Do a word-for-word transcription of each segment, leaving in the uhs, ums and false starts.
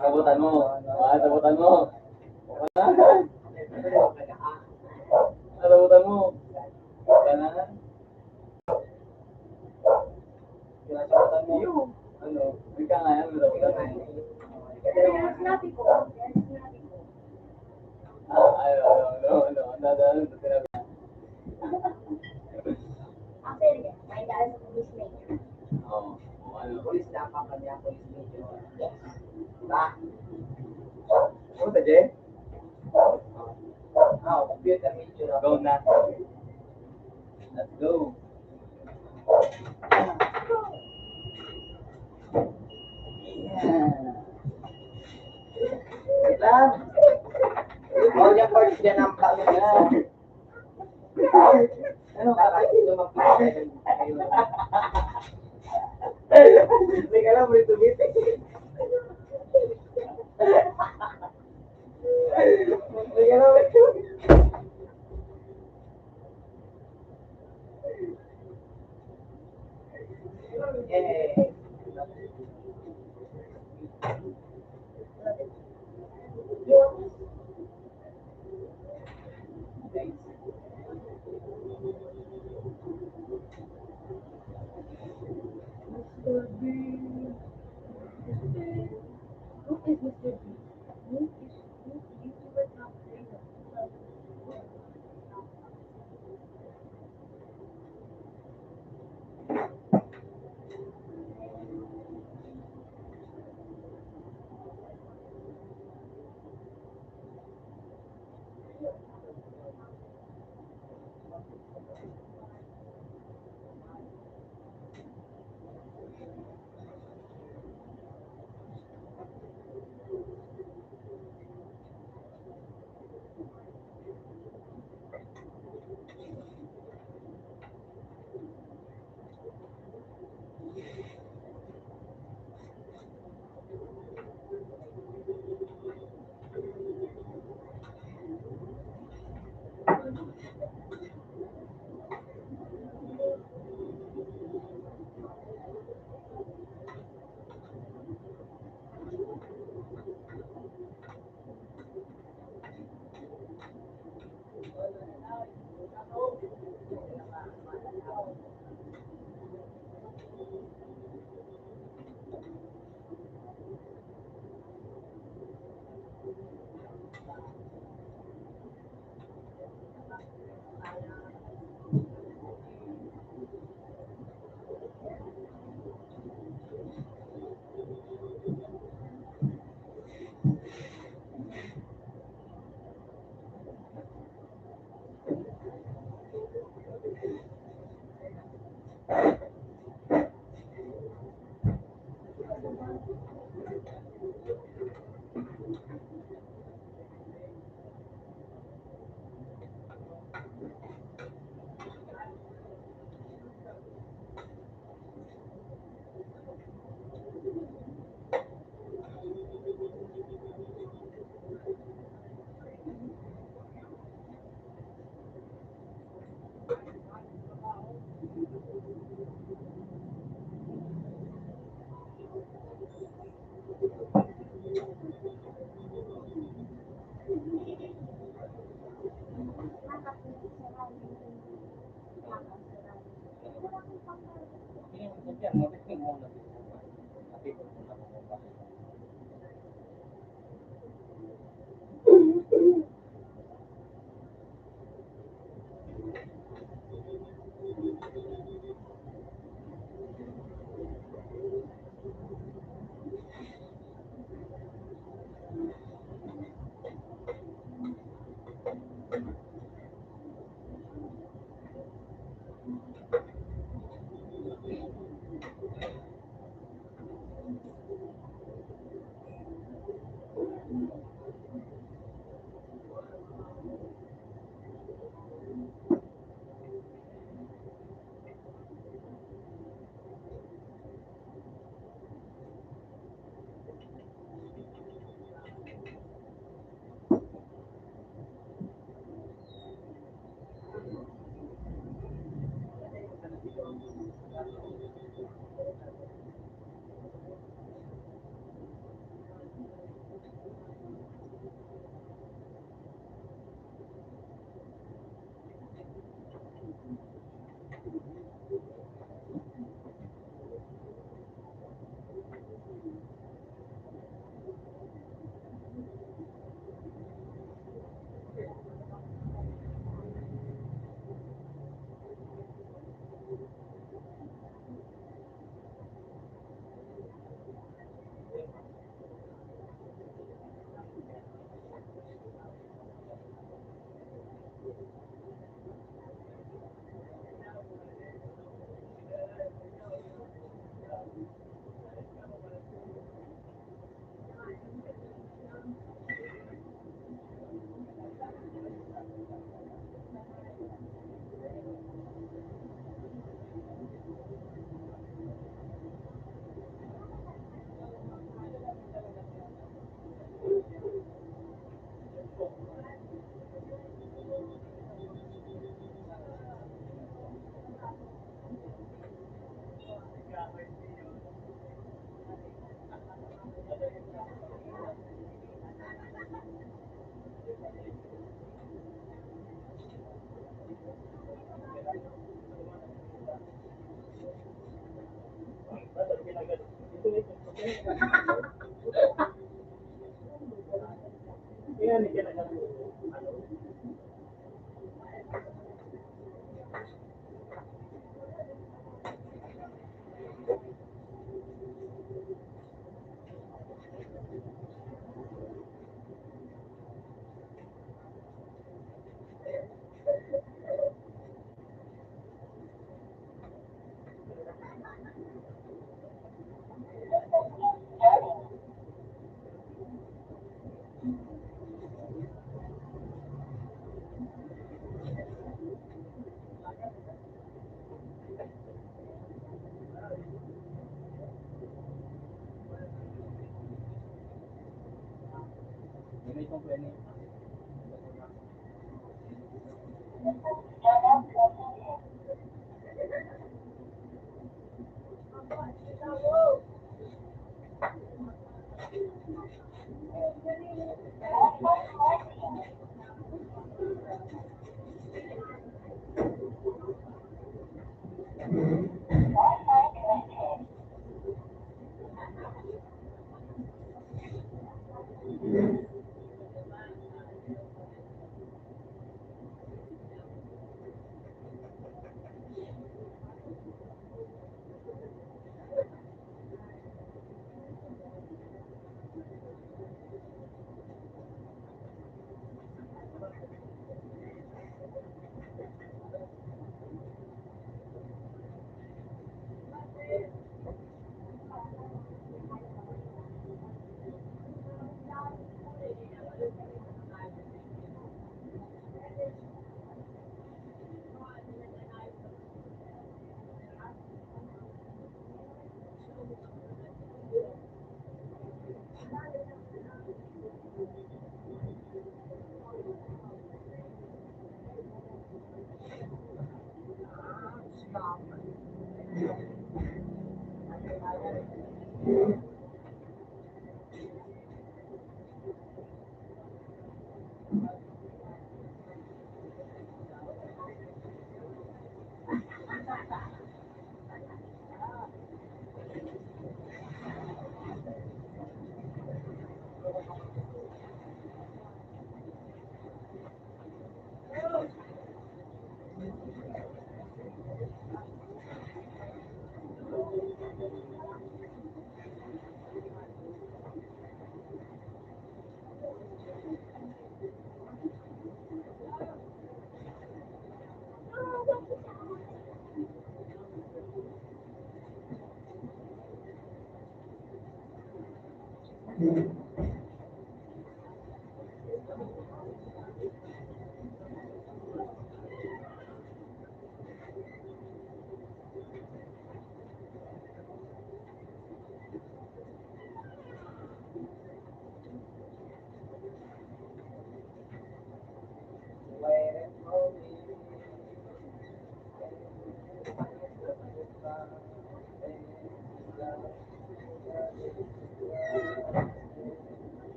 Sabutan mo. Ah, sabutan mo. Sabutan mo. Kailangan. Kinasabutan mo. Ano? Ika nga yan, ano? Ika nga yan. Ah, ano, ano, ano, ano, ano, ano, ano, sinabi niya? Actually, may daan sa police major. Oo. O, ano? Police dapat kanya, police major. Yes. Diba? Ano sa J? Ah, computer major ako. Go na. Let's go. Wait lang. Ikaw yung first dyan ang pangit na. Ano ka? Ay, lumapit ka. Teka lang, may tumitik. Teka lang, may tumitik. Mister B. Who is Mister B? Who is, who is YouTuber top three?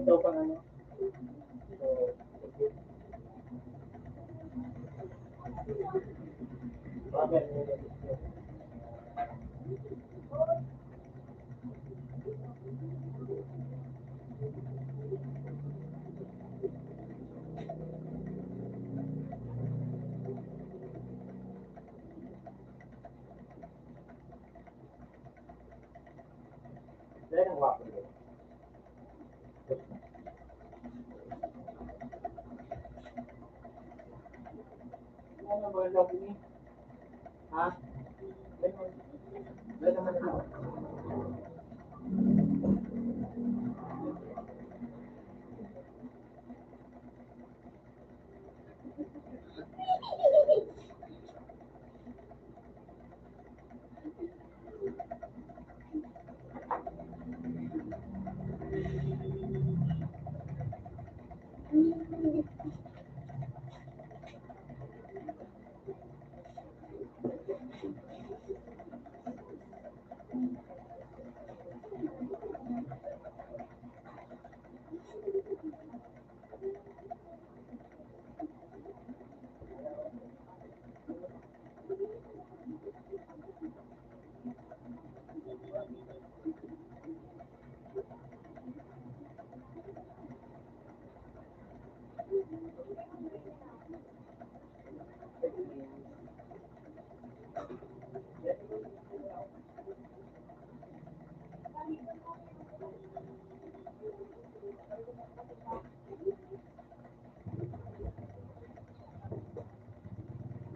Ito pang ano.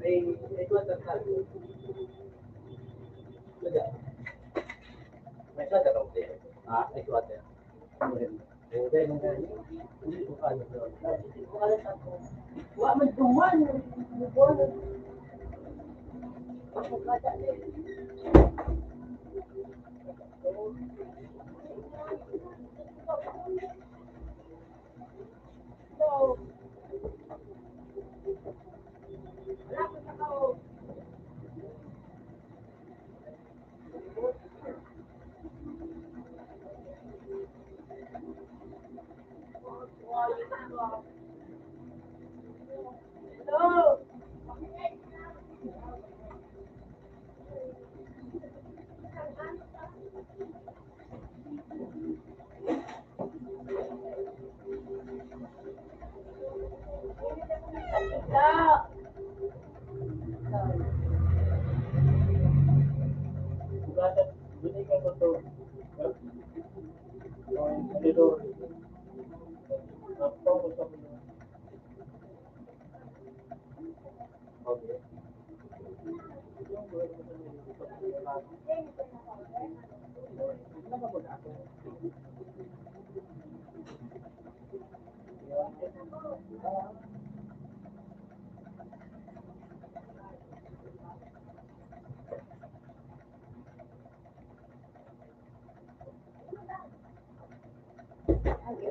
May, may tuwan sa kalbo. Talaga. May sa dalaw din. Ah, may tuwan din. Wa man duman.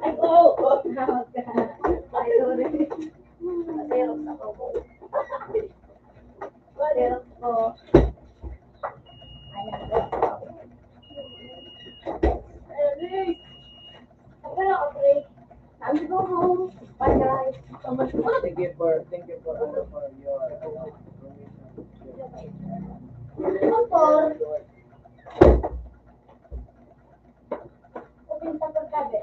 Ay, oo, oo. Ay, sorry. Pero ako po. Pero po. Ayan. Pero, okay. Time to go home. Bye, guys. So much fun. Thank you for, thank you for, ano, for your, ano, information. Doctor. Open sa pagkabi.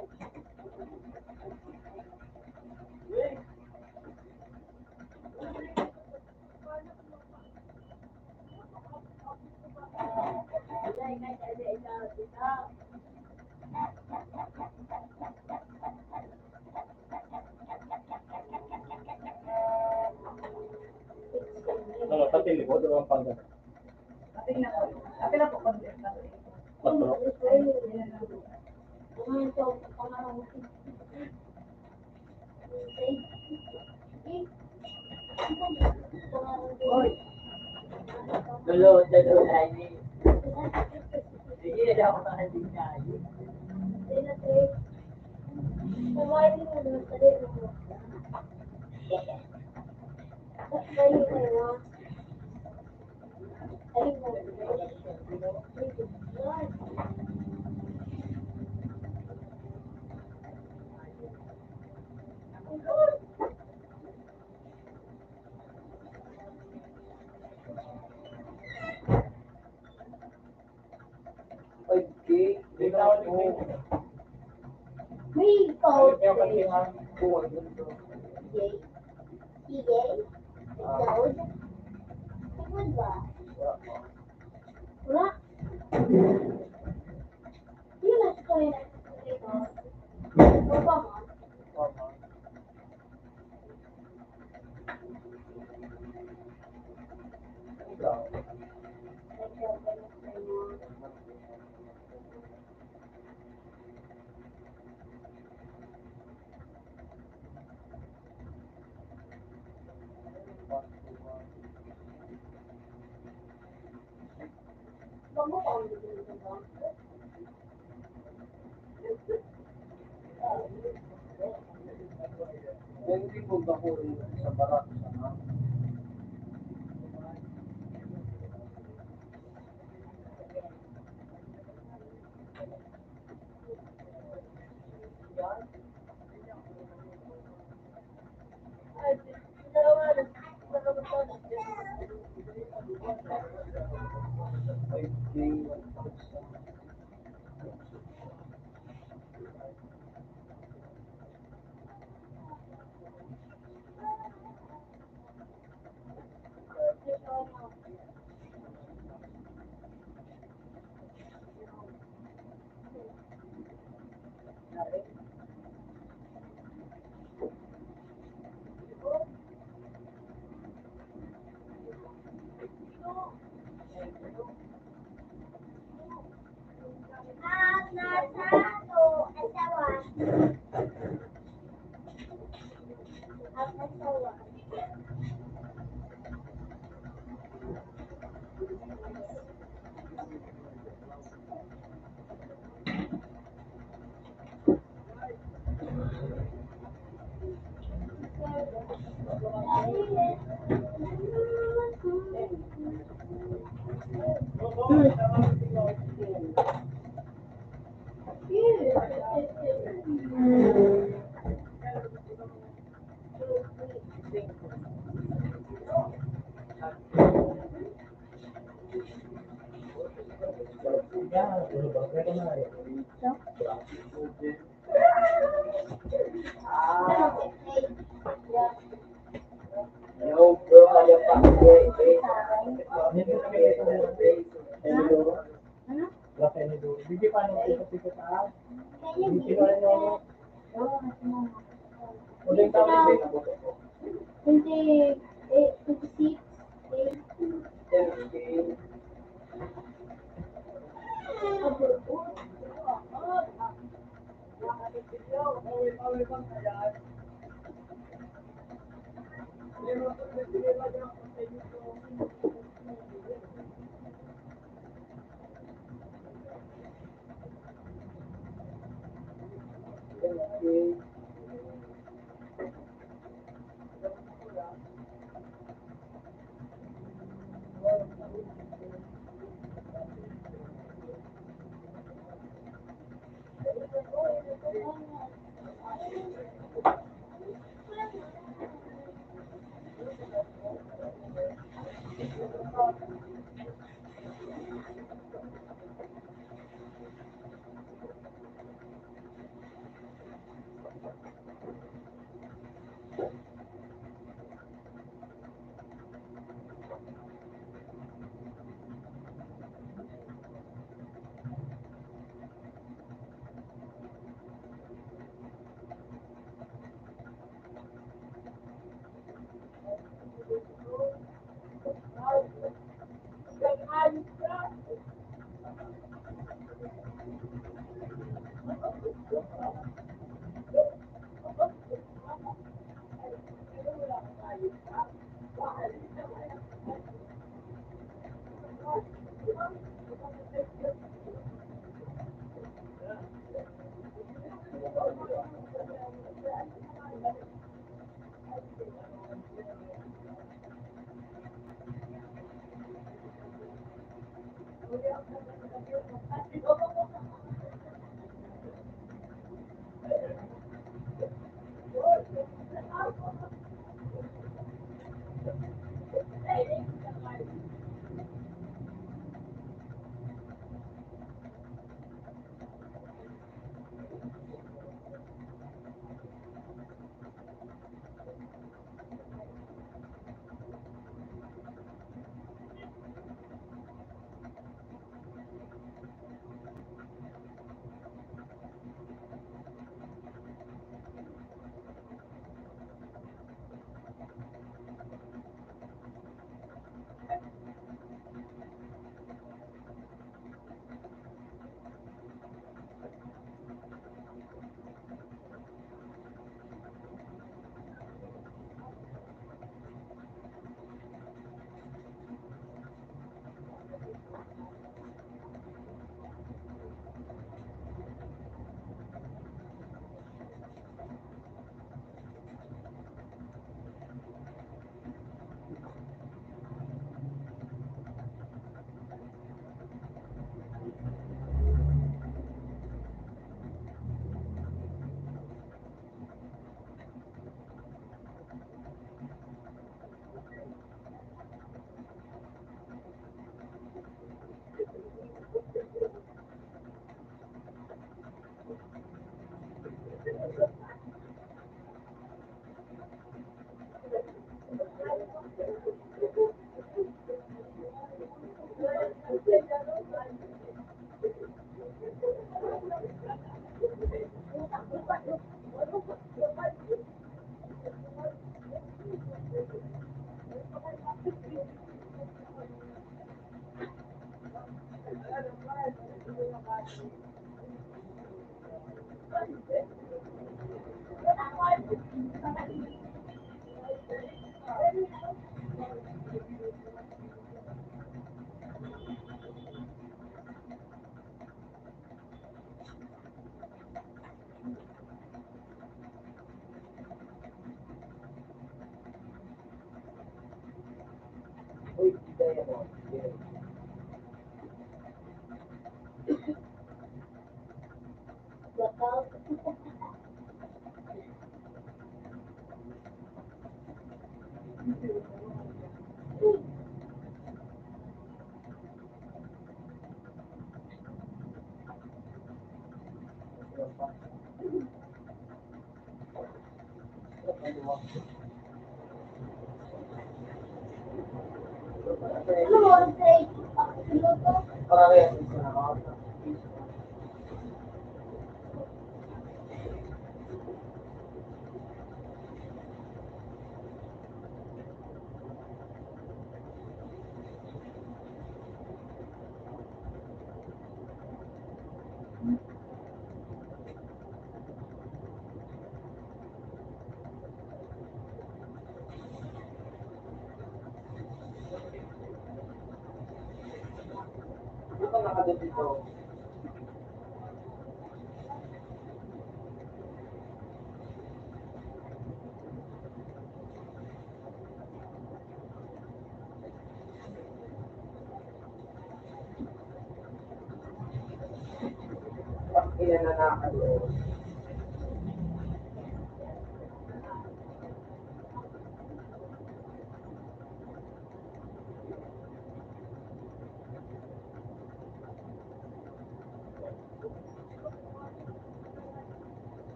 Ano, pati likod o ang pangga? Pati na po. Pati na po, pag-, pati. Patro? Oy. Dulo, dulo, ay, ni. Sige, daw ka na din tayo. May code. Yay. Sige. Code. Code ba? Wala. Yun na, ito yun. Ito. Opo, ma'am. Twenty-eight, twenty-six,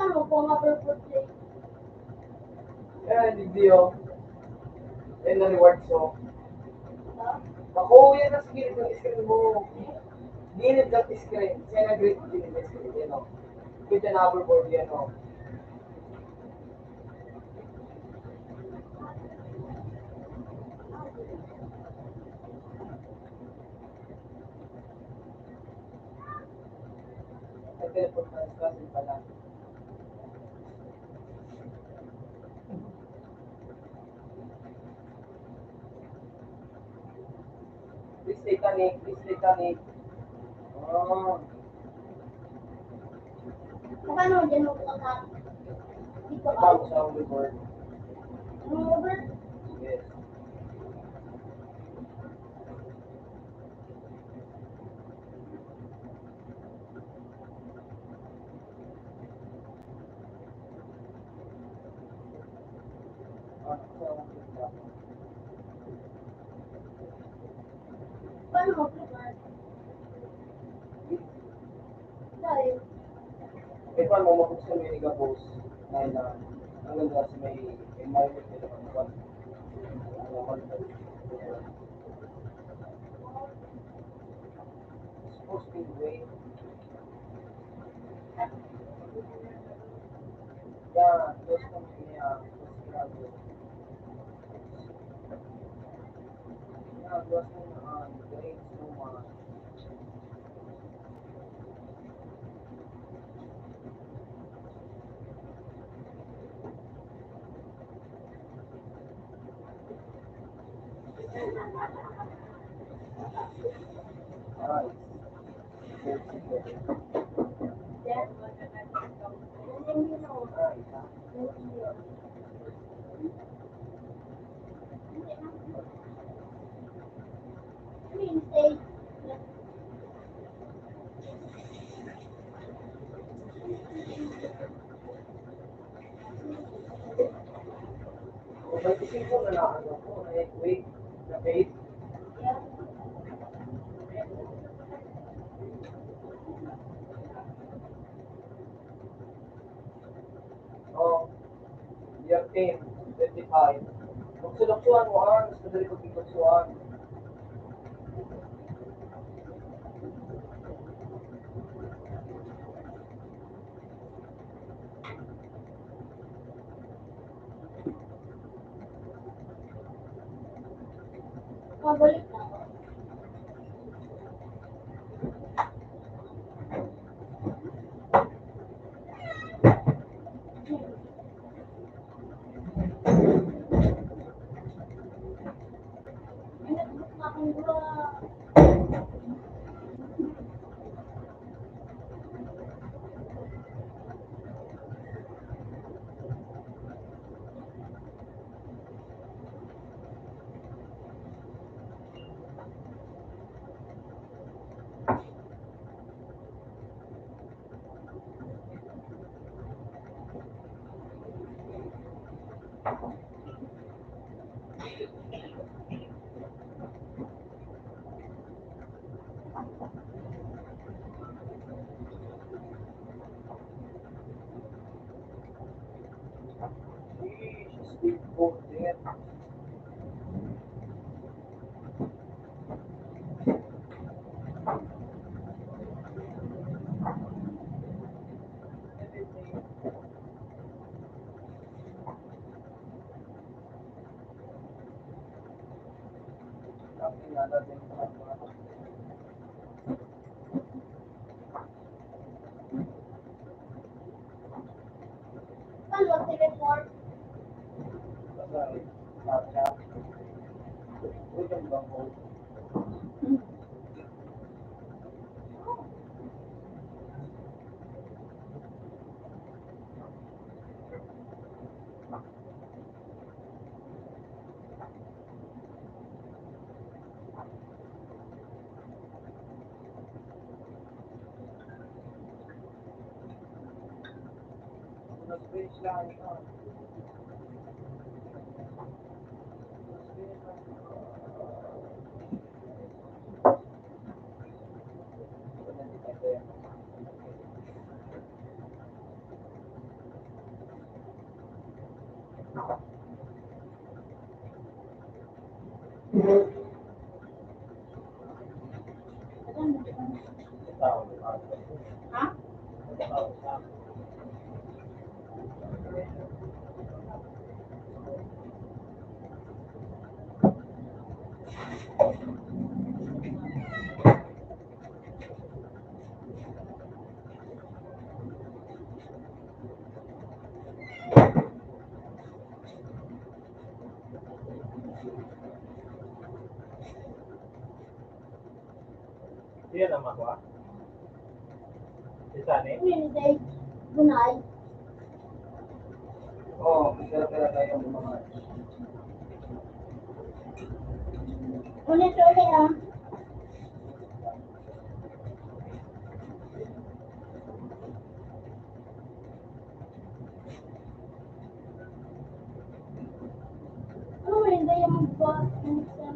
Paano po nga birthday? Yan, video. Yan na reward ko. Ako, yan ang gilid ng screen mo. Gilid ng screen. Kaya nag-gilid ng screen, yan o. Pwede na hoverboard yan o. Nag-teleport na sa akin pala. Please stay connect, please stay connect. Oh. Paano mo dyan magpapakak? Di pa ba? Bago sa ang record. Ang record? Yes. Paano mo record? Dahil Ito ang mamabuksan may nagapos dahil na ang ganda sa may environment nila pagkuhan. Ang mga sports field way. Yan, gusto ko niya, gusto ko niya. Yan, gusto ko niya, ah, grades, no, mga Oh, year ten, twenty-five. Kung suluksuan mo, ah, mas madali pag suluksuan. Pabalik na ako. Yan ang makuha. Isa ni? Hindi. Gunay. Oo, pira-pira tayo ng mga. Ulit, ulit, ah. Ano mo yung diamond ba? Ano sa,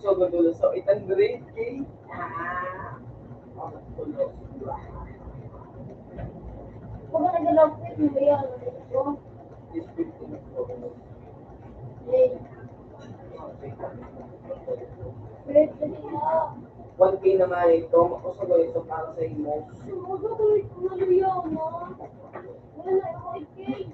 So, madulas sa eight hundred K. Ah. Kung nag-lock in mo yan, ano? One K na nga ito, makusog ito para sa imo. Wala, okay.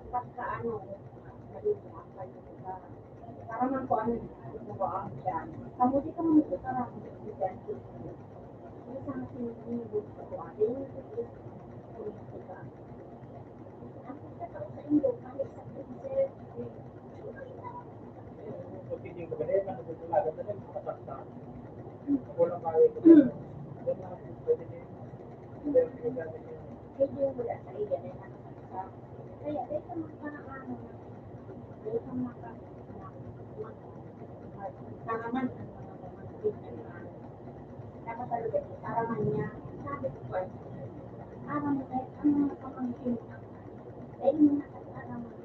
Pagka ano, mali mo, pag, para man ko ano, ano ba, yan. Kamuti ka mo, para mo, yan. Yung sa akin, yung gusto ko, ate, yung gusto ko, yung gusto ko. Ang gusto ko sa inyo, kami sa preserve, medyo wala sa iya na nakakita. Kaya, dahil sa mga ano, dahil sa mga, mga, mga, mga, mga, mga, mga, dapat talaga, para man niya, sabi ko, ay, para mo, ay, ang mga pamangkin, dahil mo na, para man,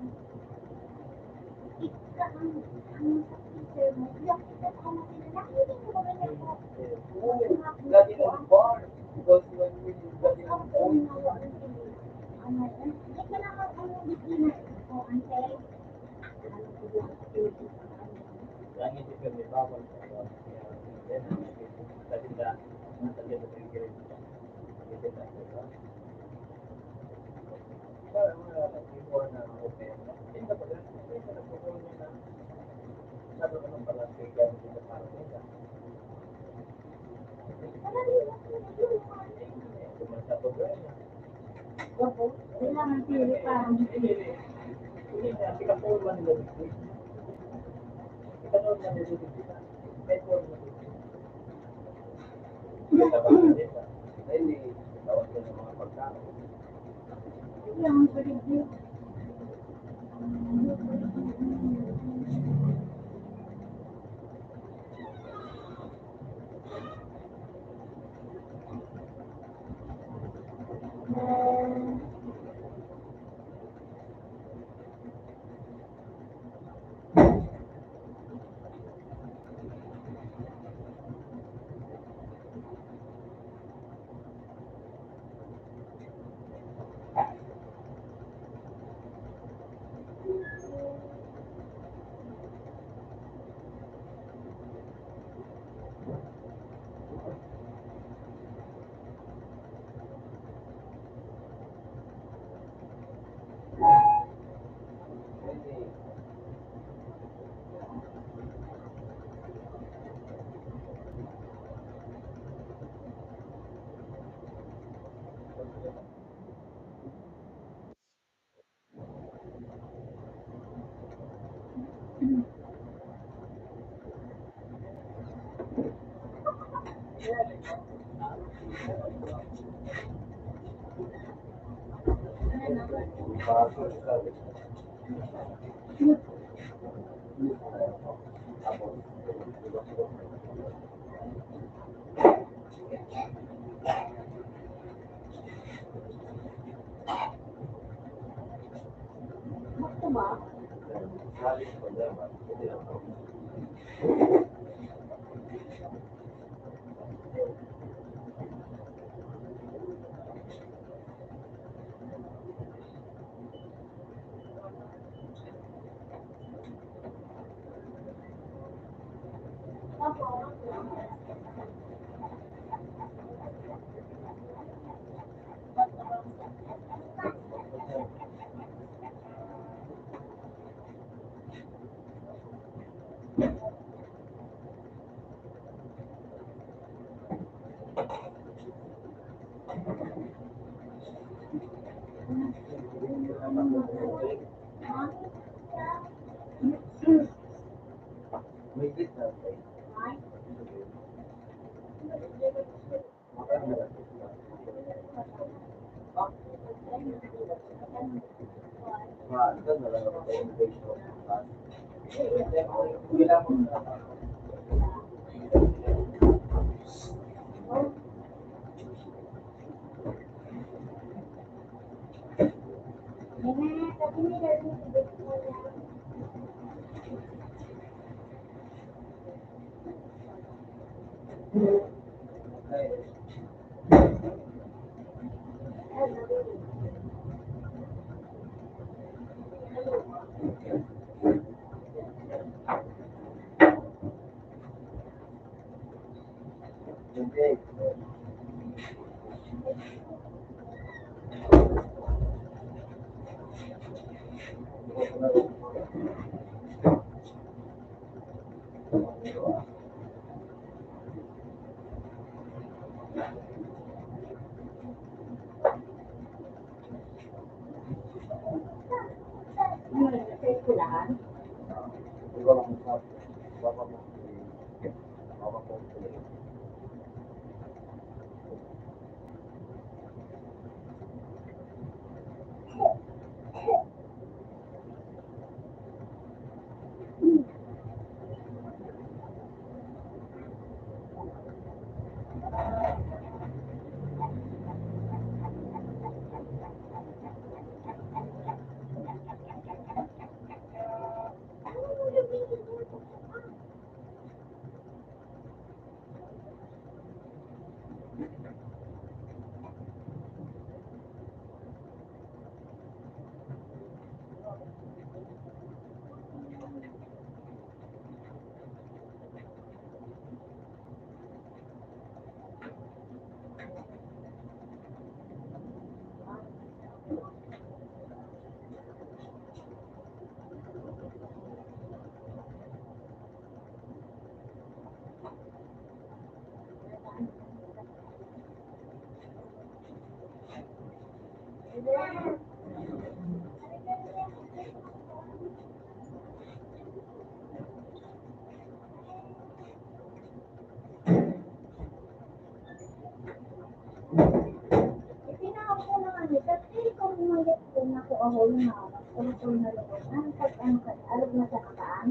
Itinao ko na nga ni, kasi ikaw mo nga kung ako, ako yung hawak. Ano ko na rin? Ang pag-, ang pag-, alam na sa kataan.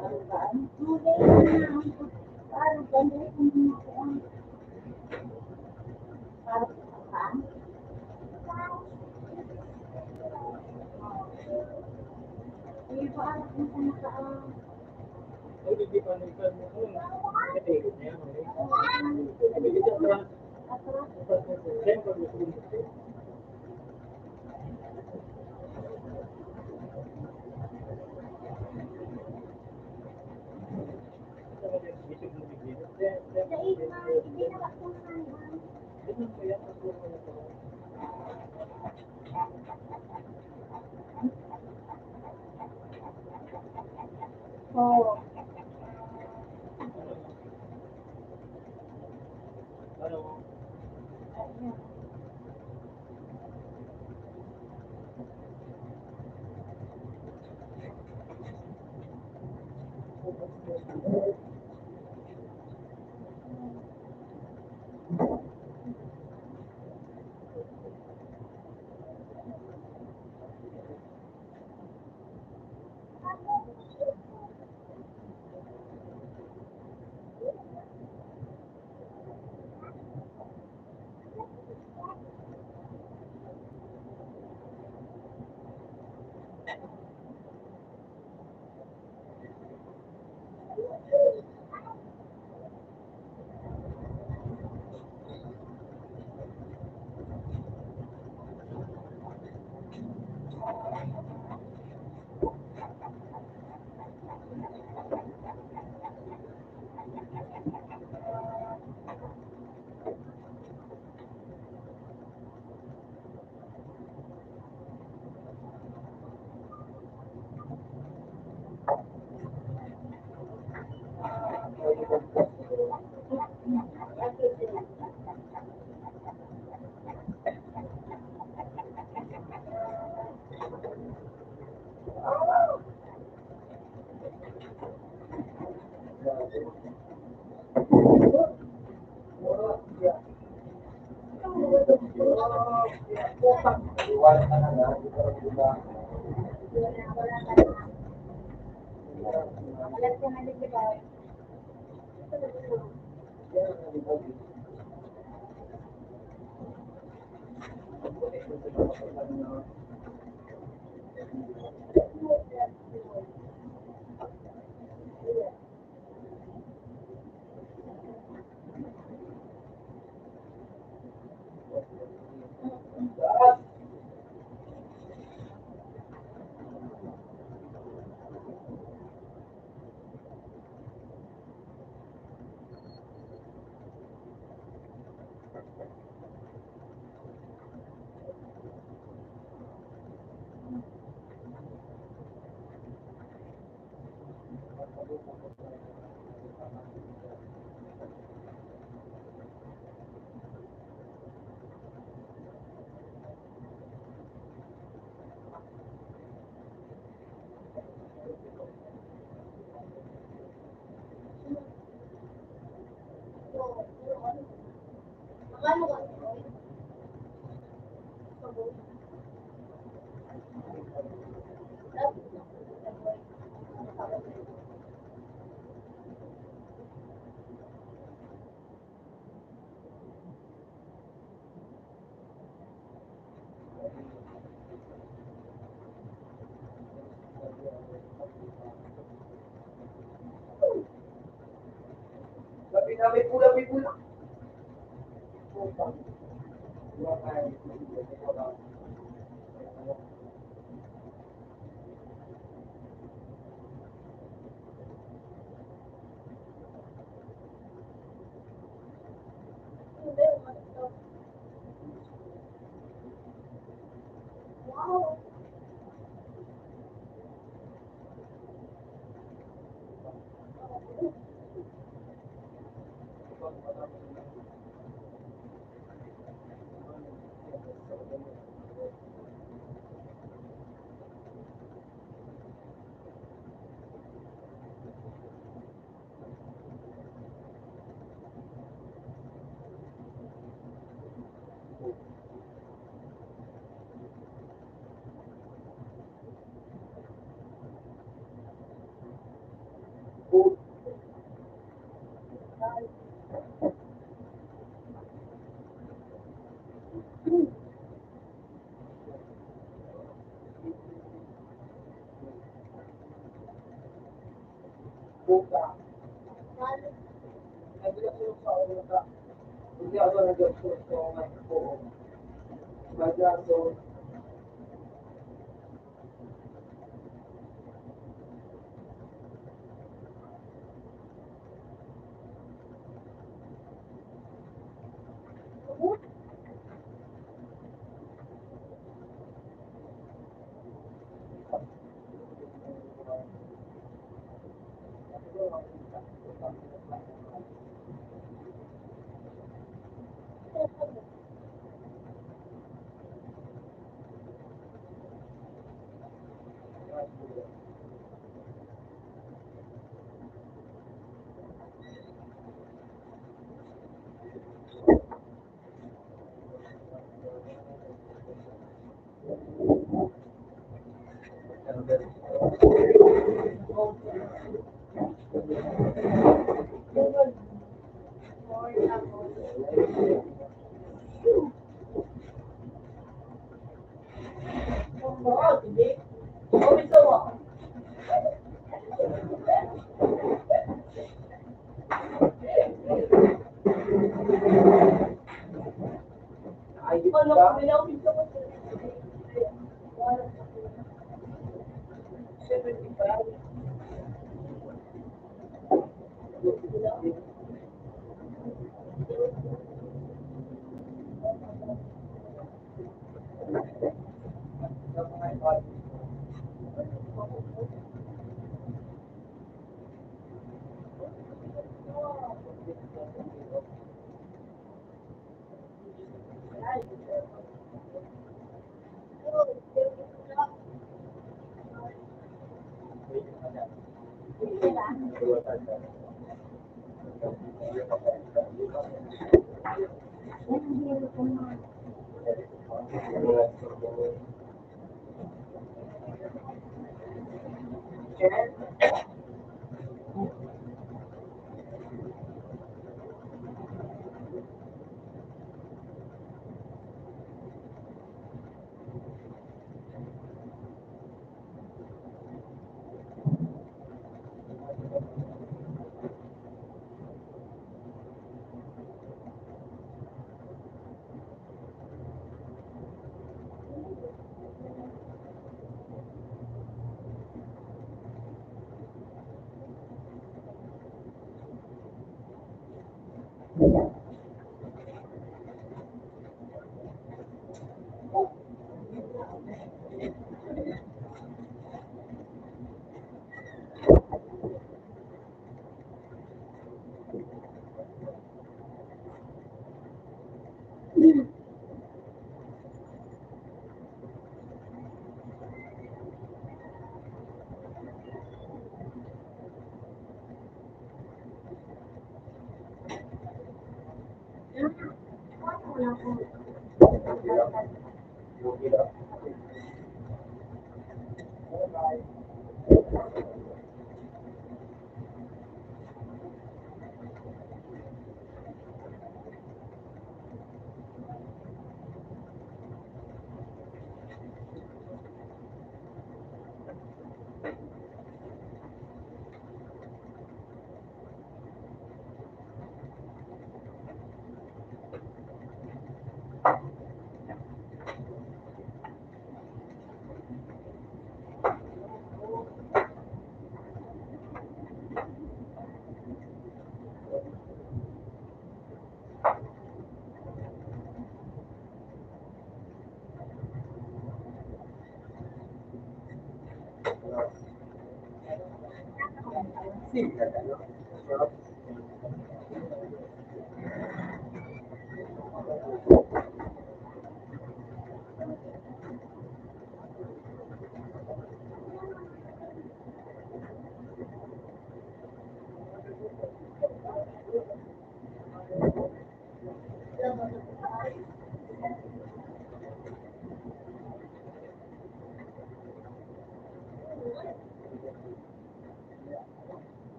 Alam ba? Hindi na. Alam ba? Hindi ko na ako. Para sa kataan. Hindi ba alam kung saan naka-, ah,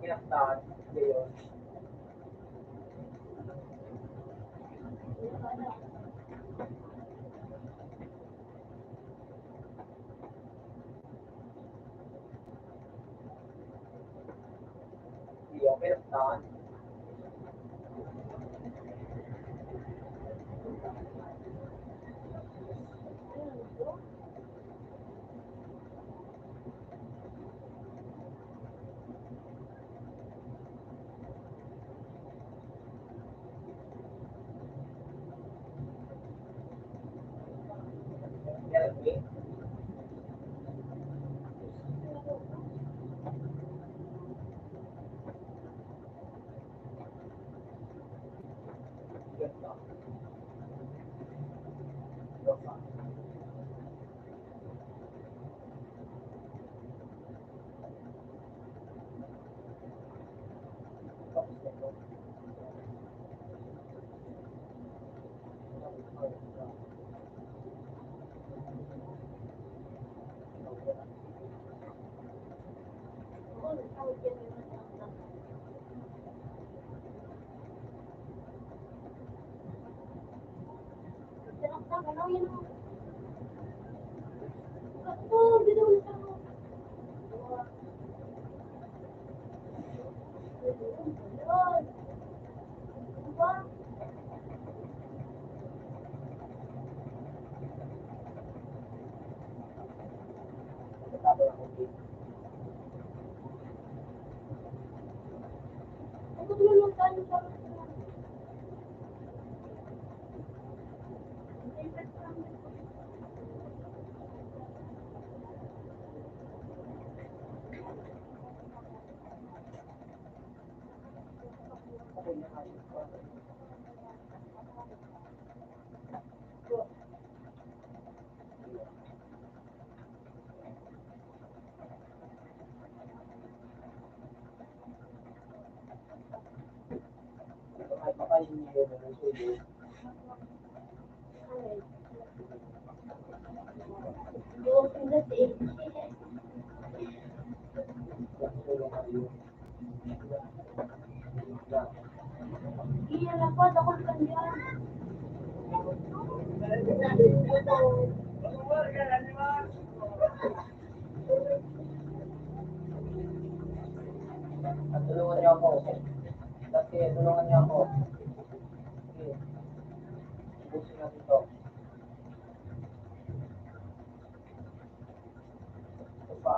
Pinaktaan, ngayon. Iyo, pero saan? Tulungan niyo ako. Dati, tulungan niyo ako. Sige. Ubusin natin to. Ito pa.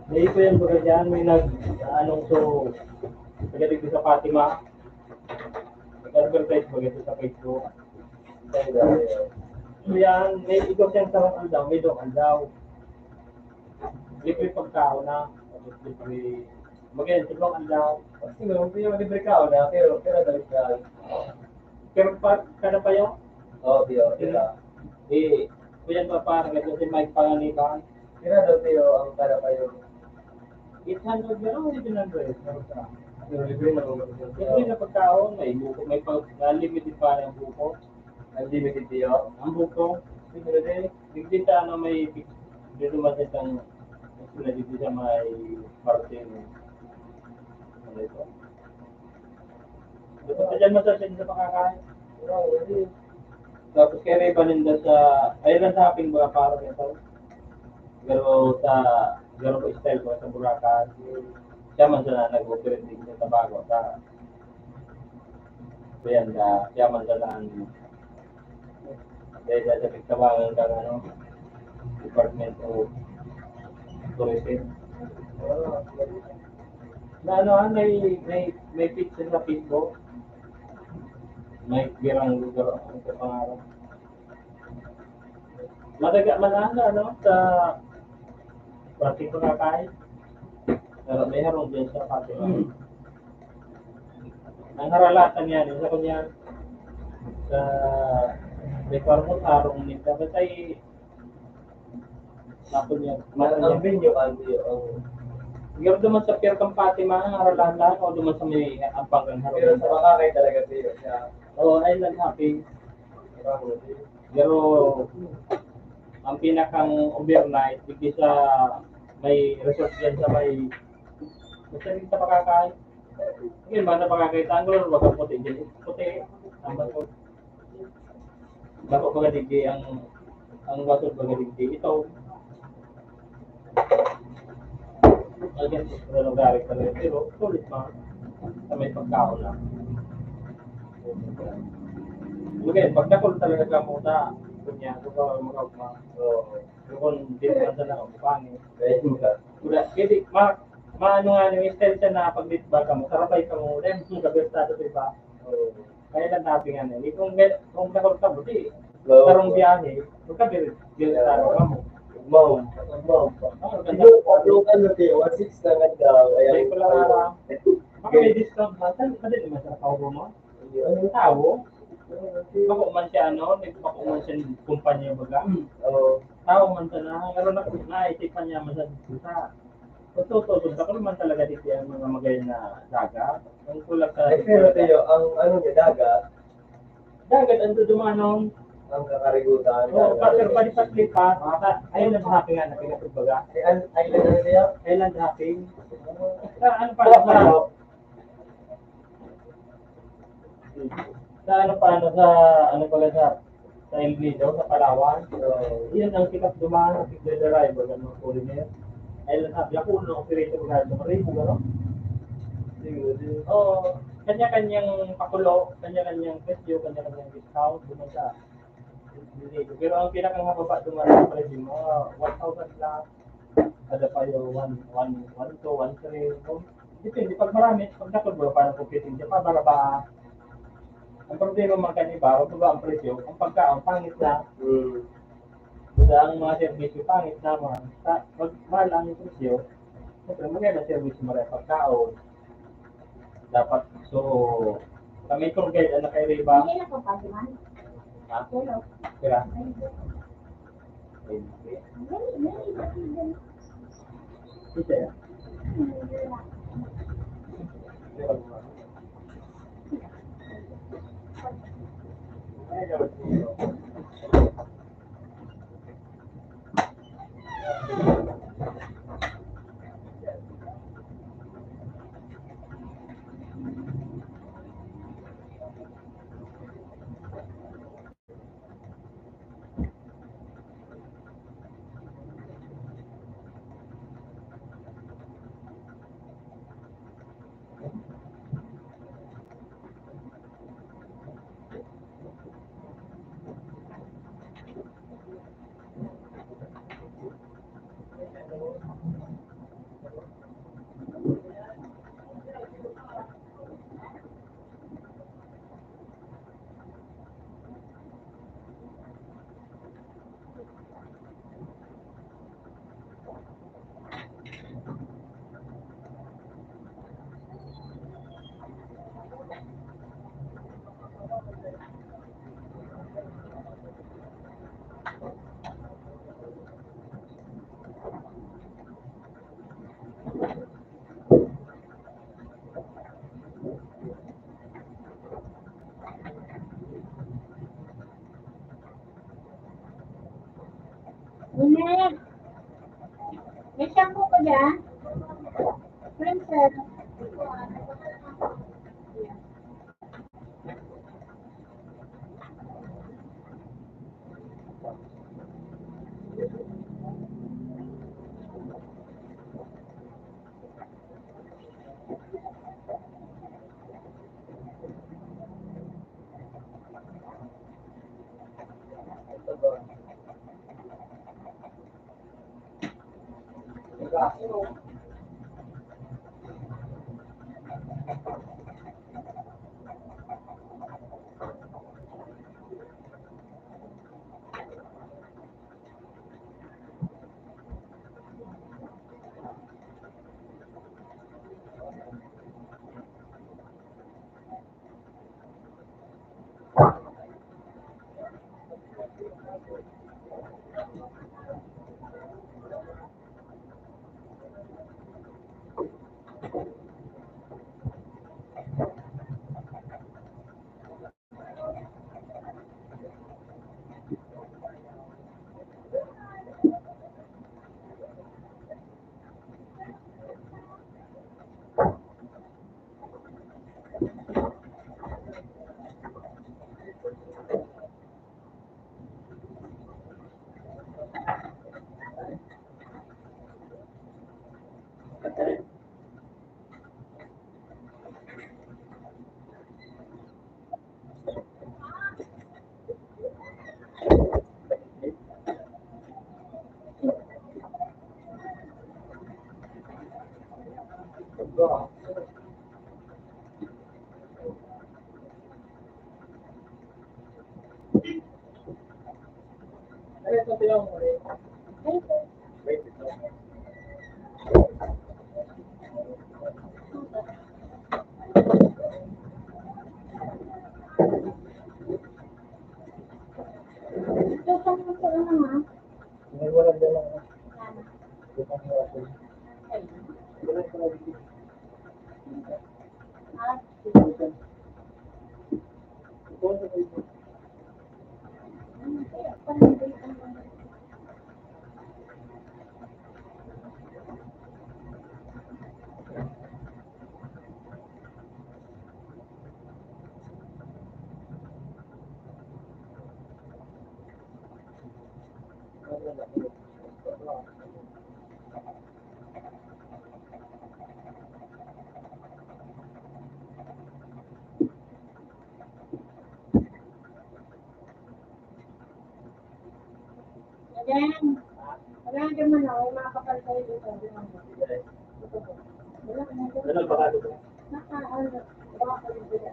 May ito yung baga dyan, may nag, anong so, taga digdi sa Fatima. Nag-advertise baga ito sa Facebook. Yan, may ito siyang sarong aldaw, may dong aldaw. Libre pagkaon na, tapos libre, mag-, yan, sa dong aldaw. Siguro, hindi naman libre kaon na, pero, pero dali ka. Pero pa, kada pa yun? Oo, di, oo, di ba? Eh, kuya pa, parang ito si Mike Panganiban. Kira daw sa'yo ang para kayo. Eight hundred na lang, seven hundred. Pero libre na ba? Libre na pagkaon, may buko, may pag-, unlimited pa ang buko. Unlimited kayo? Ang buko. Siguro din, hindi sa ano may, dito ba sa isang, dito sa may party mo. Ano ito? Basta dyan masasin sa makakain. Tapos kaya may paninda sa, ayun lang sa aking mga parang ito. Pero sa, pero po style ko sa Boracay. Siya man sana nag-operate din sa Tabaco. Sa, kaya na, siya man sana ang Dahil sa pinagtabangan kang, ano, Department of Tourism. Na ano, ah, may, may, may picture na pinbo. May girang lugar ang sa pangarap. Madaga man ang, ano, sa plastic pagkakain. Pero may harong din sa pati. Ang haralatan niya, isa ko niya, sa may kwarmo, harong ni, dapat ay, ako niya, Ang, ang venue, ang venue, ang Siguro duman sa Pier Compati, mga haralatan, o duman sa may ampang kan harong. Pero sa Boracay talaga, sir, siya. Oo, ay, nag-happy. Pero, ang pinakang overnight, digdi sa may resort dyan sa may, basta dito sa Boracay. Sige, basta Boracay, Tanggol, wag ang puti dyan. Puti, ang bato. Bako baga digdi ang, ang bato baga digdi. Ito, Again, sa lugar talaga, pero sulit pa sa may pagkaon lang. Okay, pag dakul talaga ka muna, kunya, kung ka mag-, mag-, so, kung di naman sa nakapangit. Kaya, kaya di, ma-, maano nga yung style siya na pag di ba ka mo, karabay ka mo, dahil mo kabirtado, di ba? Oo. Kaya lang sabi nga na, eh, kung, kung dakul ka mo, di, Hello. Karong biyahe, magkabir-, birtado ka mo. Mao, mao. Ah, ganda. Siguro, kung ano, te, one six na nga daw, ayan. May pala, baka may discount ba? Saan, saan din naman sa tao mo? Ayun. Ang tao? Bako man siya, ano, bako man siya ng kumpanya, baga. Oo. Tao man siya na, pero na, naisipan niya man sa, sa, sa totoo, sa naman talaga, di siya mga magay na dagat. Ang kulang sa Ay, pero, Teo, ang ano niya, dagat, Dagat ang dudumanon. Ang kakarigutan, Oo, dagat. Pa-, pero palipat-lipat. Mata-, ayun ang happy nga na pinatugbaga. Ay, an-, ay, ano niya? Island hopping. Sa ano pa, sa, sa ano pa, ano, sa, ano pala, sa, sa El Nido, sa Palawan. So, yun ang sikat dumaan, ang tigdadriver, ang mga foreigner. Island hopping. Ako, no, operator na, sa Maribo, ano? Sige, sige. Oo. Kanya-kanyang pakulo, kanya-kanyang presyo, kanya-kanyang discount, duman sa, hindi. Pero ang pinakamababa duman sa presyo, mga one thousand lang. Ada pa yung one, one, one two, one three, no? Depende, pag marami, pag dakul mo, parang competing siya, pabaraba. Ang problema man kan iba, mababa ang presyo, ang pagkaon, pangit na. Mm. Sa ang mga serbisyo, pangit naman. Sa, pag mahal ang presyo, siyempre, maganda serbisyo, marami pagkaon. Dapat, so, kami tour guide, ano kayo, iba? Hindi na po, pati man. Ha? Pero, Sira? Hindi. Hindi. Inay, may shampoo ka dyan? Princess. Yan. Wala naman ako, makakapal kayo dito. Ito po. Wala ka na dito. Ano, baka dito? Naka, ano, baka dito.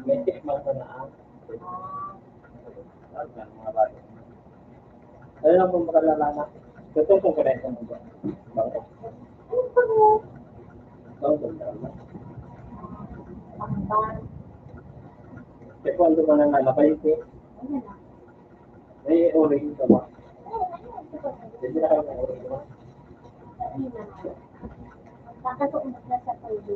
May tikman ko na, ah. Ano lang pong makalala na? Ito pong kurento mo ba? Bakit? Bakit? Kasi kung ano man ang nalakay ko, may orange ka ba? Hindi na kayo may orange ba? Kakato na sa pwede.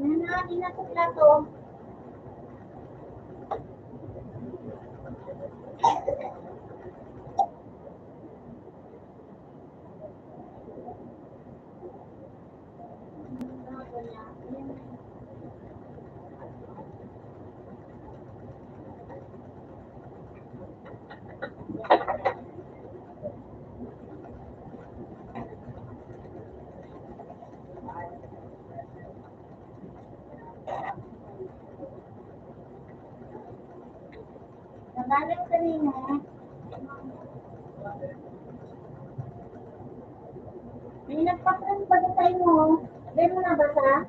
Nana, di na sa plato. Nabalik kanina. May nagpa-friend pa sa inyo. Dahil mo nabasa?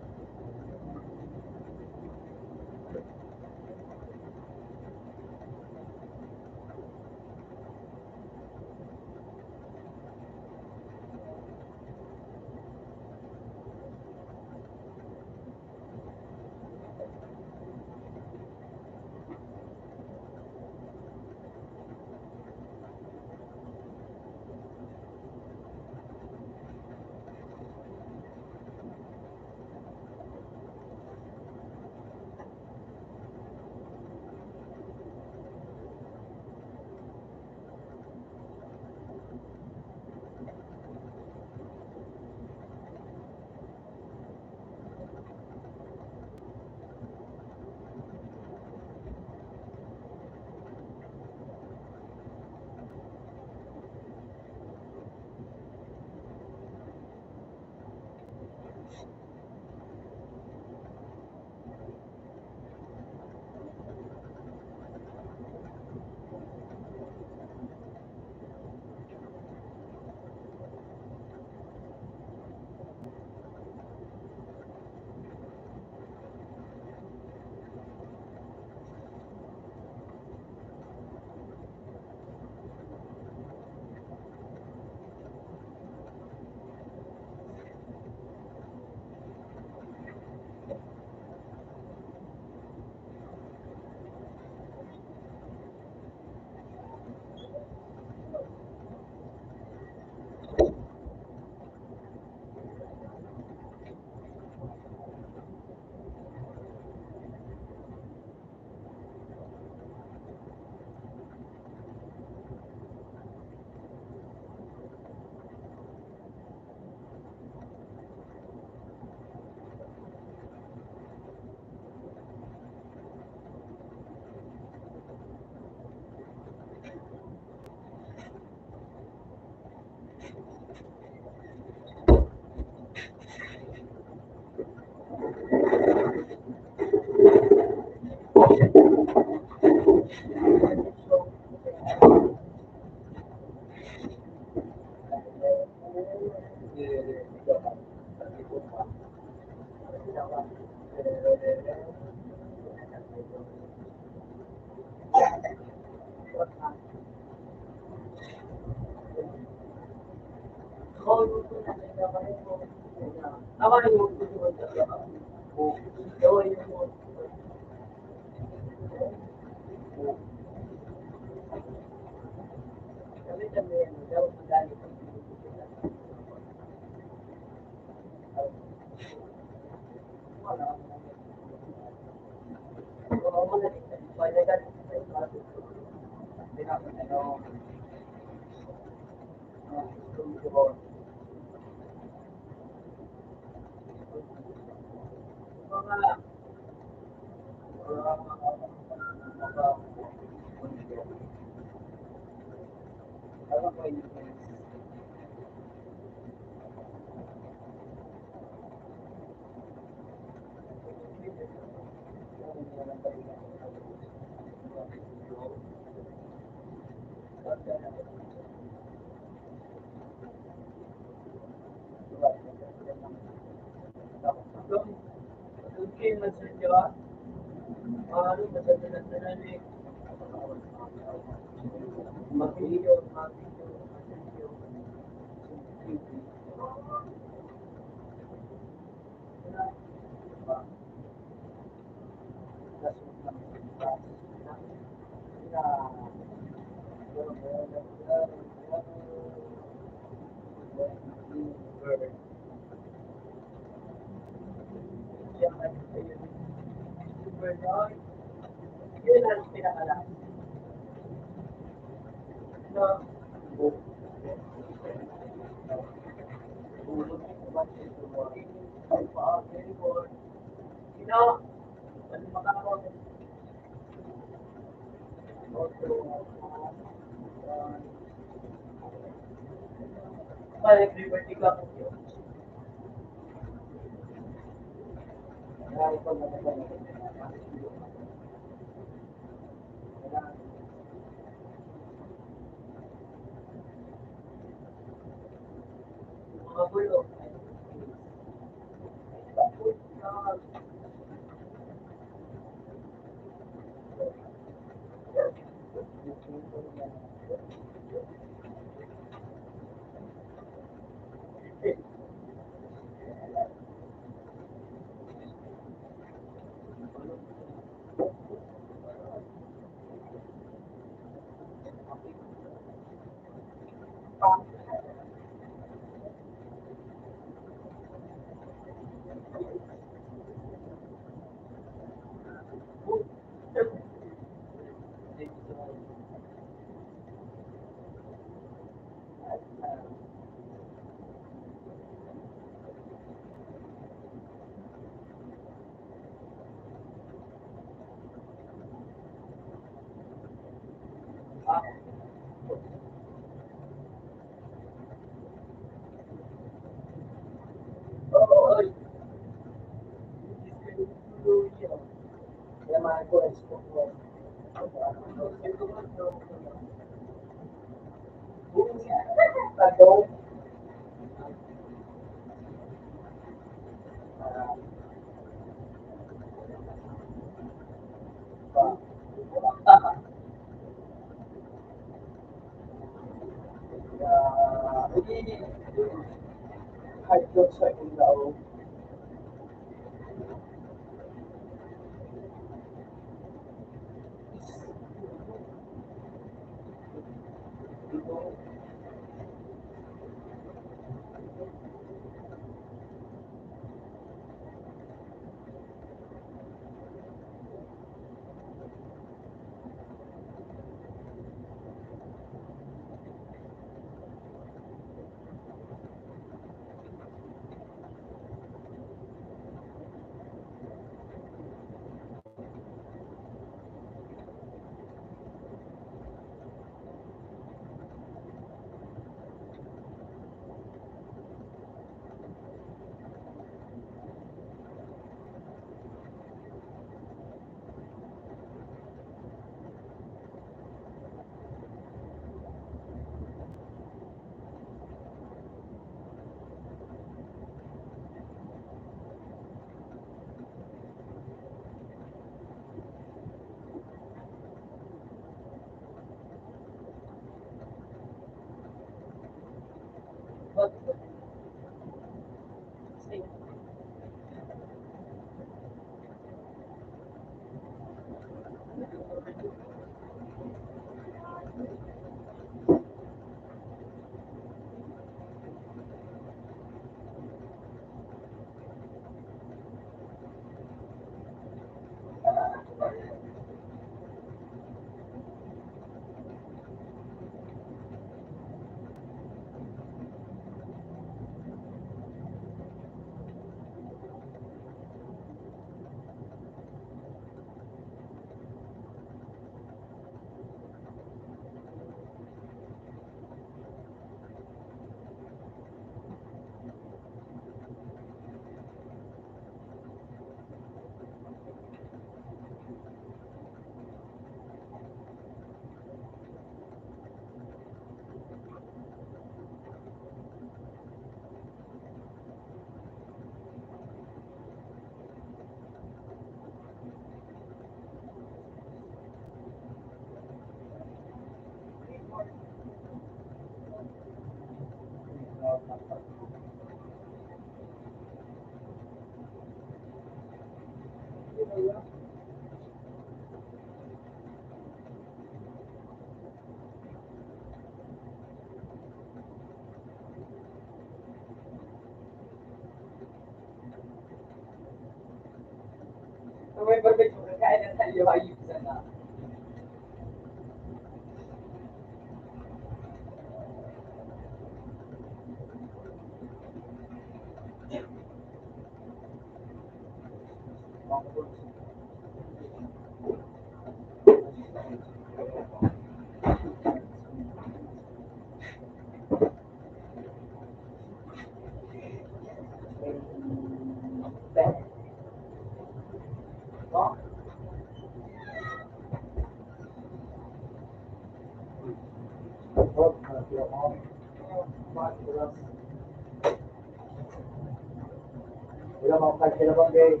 Wala mga pagkilabang, eh.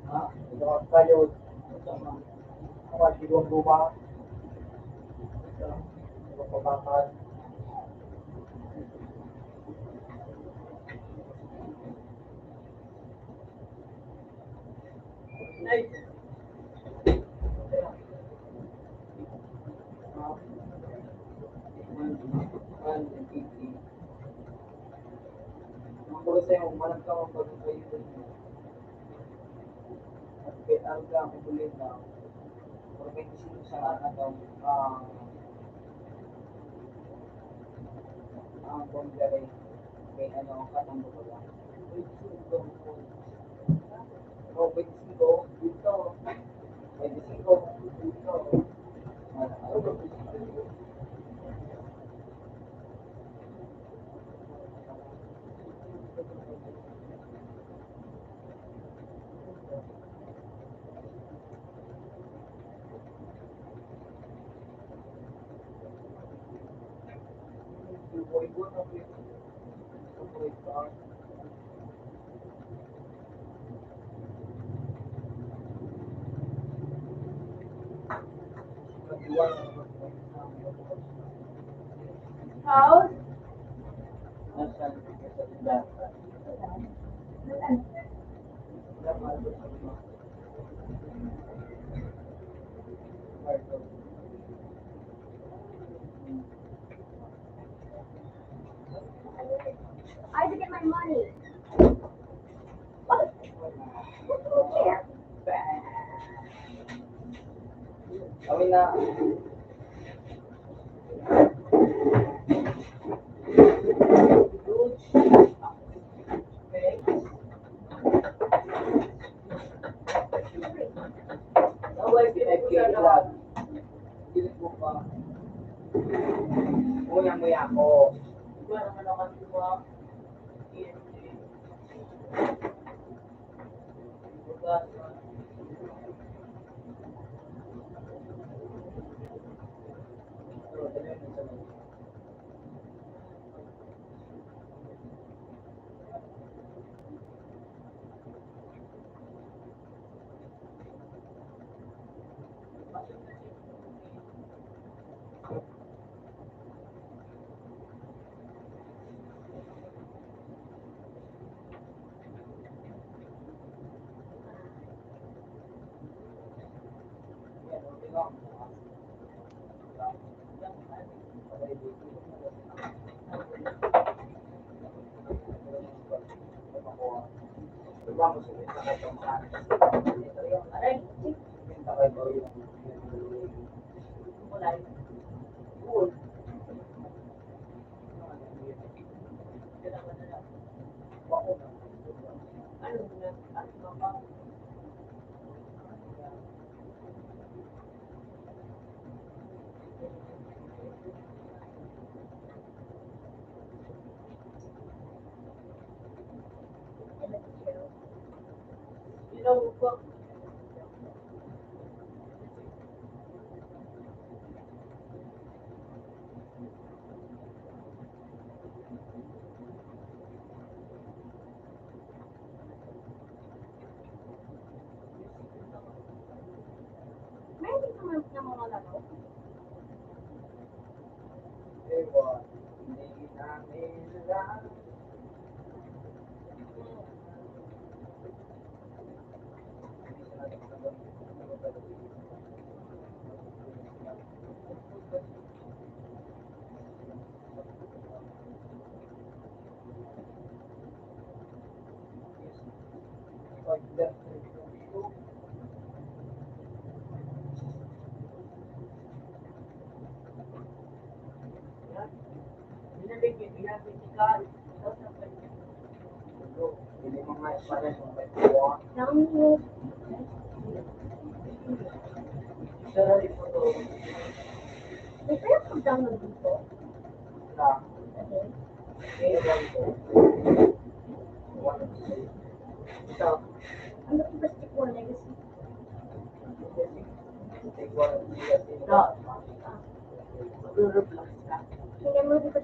Ha? Wala mga tayo. Ang mga tigong luma. Wala mga pagkakas. Ang pagkasaya mo, managkamang pagkakayo ninyo. At kay Arga, Kukulina, or may gusto mo sa atong, ah, ang pagkakayo, may ano, katong babaga. May gusto mo, oh, may gusto mo, dito. May gusto mo, dito. Ah, ano ba gusto mo? House? I to get my money. What? What do you care? Kami na. Unang mo ako. May hindi naman ng mga laro. Download. May pwede mag-download dito? Okay. Ano po ba stick one? Legacy? Ito. Magro-Roblox ka. Hindi mo dito.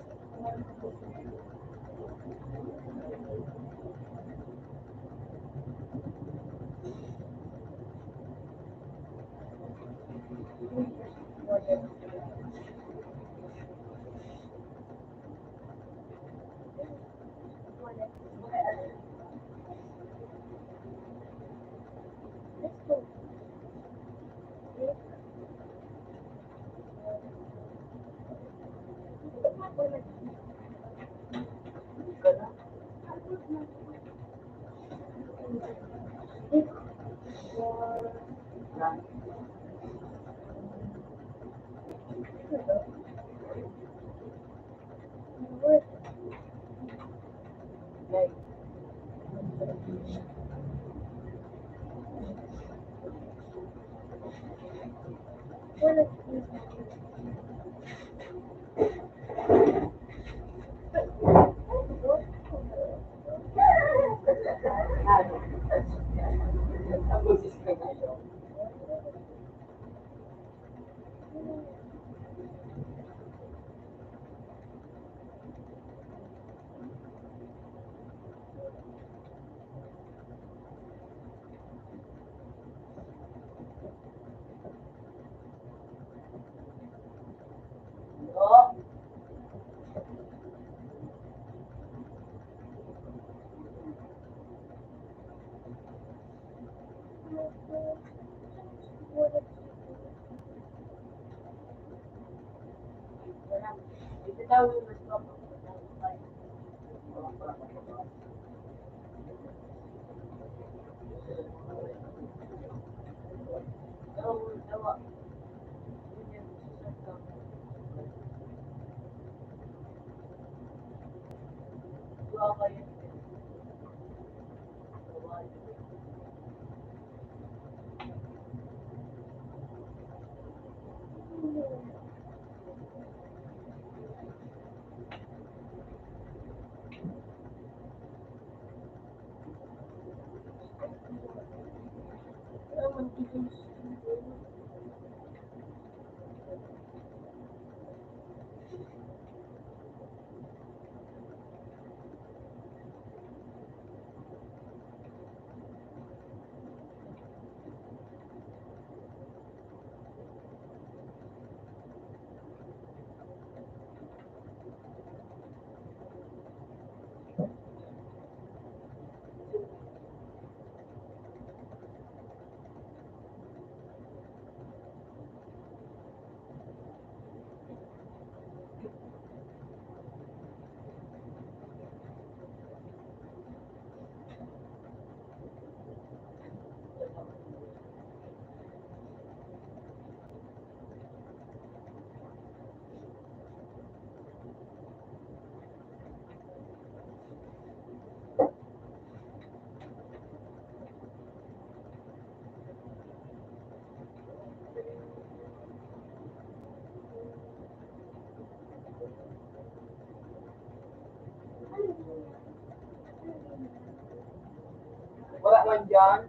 Wala man dyan.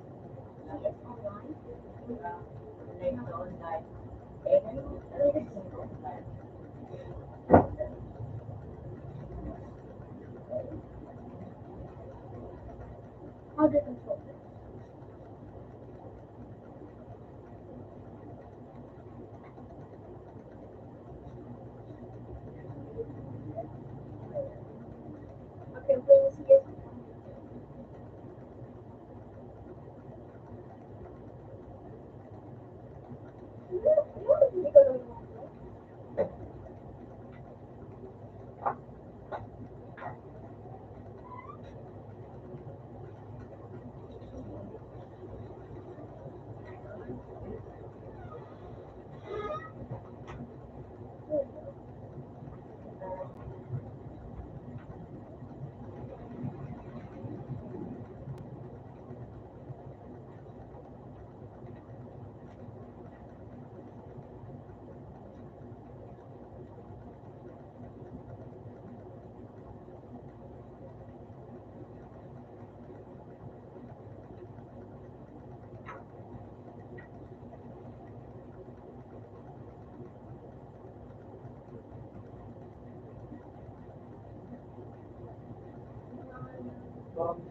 How did it go? Okay, please, yes. Happy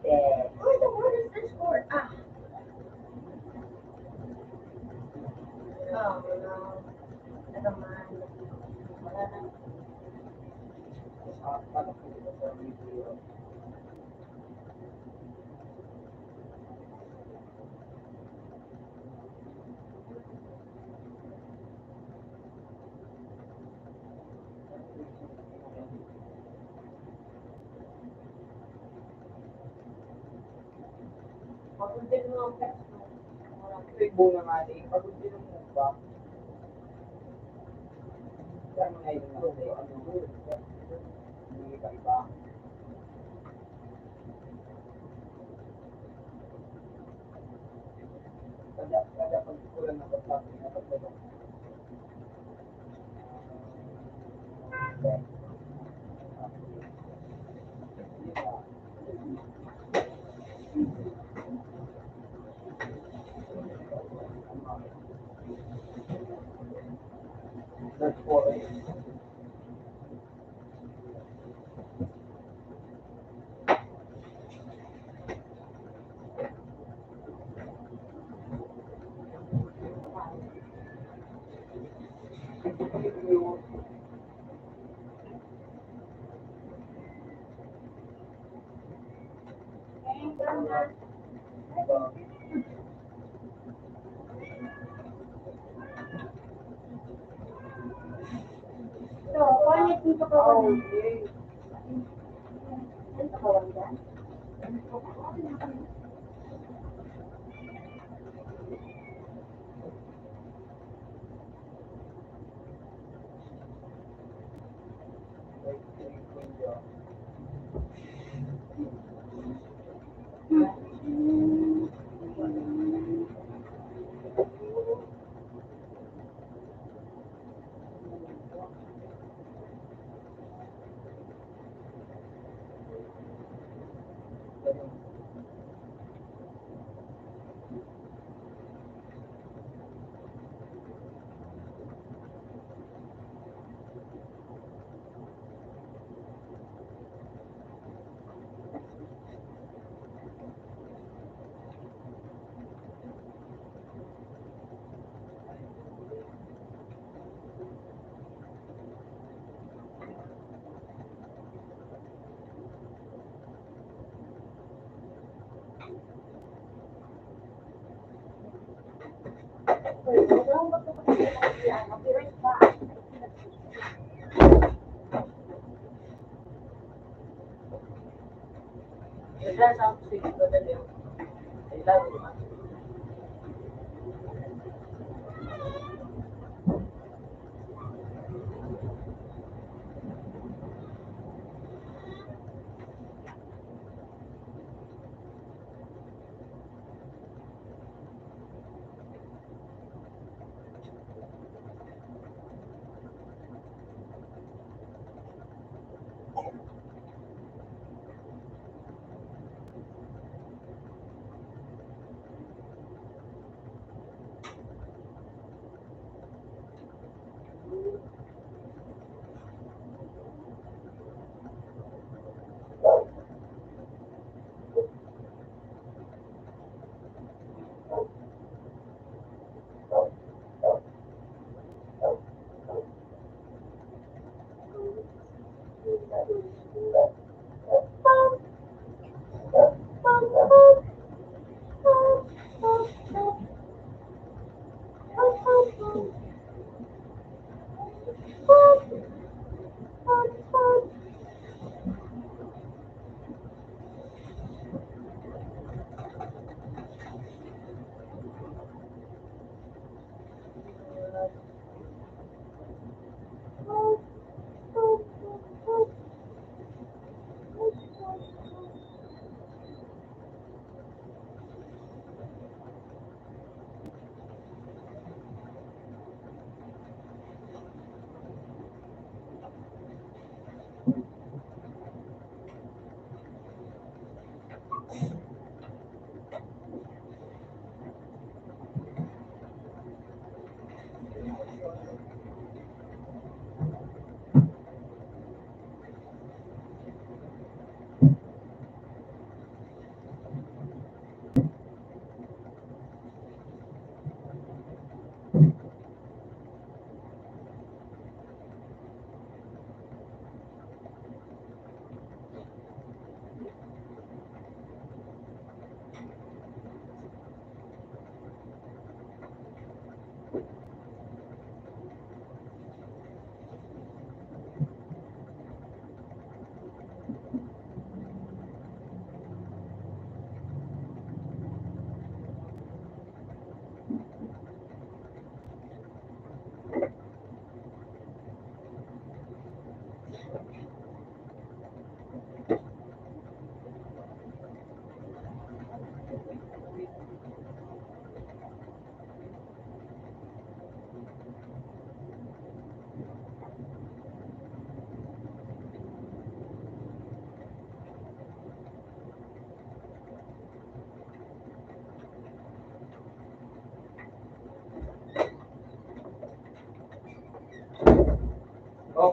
birthday. Uy, the word is this word. Ah. Oh, no. Never mind. Wala na. Pagod din mo ang pet mo. Mga tribo na nga eh. Pagod din ang mukha. Kaya mga yun nga eh. Ano, hindi iba-iba. Kada, kada pagkulang ng pagkain, pagkain.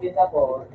Kita po.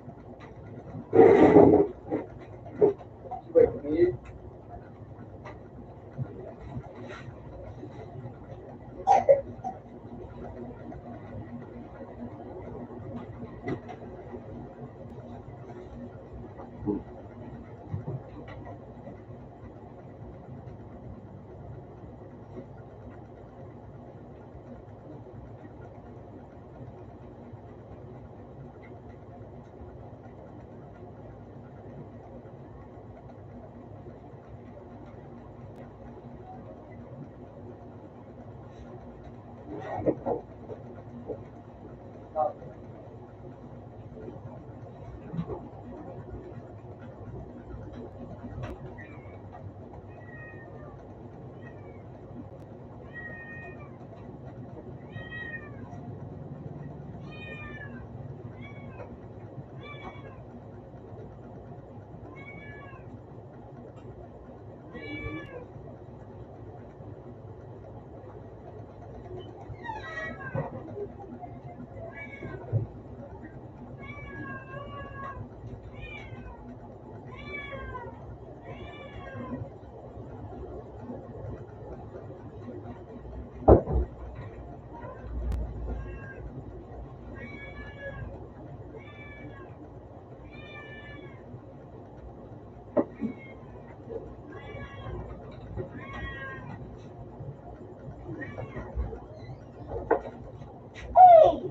Hey!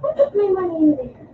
Bakit may mali in there?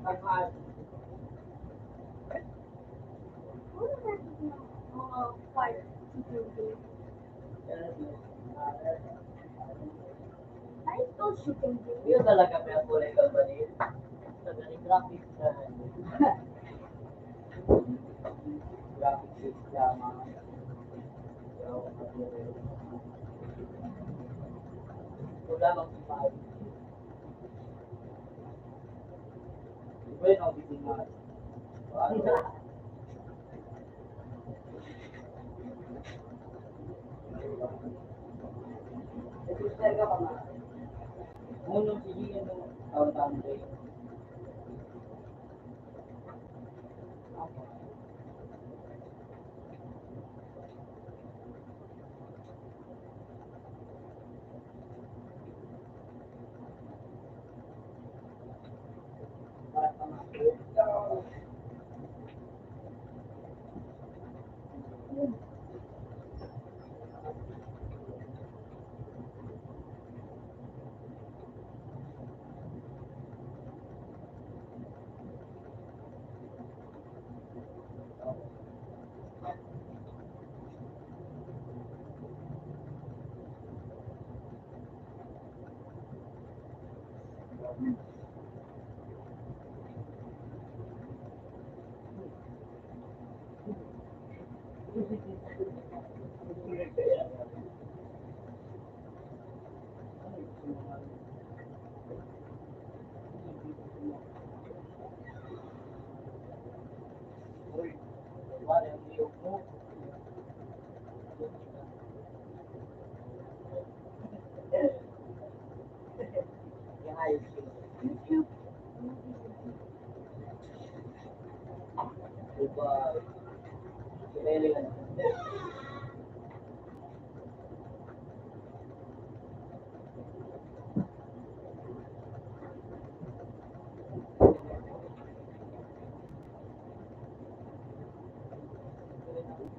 Ang hard. Mga part, chicken wing. Ay, ito, chicken wing. Yun talaga, may kulay ka ba rin? Sa ganun, graphics na. Graphics is drama. Wala mang iba. Iba yung auditing nga. Ano, sige, ano, tawag-tawag ko yun.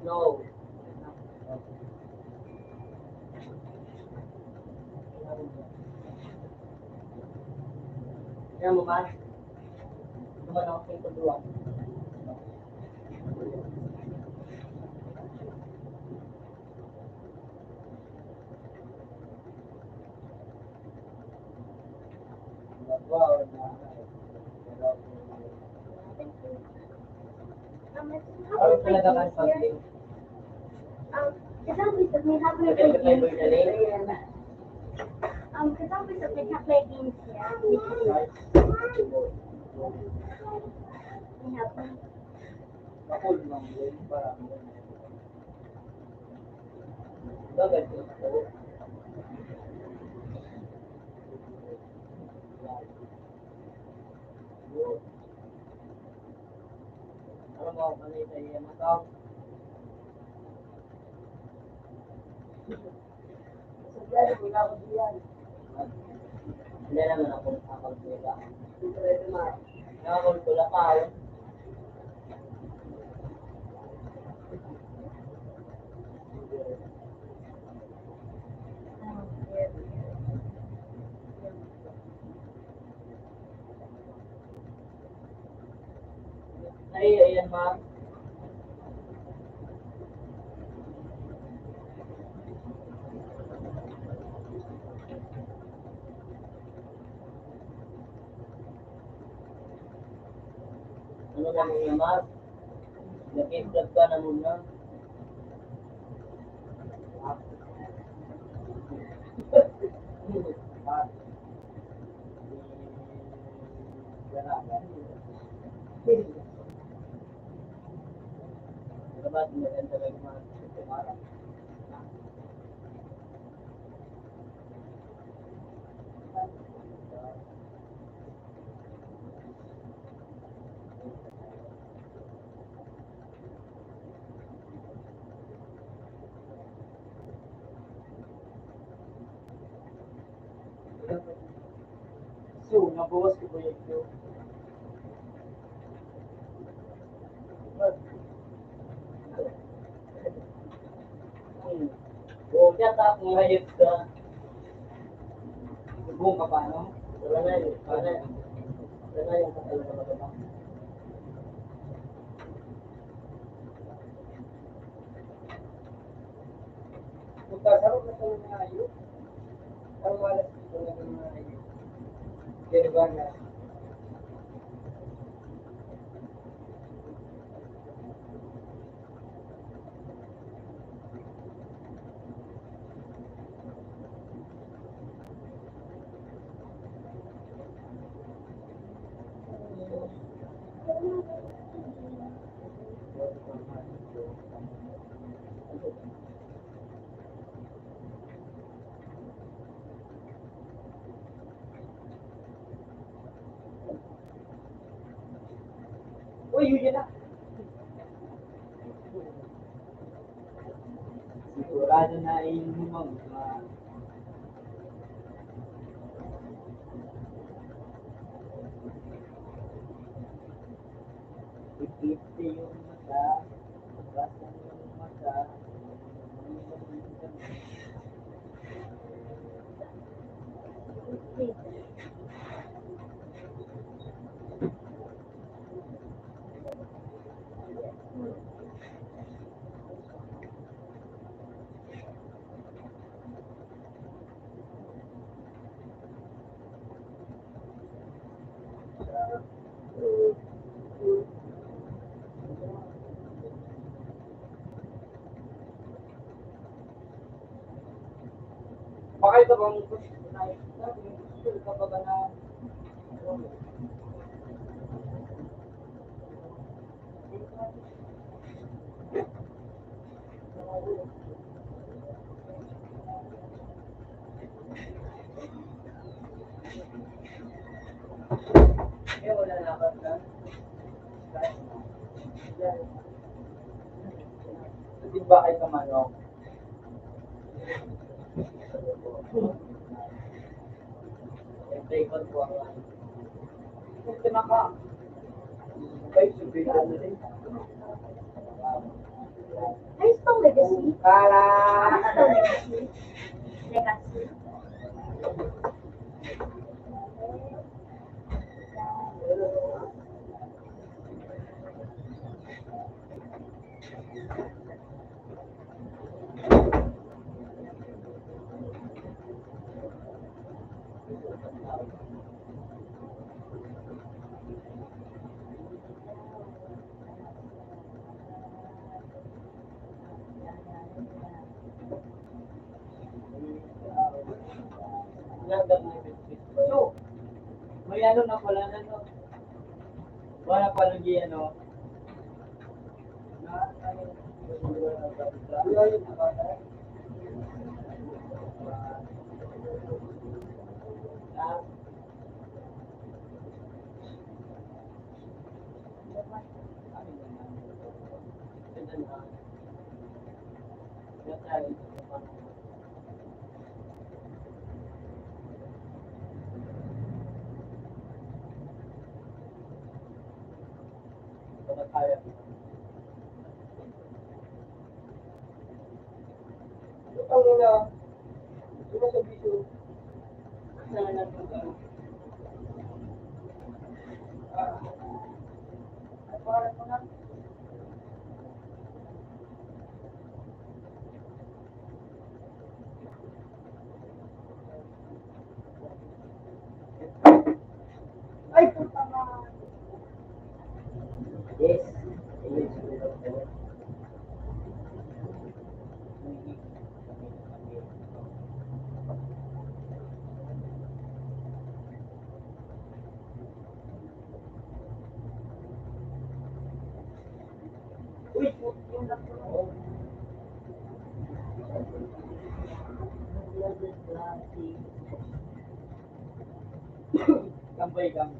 No. Yan mo ba? Duman ako sa ito duwa. Ano talaga ang pag-, Um, kasama ko may hapon na pag-games. Um, kasama ko may hapon na games niya. May hapon. Hindi naman ako nakapagpila. Nakapagpila pa ako. Ay, ayan, ma'am. Ano na mga, ma'am? Nag-vlog ka na muna. So, nabawas ko ba yung view? Hmm. Oh, kaya tapos ngayod ka. Subong ka pa, no? Wala na yun. Wala na yun. Kaya yung patay na mga baba. Kung kasarap na sa mga hayop, ang malas dito na mga hayop. Pero ba na? Uy, yun yan na. Sigurado na inuman mo. Ipit yung mata, basta yung mata. Baka ito bang gusto na, gusto ka ba na? Di ba kay kamanok? Ay, itong legacy. Para. Itong legacy. Legacy. So, may ano na pala na, no? Wala pa lagi, ano? Ang ina, ina sa bisyo. Sana nagpunta. Ah, ang pangalan mo na? Ay, puta na. Yes. Uy, yung nagpunong. Tambay kami.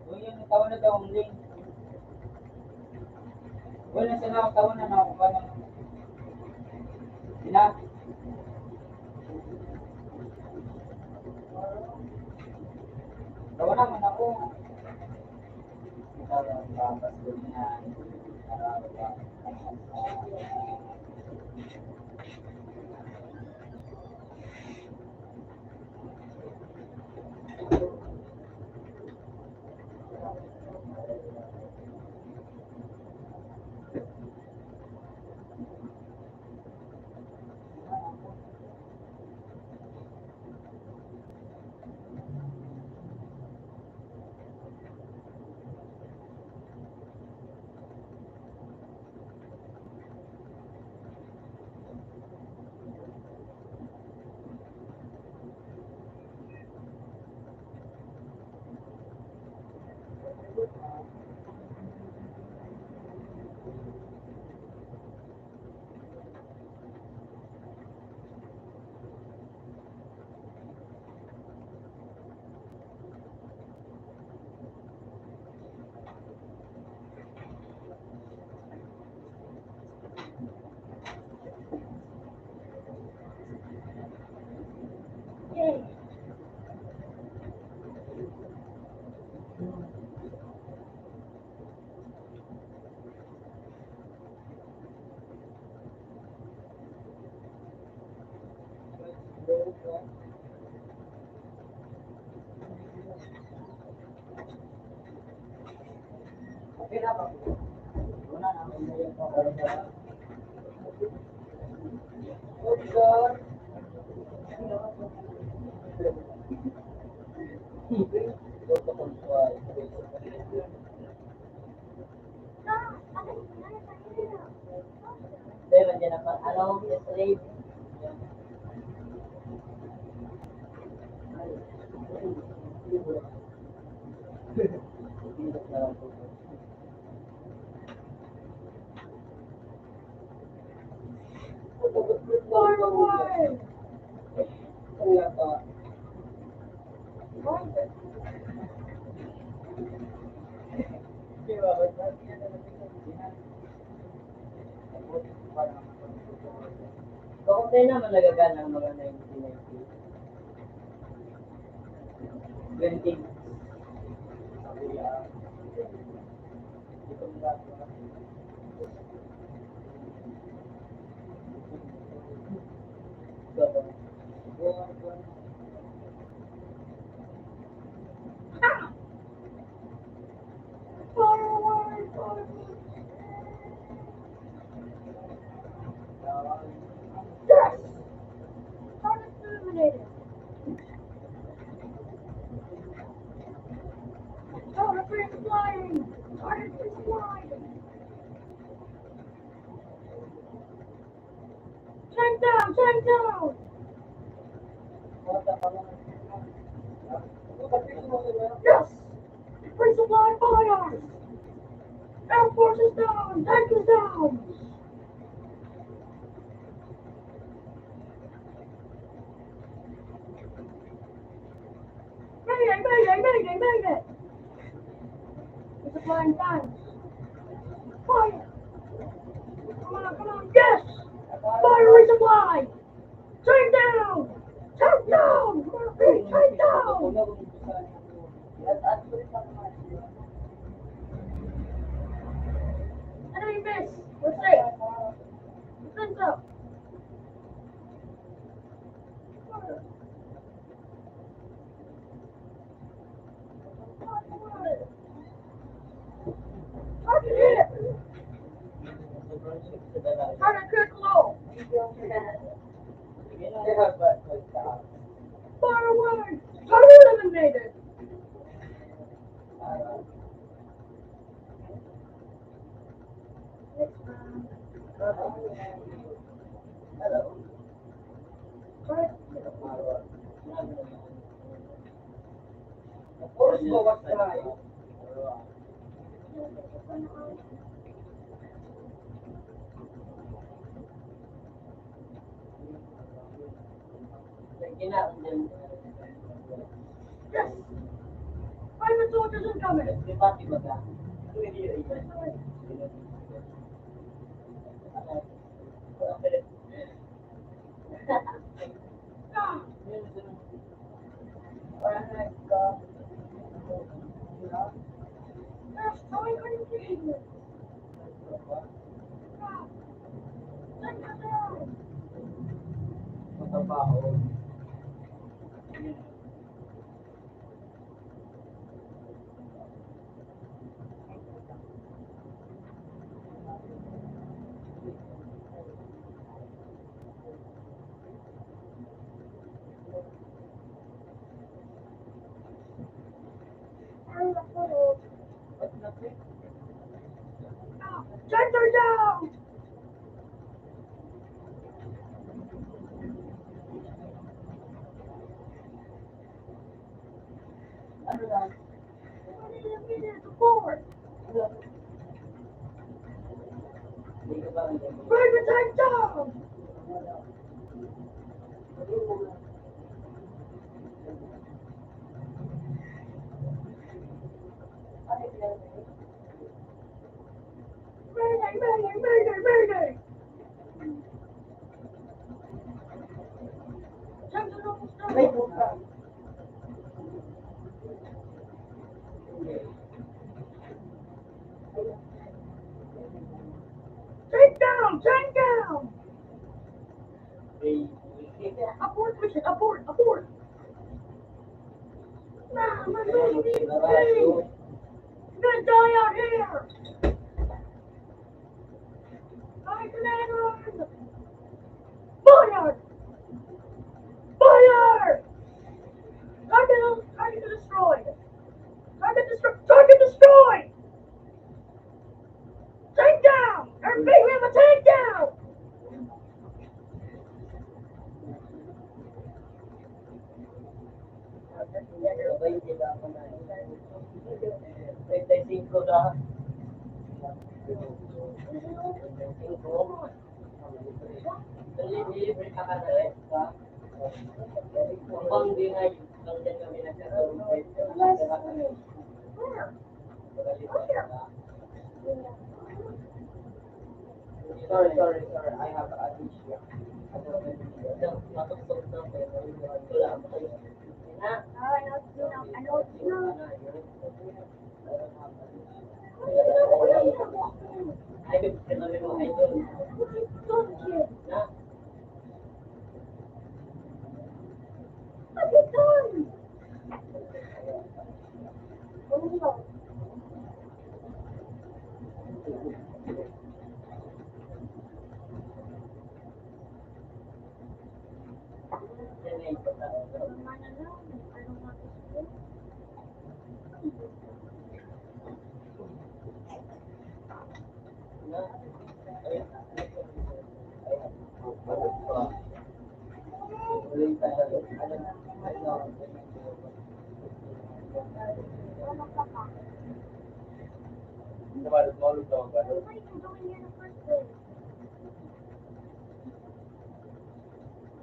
Uy, yung taon na taon din. Uy, nasa na taon na na ako pa na. Sina? Gawa naman ako. Pero nandiyan ang pang-allow, slave. Bakit tayo naman nagagana ang mga nineteen ninety? Twenty. Yes! Target eliminated. Target is flying! Target is flying! Shut down! Shut down! Yes! Resupply fires! Air Force is down! Tank is down! Mayday! Mayday! Mayday! Mayday! Resupply tanks! Fire! Come on! Come on! Yes! Fire resupply! Turn down! Turn down! Turn down! Ano yung best? What's it? Defense up! Target hit! Target hit low! Far away! Target eliminated! Next round. Hello. Yes! Private soldiers incoming! Gender down! Forward! Bring the tank down! Mayday, mayday, mayday, mayday! Take down! Take down! Abort mission! Abort! Abort! Nah, my God, you're gonna die out here! Fire! Fire! Target, target destroyed! Target destroyed! Target destroyed! Take down! Everybody, we have a takedown! Sorry, sorry, sorry. I have an issue.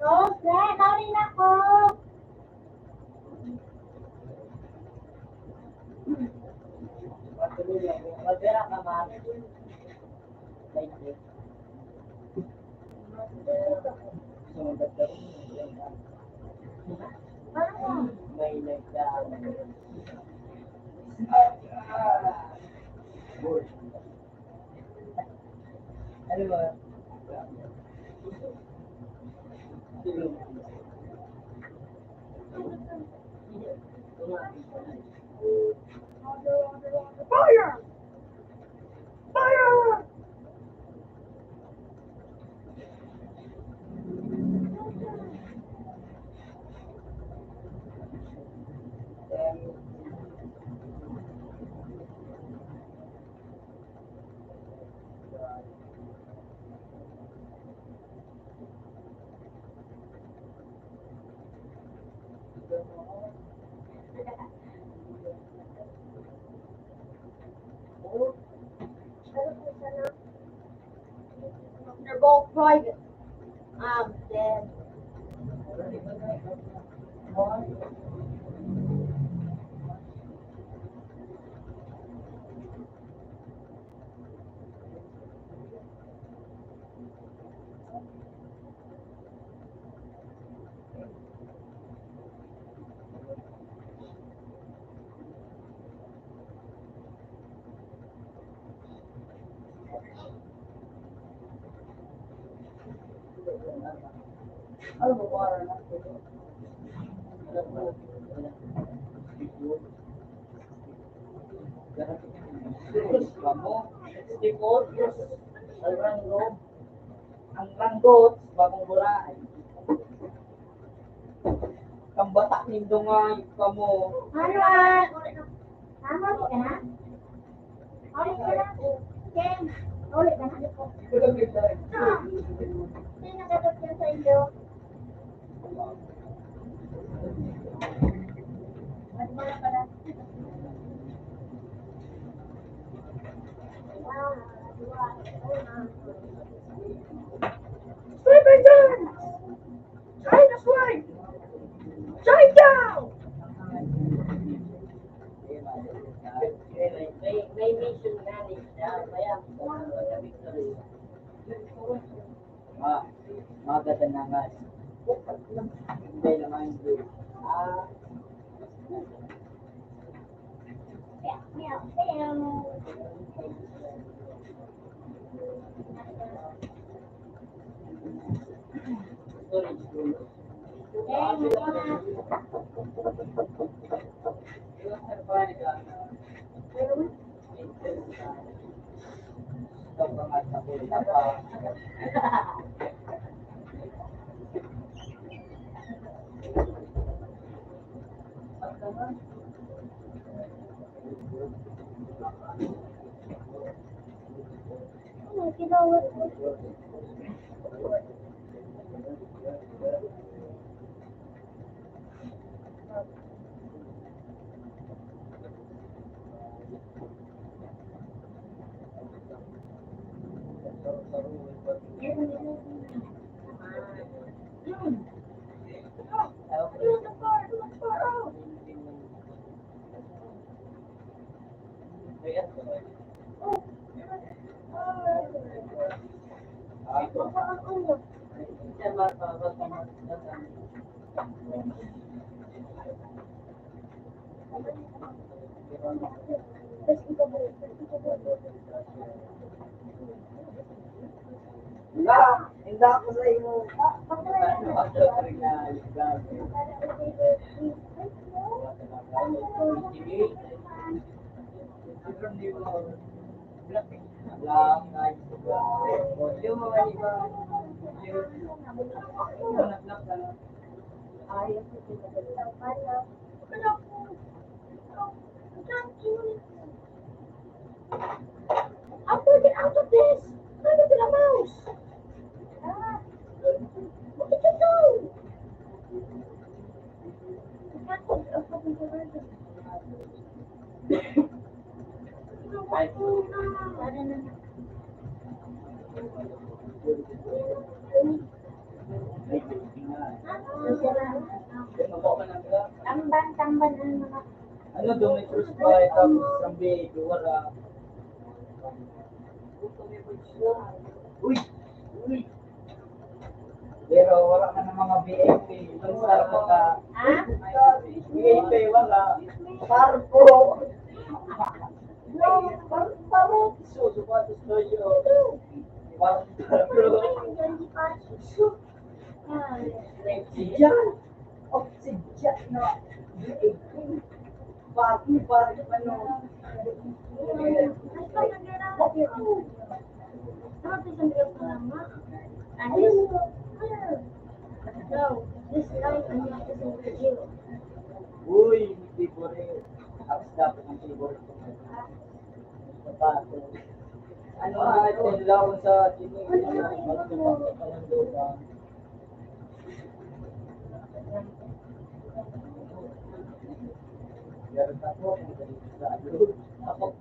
Rose, dali, kaon na ako. Magdala ka, ma'am. Like this. May nagdaan. Ano ba? Fire! Fire! They're both private. Um, then Ano ba para na? Kamo, sixty-four, ang ranggo, ang ranggot, bagong buray. Kang bata nindo nga, kamo. Ano, ah? Tama, ulit ka na? Ulit ka na? Ken, ulit ka na? Ah, sino nagkatapos sa inyo? Swipe and dance! Try na swipe! Try down! May, may mission nga ni siya. Kaya, Ma, maganda na nga. Hindi naman, hindi. Ah. Wala, hindi ako sa imo. How do I get out of this? Where did the mouse? Ah, what did you do? I can't open the window. Tamban, tamban ang mga... Ano, doon may cruise pa, tapos ang big, wala. Uy! Uy! Pero wala ka ng mga V I P. Itong star ko ka. Ha? V I P, wala. Star ko. Par-, paro. Susukat sa iyo. Par-, paro. Yan. Oxygen na. Bakit, bakit, ano? Uy, favorite. Apps dapat ang favorite ko. Sapatos. Ano nga, ito yung laban sa Chino. Meron ako. Ako.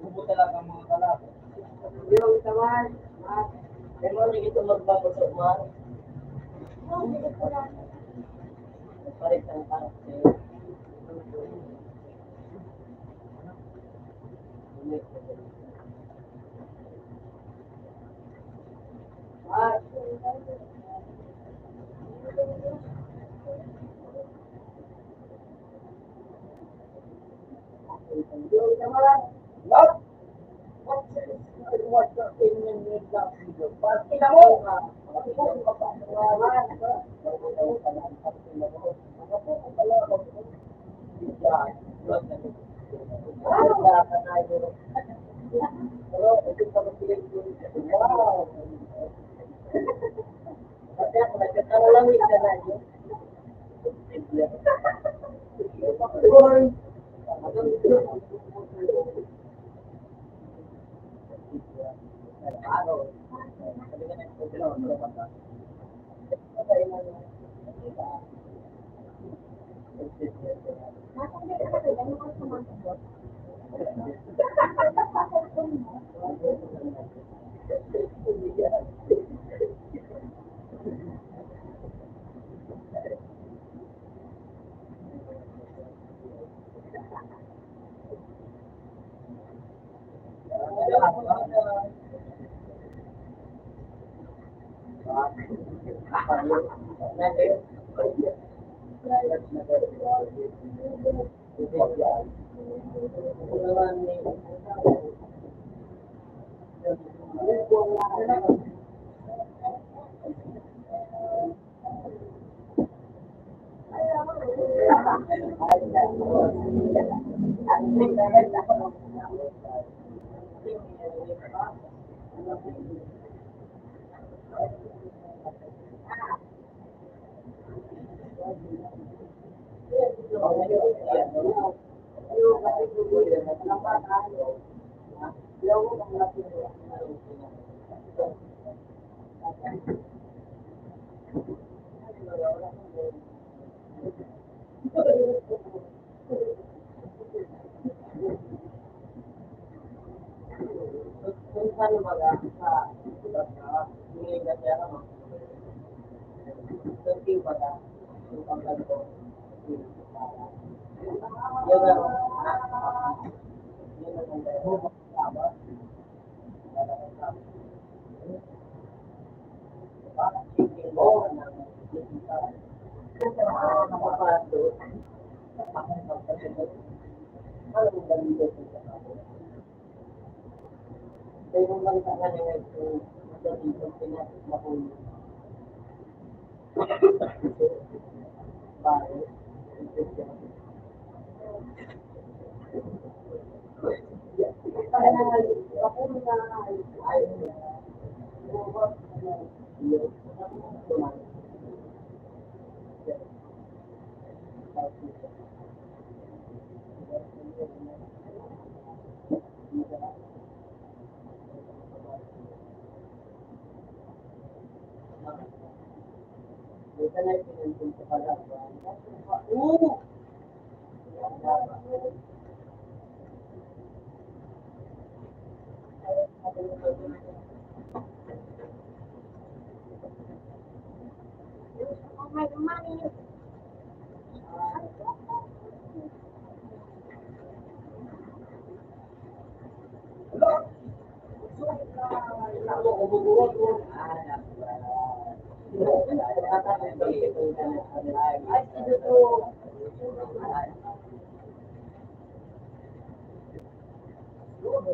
Bubo talaga ang mga kalaban. Yung tawad, ah, may mga hindi ko magbabasa, ma. Palit ang parang sa'yo.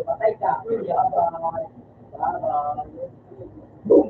Patay ka. Bye-bye. Bye-bye. Boom!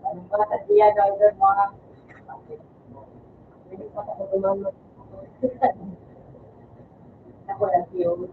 Anong bata siya, driver mo, ha? Pwede pa ako tumawag. Ako lang yun.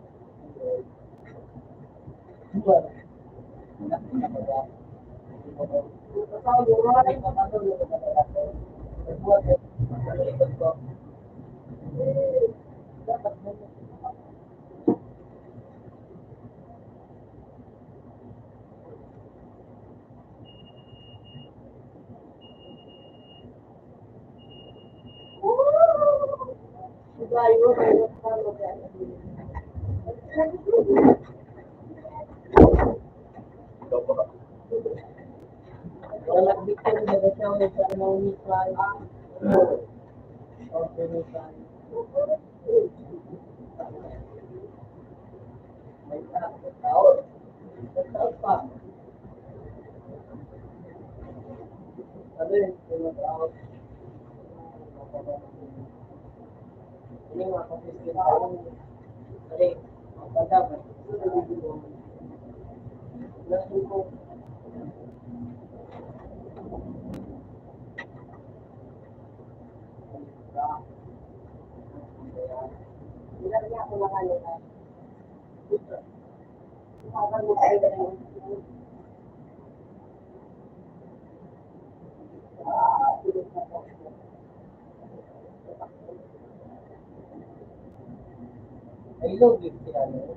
I love you, sila, no?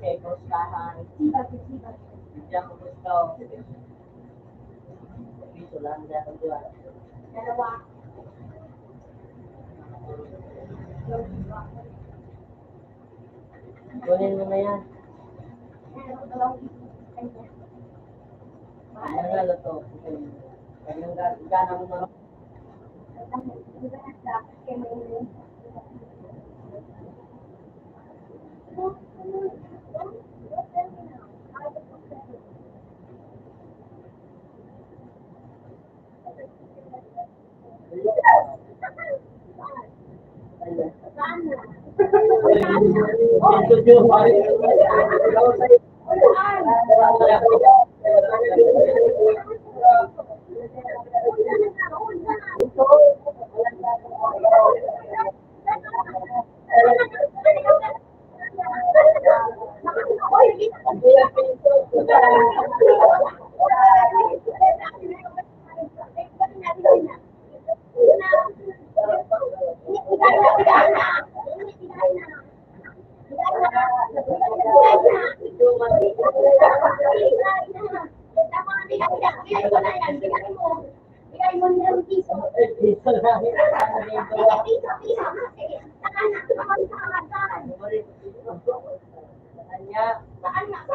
Okay, kumustahan? Diyan, kumusta? Dito lang, dyan, dyan. Dalawa. Kunin mo na yan. Ano na luto? Ganyan ga-, gana mo mga Saan nga? Saan?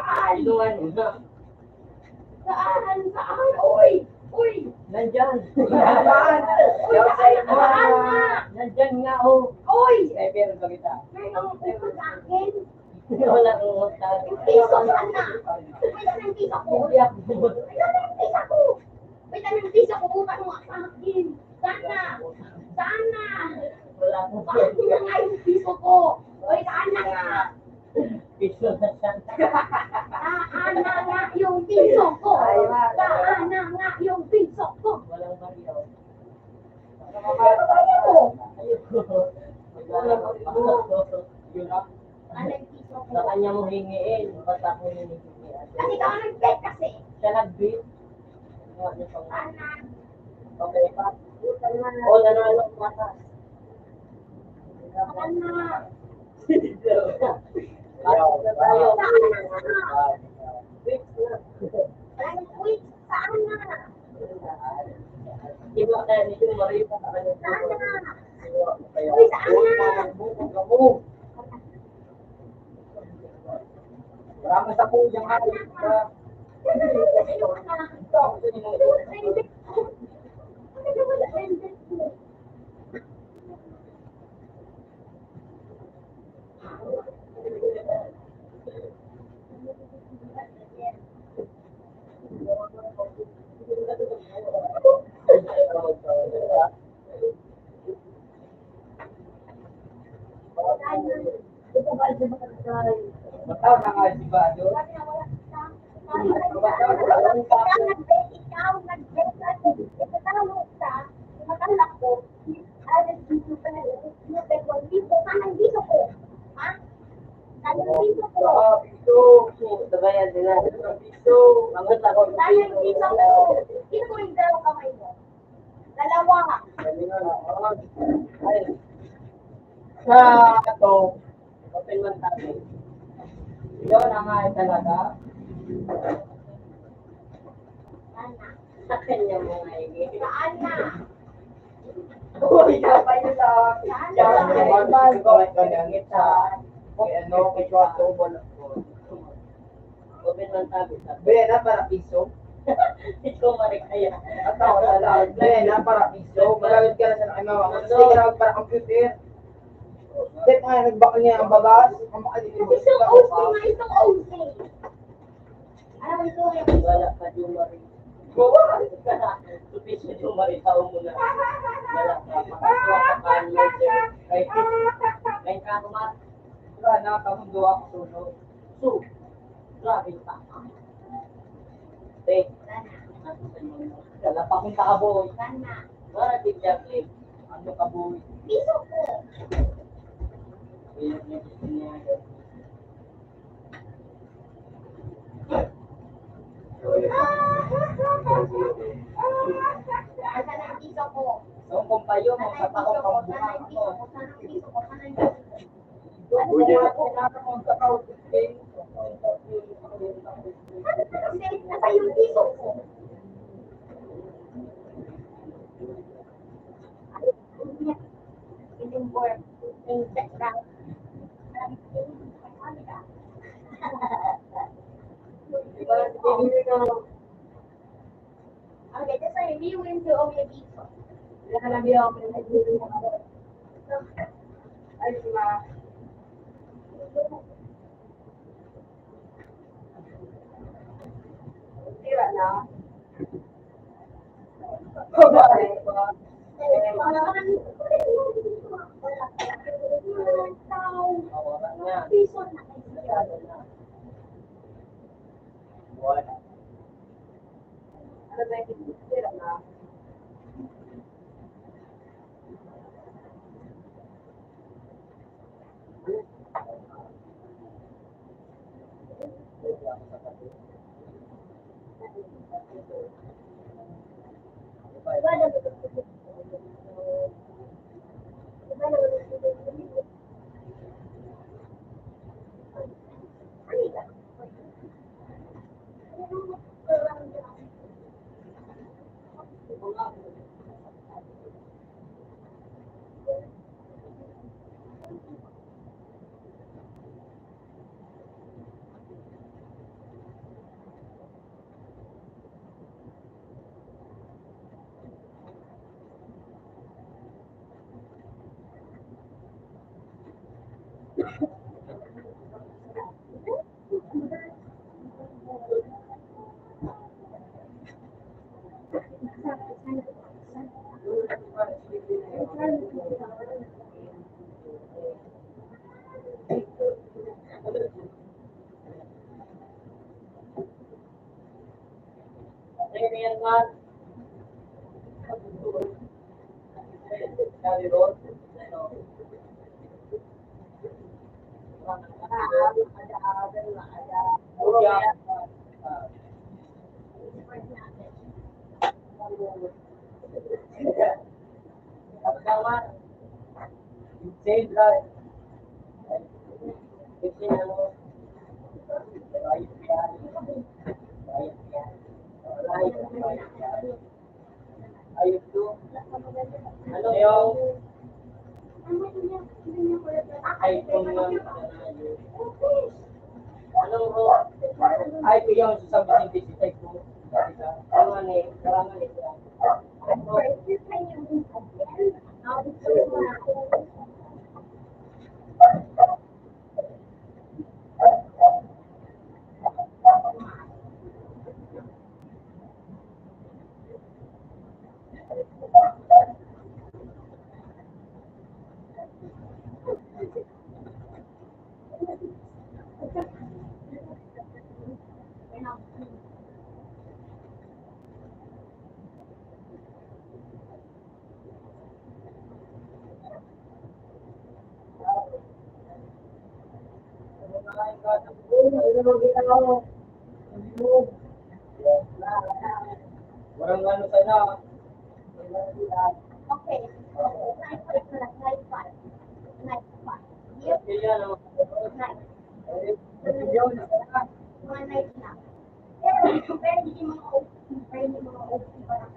Saan? Saan? Uy! Uy! Nandyan. Saan nga? Nandyan nga, oh. Uy! May pera ba kita? May utang ka sa akin? Wala akong utang. Yung piso, saan na? Wala nang piso ko. Hindi ako. Wala nang piso ko. Wait, anong piso ko? Utang mo sa akin. Sana. Sana. Wala akong Bakit na nga yung piso ko? Uy, sana nga. Piso na. Sa kanya mo hingiin, basta ko hiningi. Kasi ikaw ang nag-bet kasi. Siya nag-bet. Ano niya pang- Sana. Okay pa? O, nanalo ka na. Sana. Parang na tayo. Sana. Sana. Kinuha kaya ni Jun Marie pa sa kanya. Uy, saan na? Marami sa po yung hari. Dalawa. Ay. Sa ato, open man tayo. Yun ang ay talaga. Sa kanya mo nga ini. Saan na? Uy, kapay na sa akin. Saan na? Kaya naman, ikaw ay ganyan. Sa, ano, kay Kwarto, wala ko. Open man tabi, tabi. Be, na para piso. Ikaw, Marikaya. At ako na lang. Be, na para piso. Malawit ka na sa nakimawa. Ano? Sige, para computer. Dito nga, nagbakal niya ang bagas. Ang bakal dito. Ito, O C, ito, O C. Ano ito? Wala pa, Jumari. Wala. Supisyo, Jumari, tao mo na. Wala pa. Makaswa pa ka, Lord. Ay, ay, kamat. Wala na, kamong duwa ko sunod. So, grabe ka. Te, wala pa akong kaaboy. Wala, di Jacqueline. Ano kaboy? Piso ko. Ayan, yan, yan, yan. Asan ang piso ko? Saan ang piso ko? Saan ang piso ko? Saan ang piso ko? Saan ang piso ko? Nasa yung piso ko. Ang ganyan sa hindi yung window o may dito. Wala ka na bilang ako ng nagdito sa mga. Ay, si Ma. Tira na. Babae pa. Wala. Ano ba yung tira na? Ayun to. Ano yung... Ay, kung, uh, ano mo? Ay, kung yung sa Vicente, si Tay ko. Ano, ano, ano, ano, Walang ano sana. Okay. Night five na lang, night five. Night five. Yep. Kaya, no? Night. Mga night na. Pero, pero hindi mga O P, pero hindi mga O P pa lang.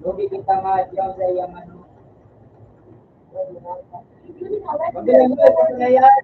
Lugi kita nga diyan sa iyang ano. Magaling mo, ito na yan.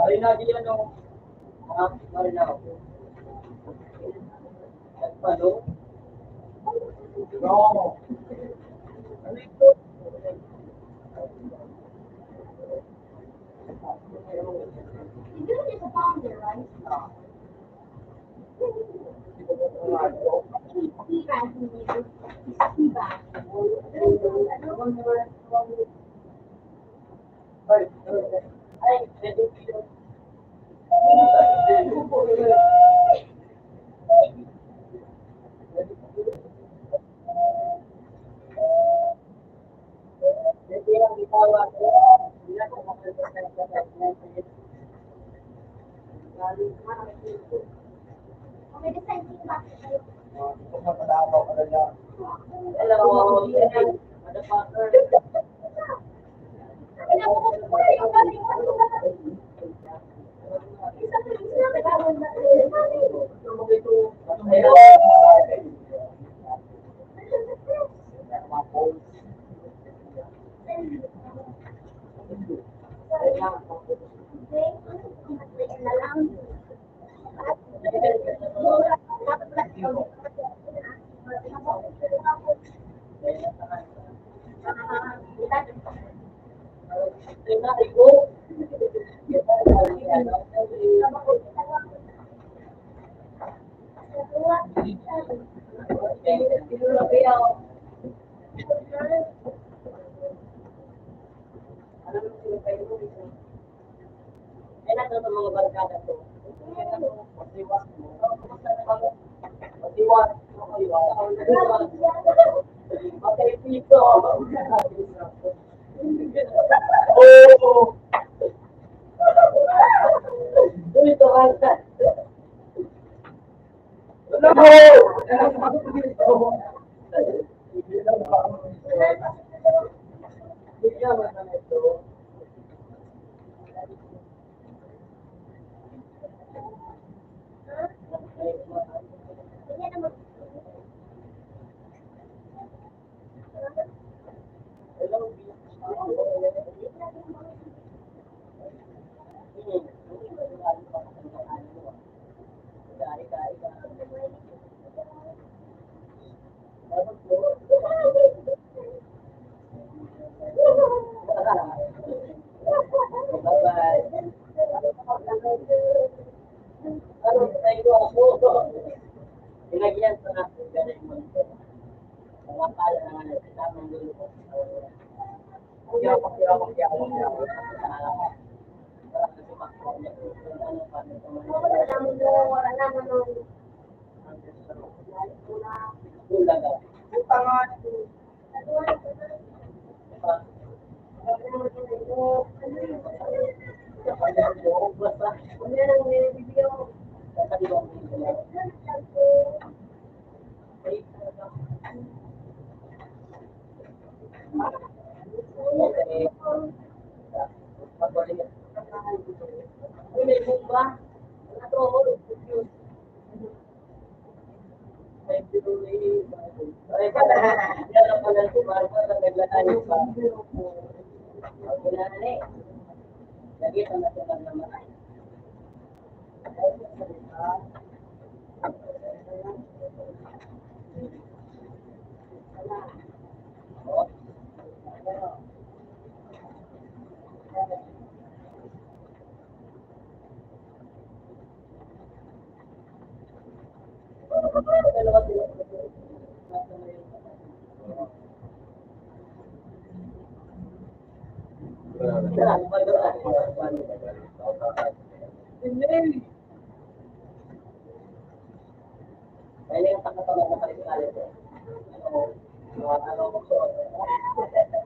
Marina di ano. Ah, Marina. Nagpalo. No. Ano ito? If you're the founder, right? Kaya na sa mga barkada ko. Pasiwas mo. Pasiwas. Pasiwas. Patay dito. Oo. Uy, ito ka.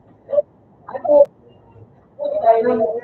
Ano mo?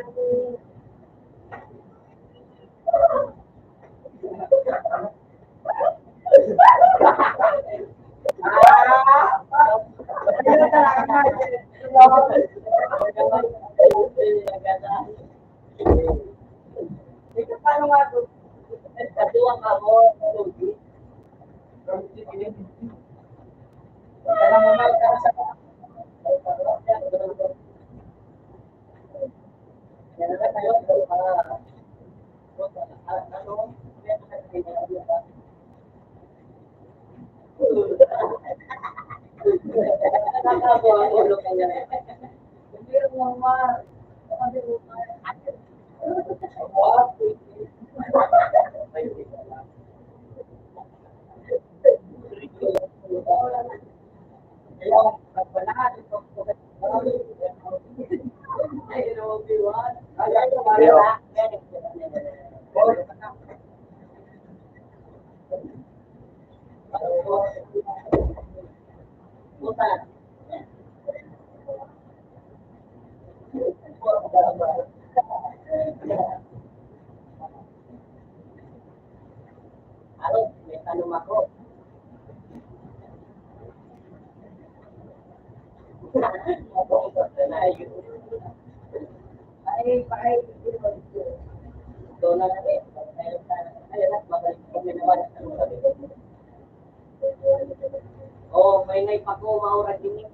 Aro, may tanong ako. Ay, ay, ito na lang eh. Ay, ay, ay, ay, mabalik kami naman. Oh, may nagpako, maura din eh.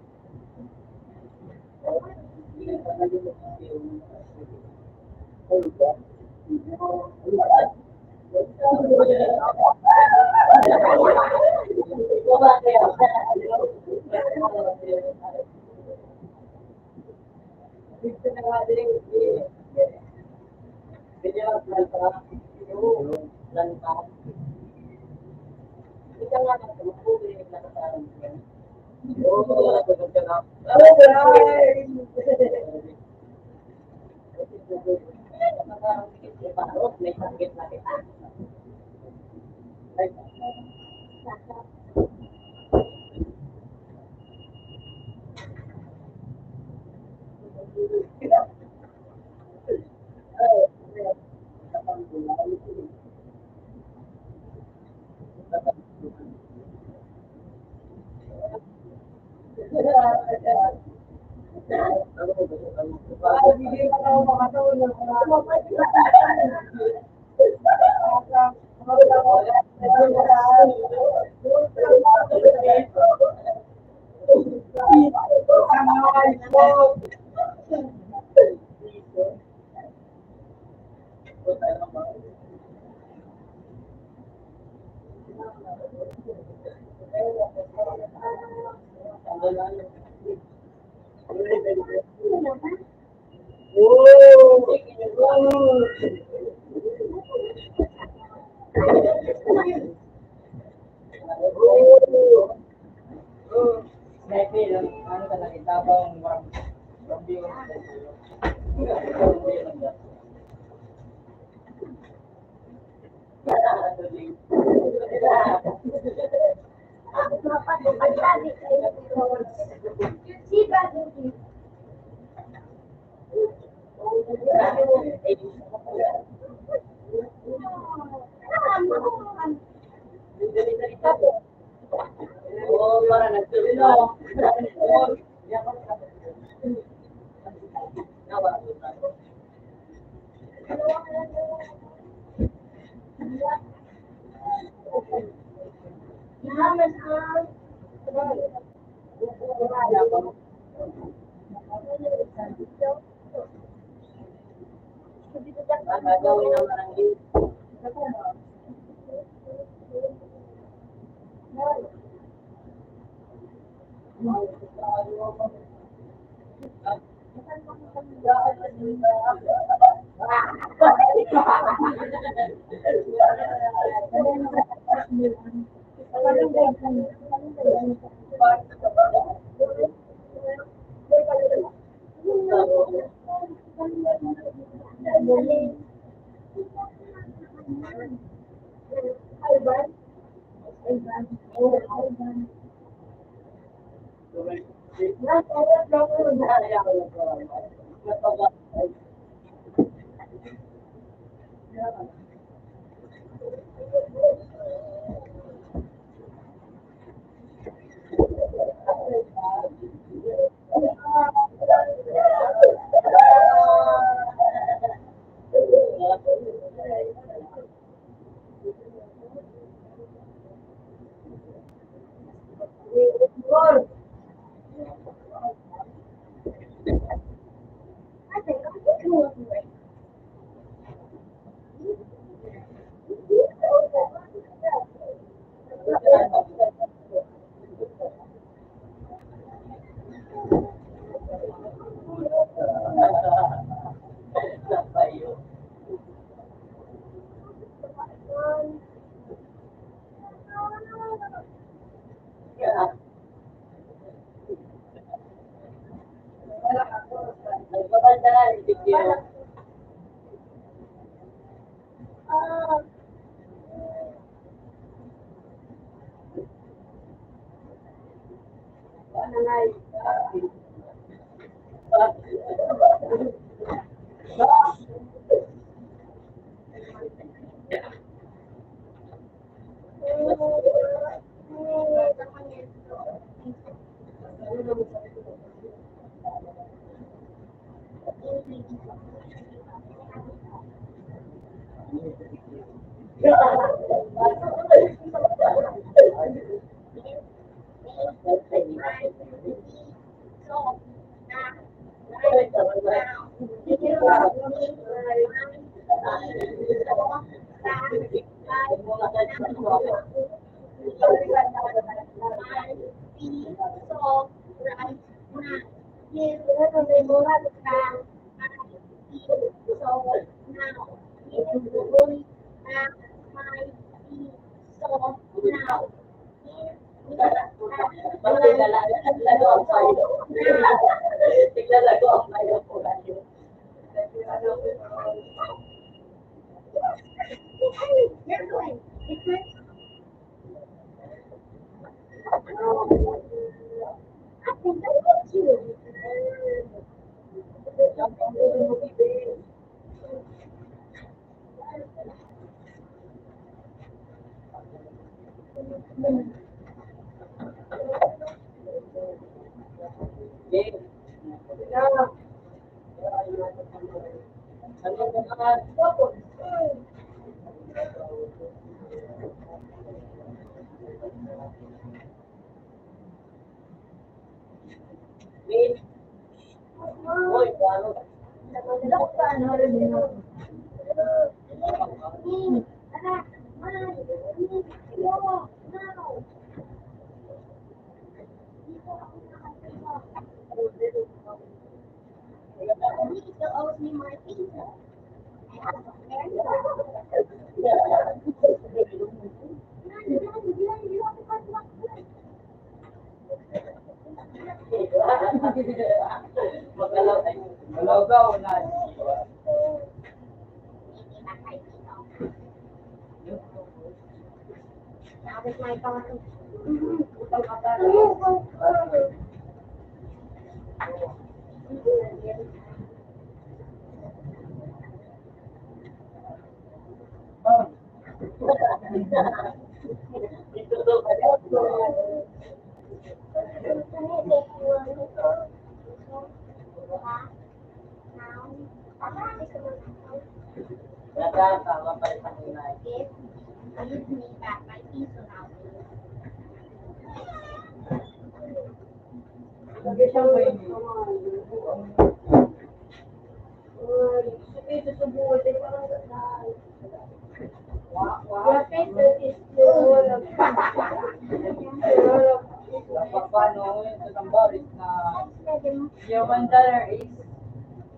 Your one dollar is,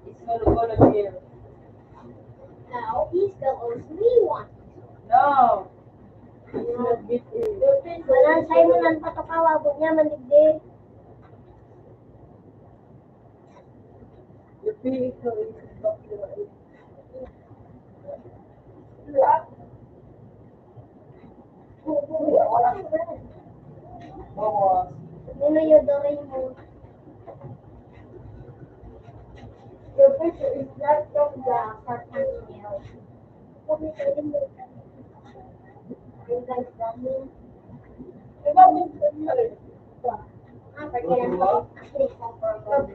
is gonna go to here. Now, he still owes me one. No. It's not with you. Wala, Simon, ang patukaw, abot niya, mandigdi. Your pay is not in the Nino, you Doraemon. Your picture is not from the cartoon. Ah, pwede lang po. Actually, sa program.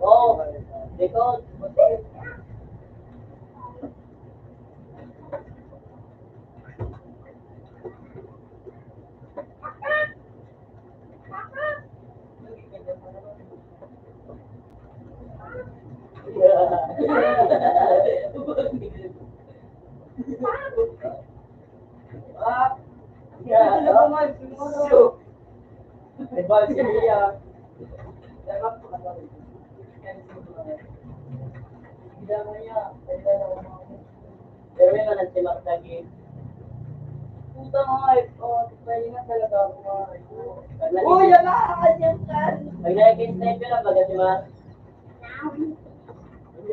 Oh, likod. Pero may mga nagsimak lagi. Puta nga, eh. Oh, pahinga talaga ako, ah. Uy, yan na! Ayan ka! Pag nakikita sniper, ang baga si Mar.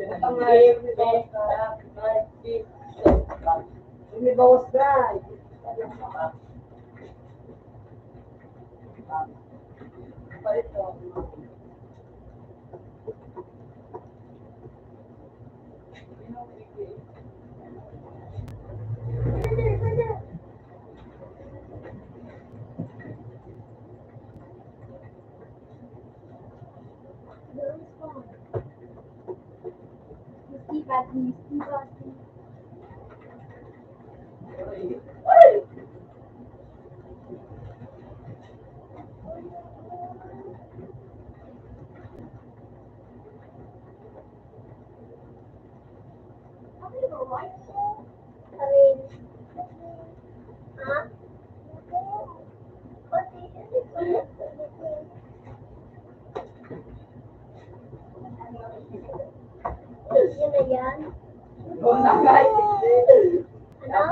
Ang game, eh, ah, ah, si- May bawas na. Yan na yan. Ano?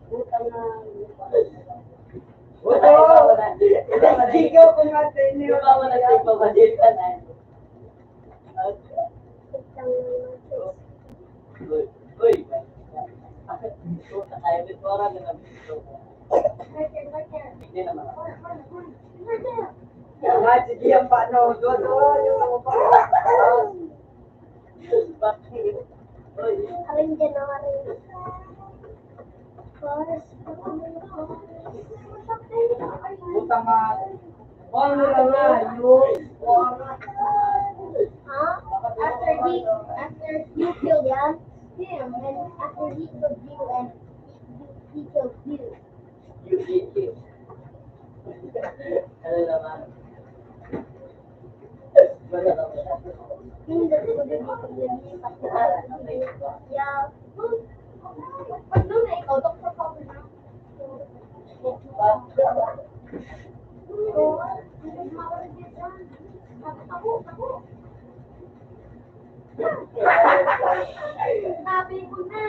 Putang na. Ikaw, kung natin yun. Di ba mo nagpapabalik ka na? Uy, uy. Tayo, may pora na nabito. Hindi naman. Ah, sige, ang paano? Doon, doon, yung mga pa. Bakit? Uy. Aring January. Puta nga. Paano na nga? Yun. Huh? After he, after you killed him, and after he killed you, and he, he killed you. You, you, you. Ano naman? Hindi, hindi, hindi, hindi. Yeah. Pag doon na ikaw, doktor ka na. Sabi ko na.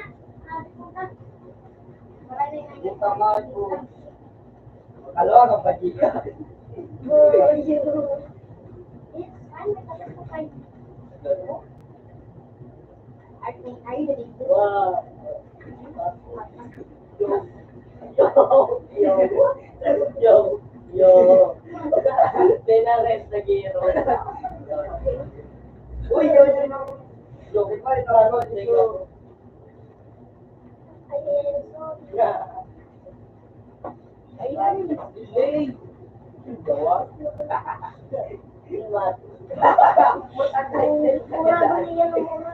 Sabi ko na. Maraming Puta nga po. Kalawa ka pa, di ka. Ay, ay, dali. Wow. Yo, yo, yo, yo, yo. Pinares na giro. Uy, yo, yo, yo. Yo, ito, ito, ito. Yeah. Ay, ay, ay. Gawa. Gawa. Mura ba niya ng mura?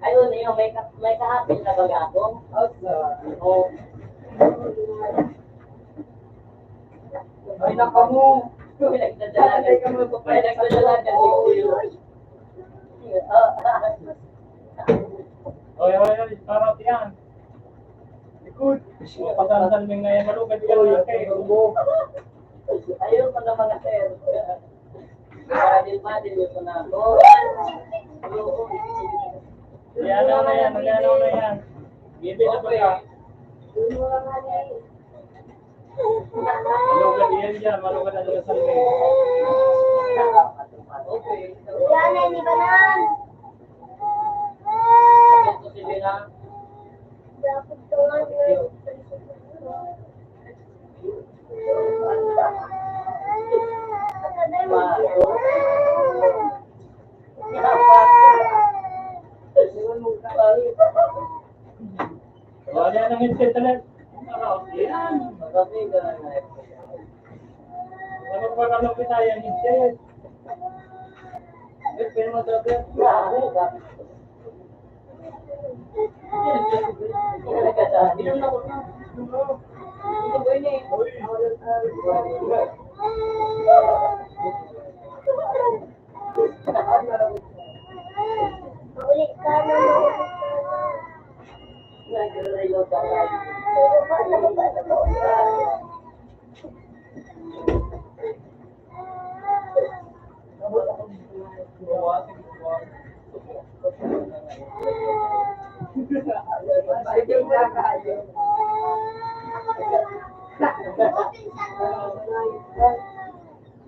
Ayun, yun, may ka-, may kahapon na baga ako. Asa? Oo. Ay, naka mo. May nagdadala ka. May nagdadala ka. Oy, oy, oy, parang yan. Likod. Pagkansan mo ngayon, malugad ka na, kay. Ayun pa naman, sir. Padil-padil yun na ako. Yan, ano na yan, ano na yan. Hindi na ba ka? Malugad yan dyan, malugad ang gasal mo. Yan, yan, iba na. Dapat ko nga, Wala nang headset na. Yan. Ano pa naman kita yan, headset? Pero mo sabi,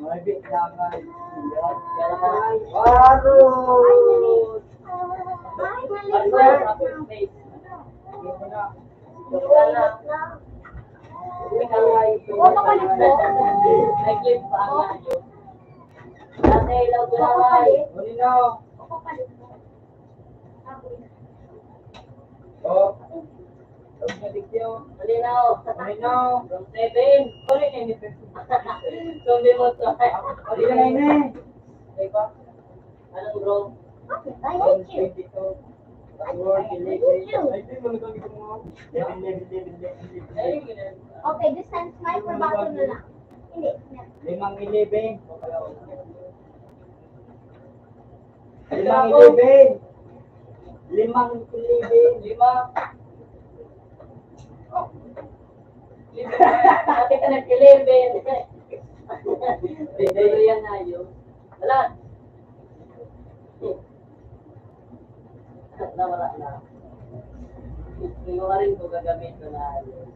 May bitlangan. Barot! Nag-clip pa ang radyo. Dati, ilaw ko na, ay. Malinaw. Oh. Malinaw. Malinaw. From seven. Sorry, nine. Zombie mo to. Hindi na, nine. Diba? Anong room? Okay, I like you. I like you. Okay, this time, smile for bathroom na lang. Hindi. Limang eleven. Limang eleven. Limang eleven. Lima. Lima. Bakit ka nag-eleven? Pero yan na yun. Wala. Nawala na. Yung rin ko gagamit ko na yun.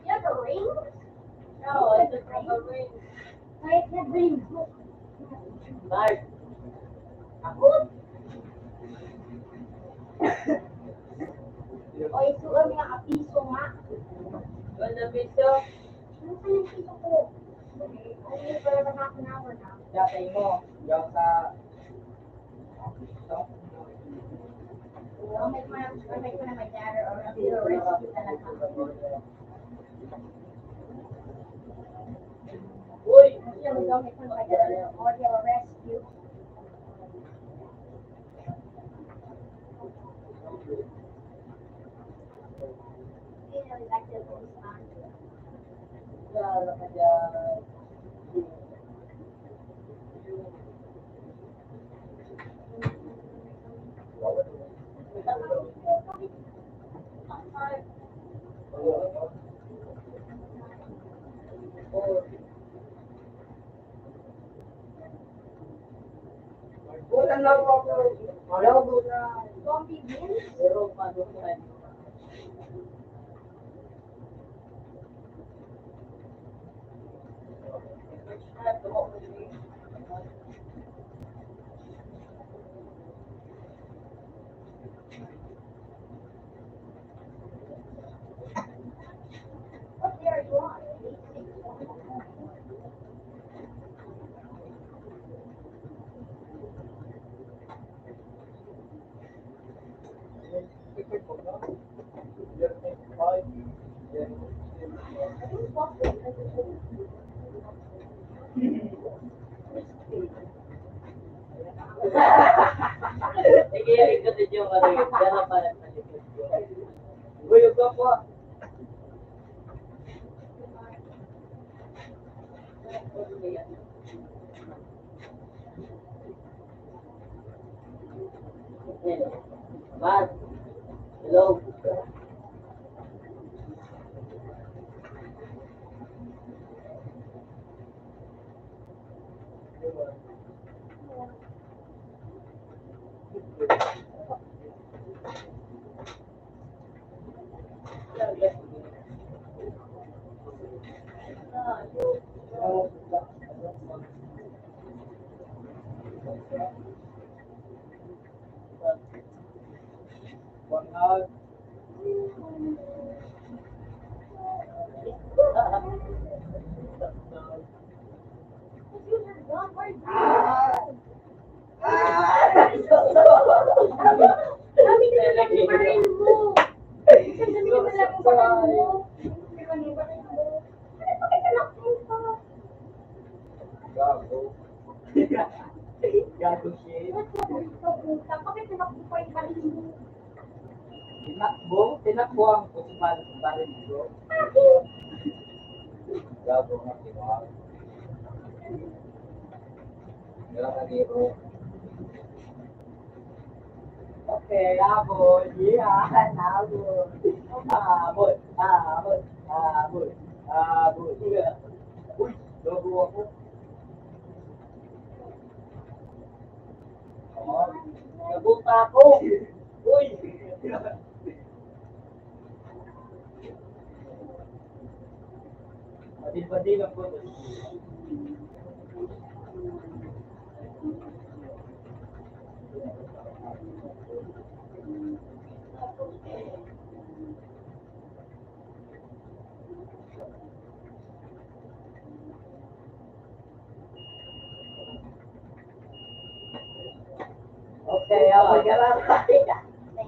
You have a ring? No, it's a proper ring. Kahit na ring. Bard. Ako? O, ito ang mga apiso nga. Ano na piso? Ano sa yung piso ko? Ano yung pala na ako na ako na? Datay mo, yung sa Wala na po ako. Wala ko na. Pero paano ko na? Sige, ikot yung ano yun. Dala pa lang sa likod ko. Uy, yung gwapo. Bad. Hello. Kami na lang yung baril mo. Sandali ka na lang yung baril mo. Ano pa kita nakita? Gago. Gago siya. Ba't ka pumunta? Bakit tinakbo pa yung baril mo? Tinakbo? Tinakbo ang kusman, baril ko. Gago nga, di ba? Wala ka, di ba? Okay, abot. Yan, abot. Abot, abot, abot, abot. Uy, lobo ako. Oh, nabuta ako. Uy. Padi-padi lang po. Okay, ako ka lang.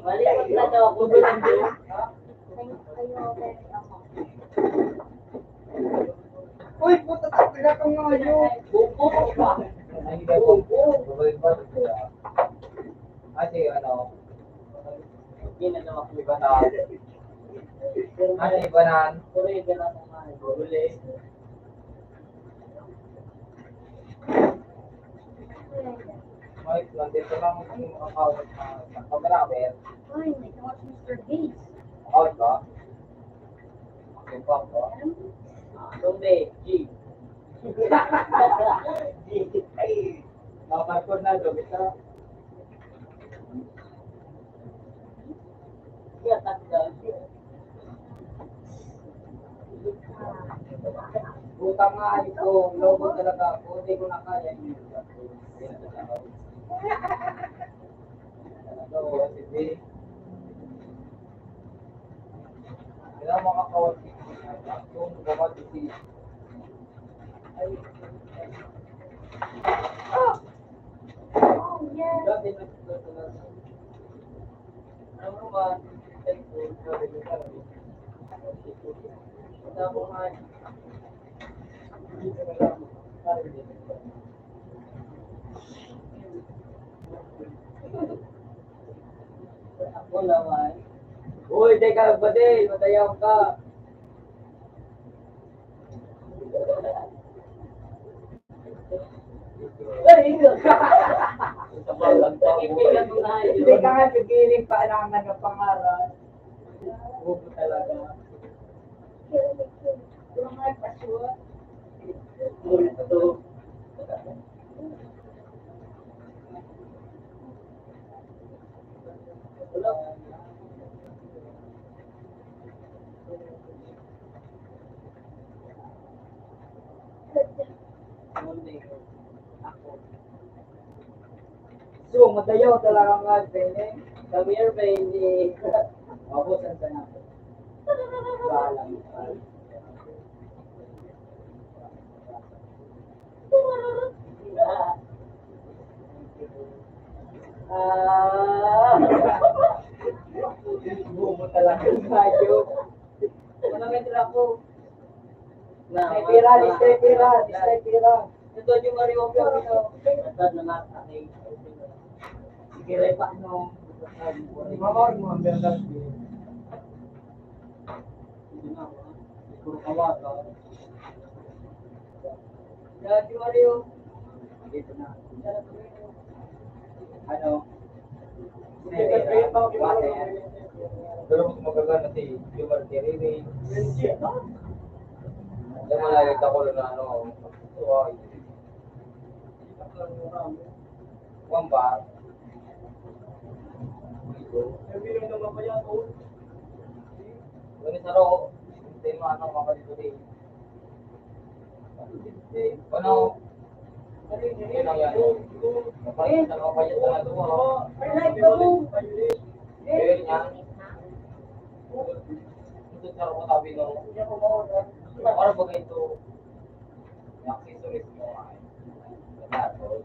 Balik na daw ako doon. Uy, puta, takbo na kang mga yun. Bubo. Bubo. Kasi ano, hindi na naman iba na. Ano iba na? Puro iba na mga huli. Mike, nandito lang yung mga kawit na sa camera, eh. Ay, ito si Mister Gates. Kawit ba? Yung pop, oh. Tumbe, G. G. Ay, nakaparkour na, sabi ka. Utang nga ito, lobo talaga ako, hindi ko na kaya yun. Ano, sige. Kailangan makakawat kung gumati si Ako naman. Uy, teka, pati, matayaw ka. Hindi ka nga pigiling pa lang ang pangalan. Huwag mo talaga. Ito. So, madayaw talaga nga, Bene. Kami yan, Bene. Mabusan ka na. Bahala mo. Ah. Bobo talaga tayo. Ano may trako? May pira, lista yung pira, lista yung pira. Ito yung mariwang pira. Ito na nga, okay. Sige, Repa, no? Mama, mo ang berdas. Hindi na, puro kawat, oh. Daddy Mario. Dito na. Ano? Pero mas magagana si Jomar Tiriri. Yan mo na yung takulo na ano. Wamba. Hindi naman mapayat, oh. Ganun sa roho. Hindi mo ano, mapalito din. Ano? Yun ang yan. Napasok na mga payat na ito, oh. Yun yan. Ito sa ako sabi, no? Para ba ito? Yung accessories mo, ay. Sapatos.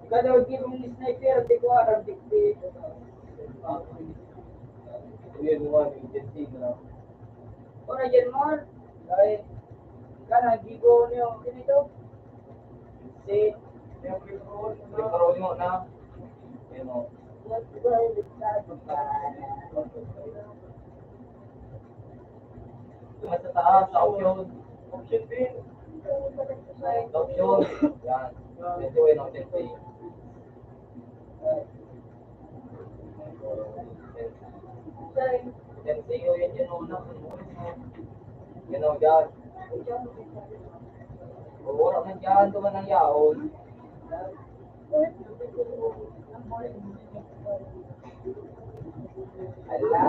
Ikaw daw, di mo ni sniper, di ko alam, di, di. Ito yung mga agency na. Ora dyan mo, ay, ka na, gibo niyo, ganito. Si, yung control mo na. Yun, oh. Yung sa taas, sa option. Option din. Sa option. Yan. Ito yung option din. Yan, sa'yo yan, yan, oh, na. Yan, oh, yan. Oo, wala man dyan, ito man ang yaon. Ala.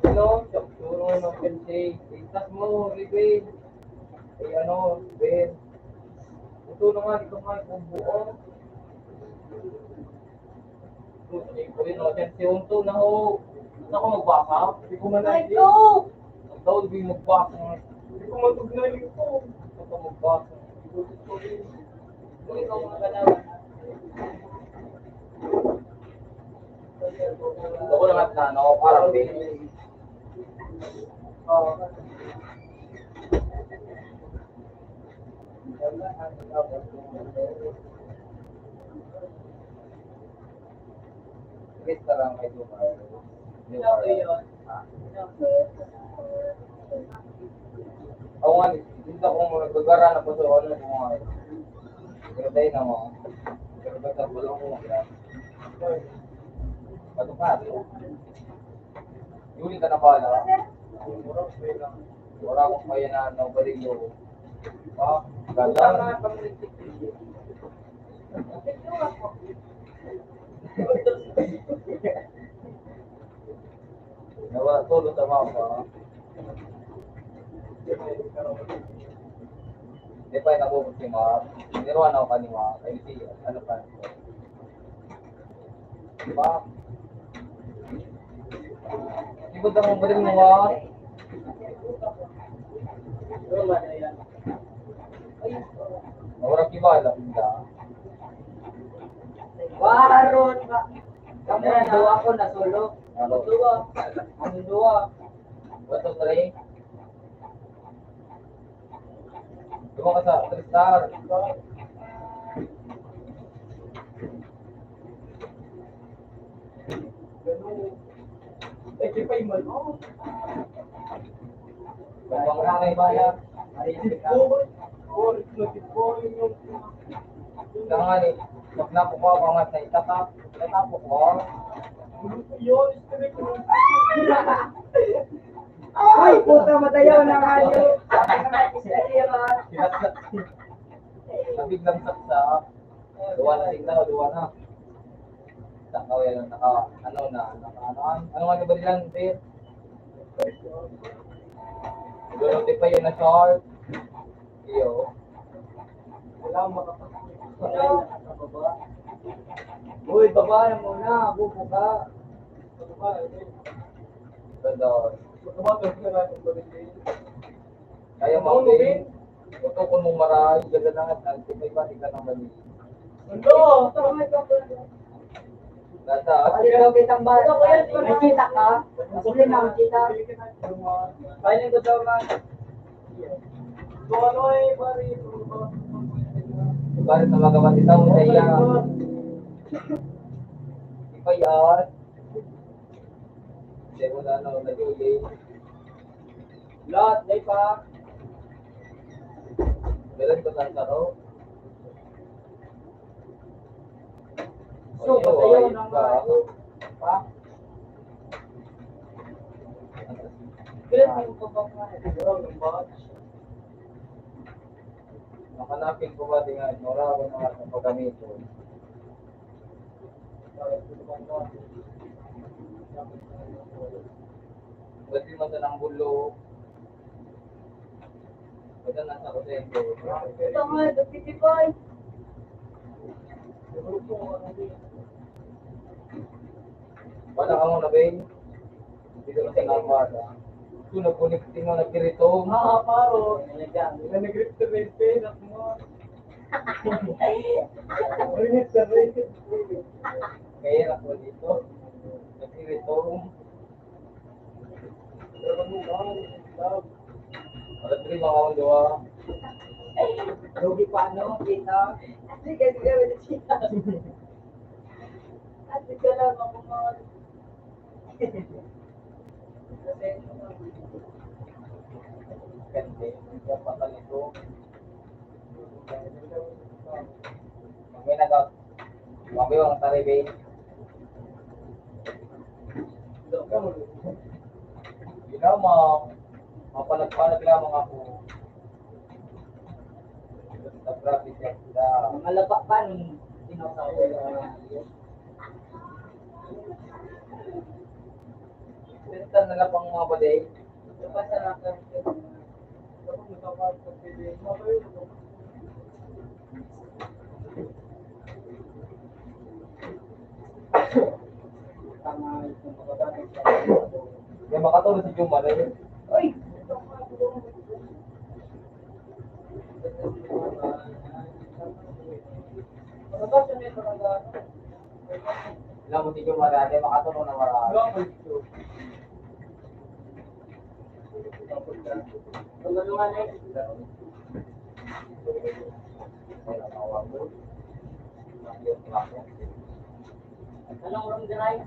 Ano, sa puro ng P N C, itas mo, Ribe. Ay, ano, Ben. Ito na nga, ito nga, kung buo. Ito, ito, ito, ito, ito, na ho. Ako magbasa? Hindi ko man Ay, alam. Go! Ang tao, hindi magbasa. Hindi ko matugnay ito. Ako magbasa. Ako lang at na, no? Parang din. Wait na lang, may dumayo. Sino po yun? Ha? Ako nga, hindi ako mo nagbagara na po sa ano, kung mga. Pero tayo na mo. Pero basta, wala akong mga. Pato pa, Yuli ka na pala. Wala akong kaya na, na baligo. Ha? Ganda. Nawala tulo sa mapa. Di pa yung nabubot si Mark. Niruan ako kanina. Ay, si, ano pa? Di ba? Di ba daw ang galing mo, ah? Nawala ki ba? Alam mo na. Waron ba? Kamo ang duwa ko na solo. Ano? Duwa. Ang duwa. One, two, three. Duwa ka sa three star. Ay, di pa yung man, oh. Bang hangay ba yan? Ay, di pa. Tanga ni, pag napukaw, angat na itatap. Natapok mo? Yun, Ay, puta, matayaw na nga yun. Nabiglang saksak. Duwa na sila, duwa na. Takaw yan, naka, ano na, naka, ano, ano, ano nga ba nilang, sir? Duwa na pa yun na short. Iyo. Wala makapag-, wala makapag-, Uy, baba na muna, bubo ka. Baba, eh. Perdon. Baba, pwede ka natin bumili. Kaya mo, Bing? Ito kung mong maray, ganda na nga, may ba, ikaw nang mali. Ano? Tama, ito, ito. Ganda. Ano daw kitang ba? May kita ka? Ang huli na ang kita. Paano ko daw, man? Bari sa mga kapatid mo, sa iya. Di ba yan? Hindi mo na, ano, nag-uli. Lot, di pa. Meron ko sa taro. So, patayon ang mga ito. Pa? Kaya mo pa ba nga? Ito, ang batch. Makanapin ko ba, di nga, mura ako mga pagkamiton. Pwede man sa nang bulo. Ito na sa kusento. Ito nga, ito, Titi Boy. Wala ka muna, Ben. Dito na sa Lampard, ah. Ito, nag-connecting na, nagkirito. Ah, paro. Yan, yan. Nag-reservation ako mo. Nag-reservation. Kaya ako dito. Nagkirito. Alas tres, mga duwa. Lugi pa, no? Kita. Sige, sige, sige. At sige lang, mga Ganda yung pagkakal nito. May nag-, mami, ang taribin. Ikaw, ma-, mapalag-palag lamang ako. Sa traffic yan sila. Mga laba pa, nung sinasabi ko. Minsan na lang pang mga balik. Yan, makatulog si Juma, dahil, ay! Alam mo, si Juma, dahil makatulog na marami. Anong room, Diray?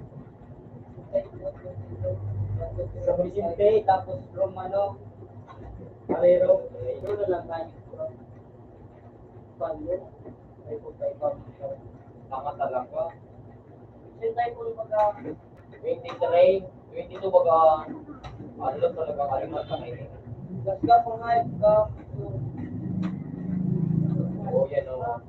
Sa Vicente, tapos room, ano, Marero. Doon na lang tayo. Paano? Ay, kung tayo pa. Tama talaga. Yung tayo po yung pagka- Twenty-three, twenty-two baga, ano lang talaga, kalimat na kayo. Gas ka, mga gas. Oh, yan, oh.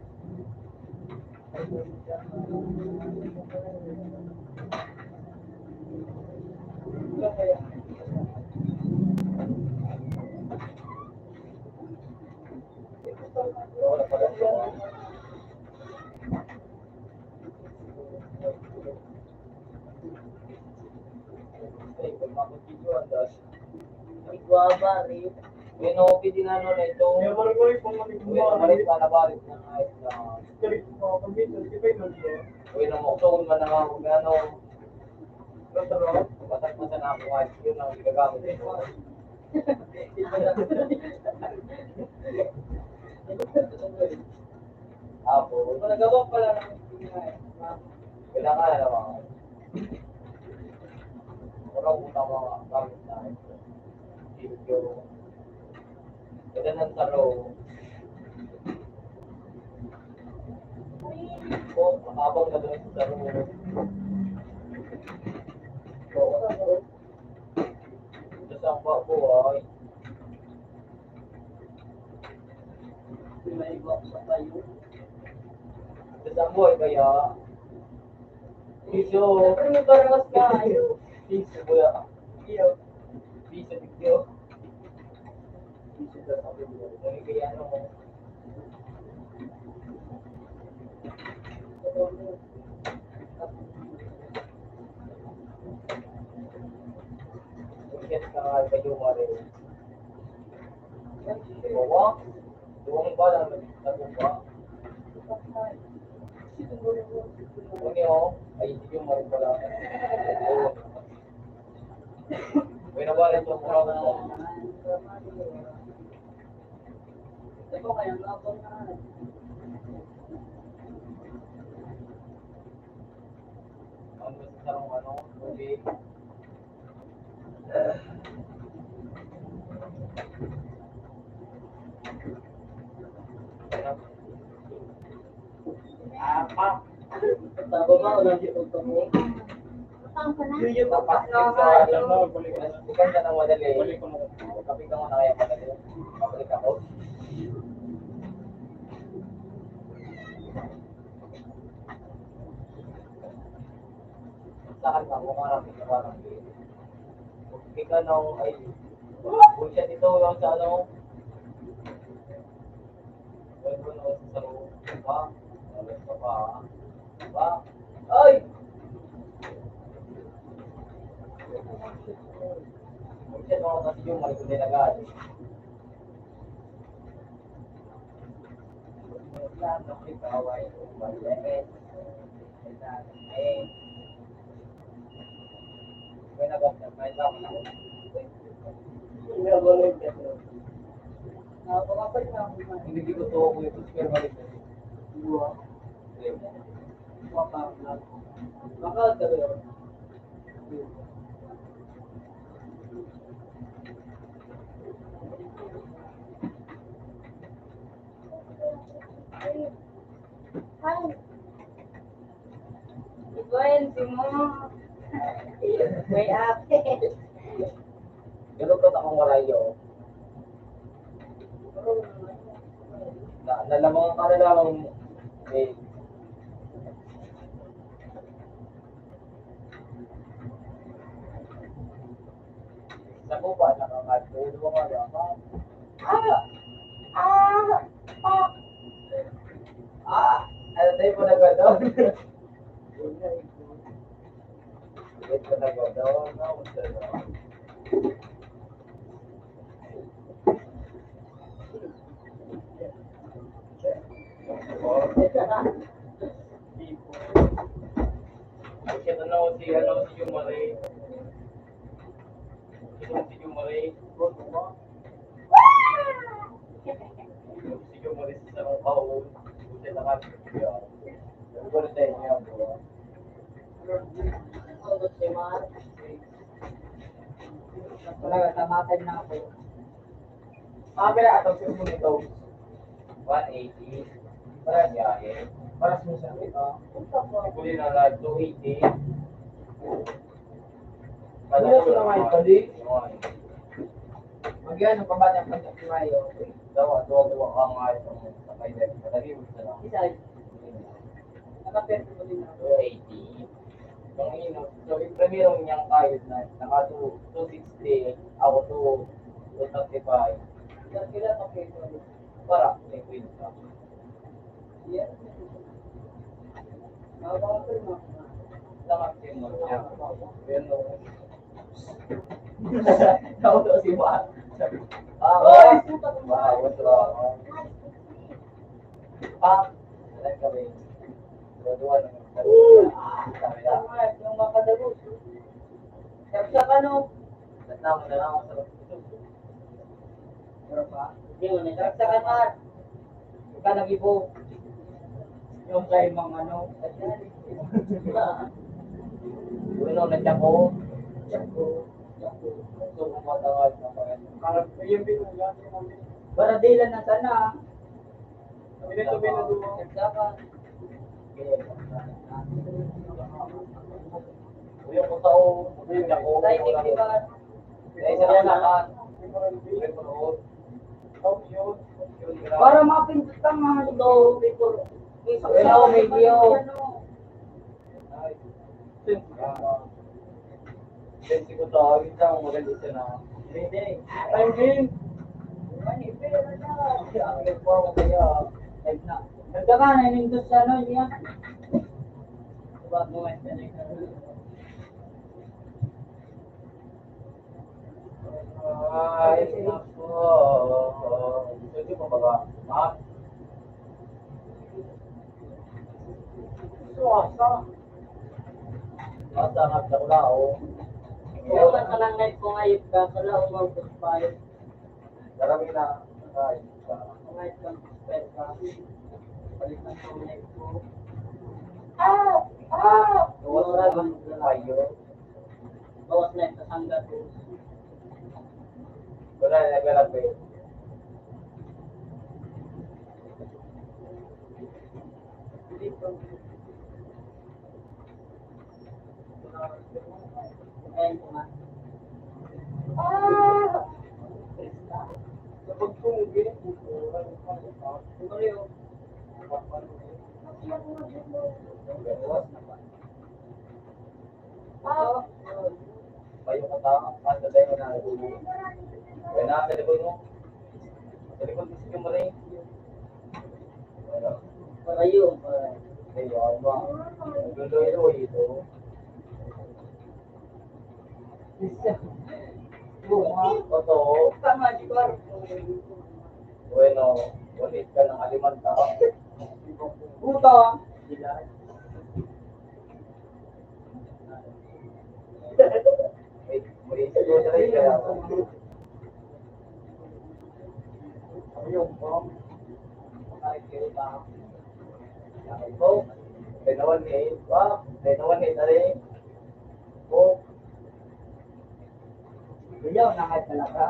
Iguaba, rin. Bueno, pwede na, no, na ito. Bueno, malis na, nabalik na nga ito. Uy, na mo, ito, man na nga, kung ano. Batak-batak na ako, ay, yun ang ginagamit ko. Apo. Kailangan na naman. Wala utang mga gamit na ito. Video. Ganda ng taro. Oh, mahabang na doon sa taro. Oo, taro. Ito sa ang babo, ay. May iba pa tayo. Ito sa ang buhay, kaya. Piso. Pero may barawas ka, ayo. Piso, kuya. Iyo. Piso, piso. Piso, sa sabi mo. Ano kaya, ano mo? Bawa, duwang ba lang nagtagupa? Ano yun? Ay, hindi yung marin pala. Uy, nabalik yung mga. Ang gusto sa mga ano, okay. Apa? Tama ba? Wala di pagkamo. Yun yung papas na sa ano, balikan ka na madali. Kapit ka muna kaya madali. Pabalik ako. Saan ka? Kung harap ka, parang ikaw na, ay, bullshit ito, yung sa ano, ay! Siya, no, kasi yung mga ito nila. Hindi ko to ako yung square balik. Baka, baka, Ay. Igual, si mo. May apel. Ganun ka takong warayo. Na, nalamangan ka na lang. Eh, Sa ko pa, nakakatulog ako, ano, ah! Ah! Ah! Ah! Ano tayo po nagkataon? Ito nagkataon, no? Ay, siya na, si, ano, si Jumari. Si Jumari. Si Jumari sa sarong kahon. Siya na nga, siya. Ang gulo sa inyo, bro. Wala, tamatan na ako. Mga pila atong cellphone ito? One eighty. Para sa biyahe. Para sa mga sakit, ah. Huli na lang, two eighty. Wala ko naman, pali. Magyan ang pabata ang pagkakiwayo. Dawa, dawa, dawa ka nga itong sakay dahil madali mo siya lang. Isa. Nakapirti ko din ako. Two eighty. Yung ino, so, yung primero niyang kayod na, naka two, two sixty, ako two, two thirty-five. Ilang kilo pa kayo? Para, may kwenta. Yes. Mababa pa yung mga Lakas yung mga niya. Pero, Tao daw si Juan. Ah, Oy! Puta ko ba? Ah, what's wrong? Ah, alam kami. Dua-dua lang. Uy! Tama yan. Yung makadagos. Saksak ano? Tatama na lang ako sa Pero pa, hindi mo na saksakan, Mar. Ika nag-ibo. Yung kay mga ano. Bueno, na Chaco. Chaco. Chaco. So, kung matangad na pa rin. Parang, yung binuya, Baradilan na sana. Kami na ito, binuya. Nagsakan. Uy, ako tao. Uy, ako. Timing, di ba? Ay, sa yan, ah. Para mapindot ang mga ito, before. Hello, video. Ay. Ay, siguro, tawagin lang, maganda siya na. Hindi. Time game. Ang nagpo ako kaya, live na. Nagdaka na, inindos sa ano, niya. Diba, mo, eh, Ay, nako. Pwede pa ba? Ma? Suwasa. Basta nagdakula, oh. Dapat ka lang live ko ngayon ka, sa laong mag-expire. Darami na, ay, Mga itong spell ka. Balik ang tunay ko. Ah! Ah! Wala na. Bawas na ito, sangga ko. Wala na, naglalagay. Dito. Bayo ka ta, kanta tayo na. Kaya na, telepon mo. Telepon mo si Jumari. Parayo. Ay, yawa. Loloy-loy ito. Totoo. Tama, di ba? Bueno, ulit ka ng alimanta. Puta. May, may siguro na rin kaya. Ayun, oh. Ito, tinawan ni, ah, tinawan ni Tari. Oh. Ayaw na nga talaga.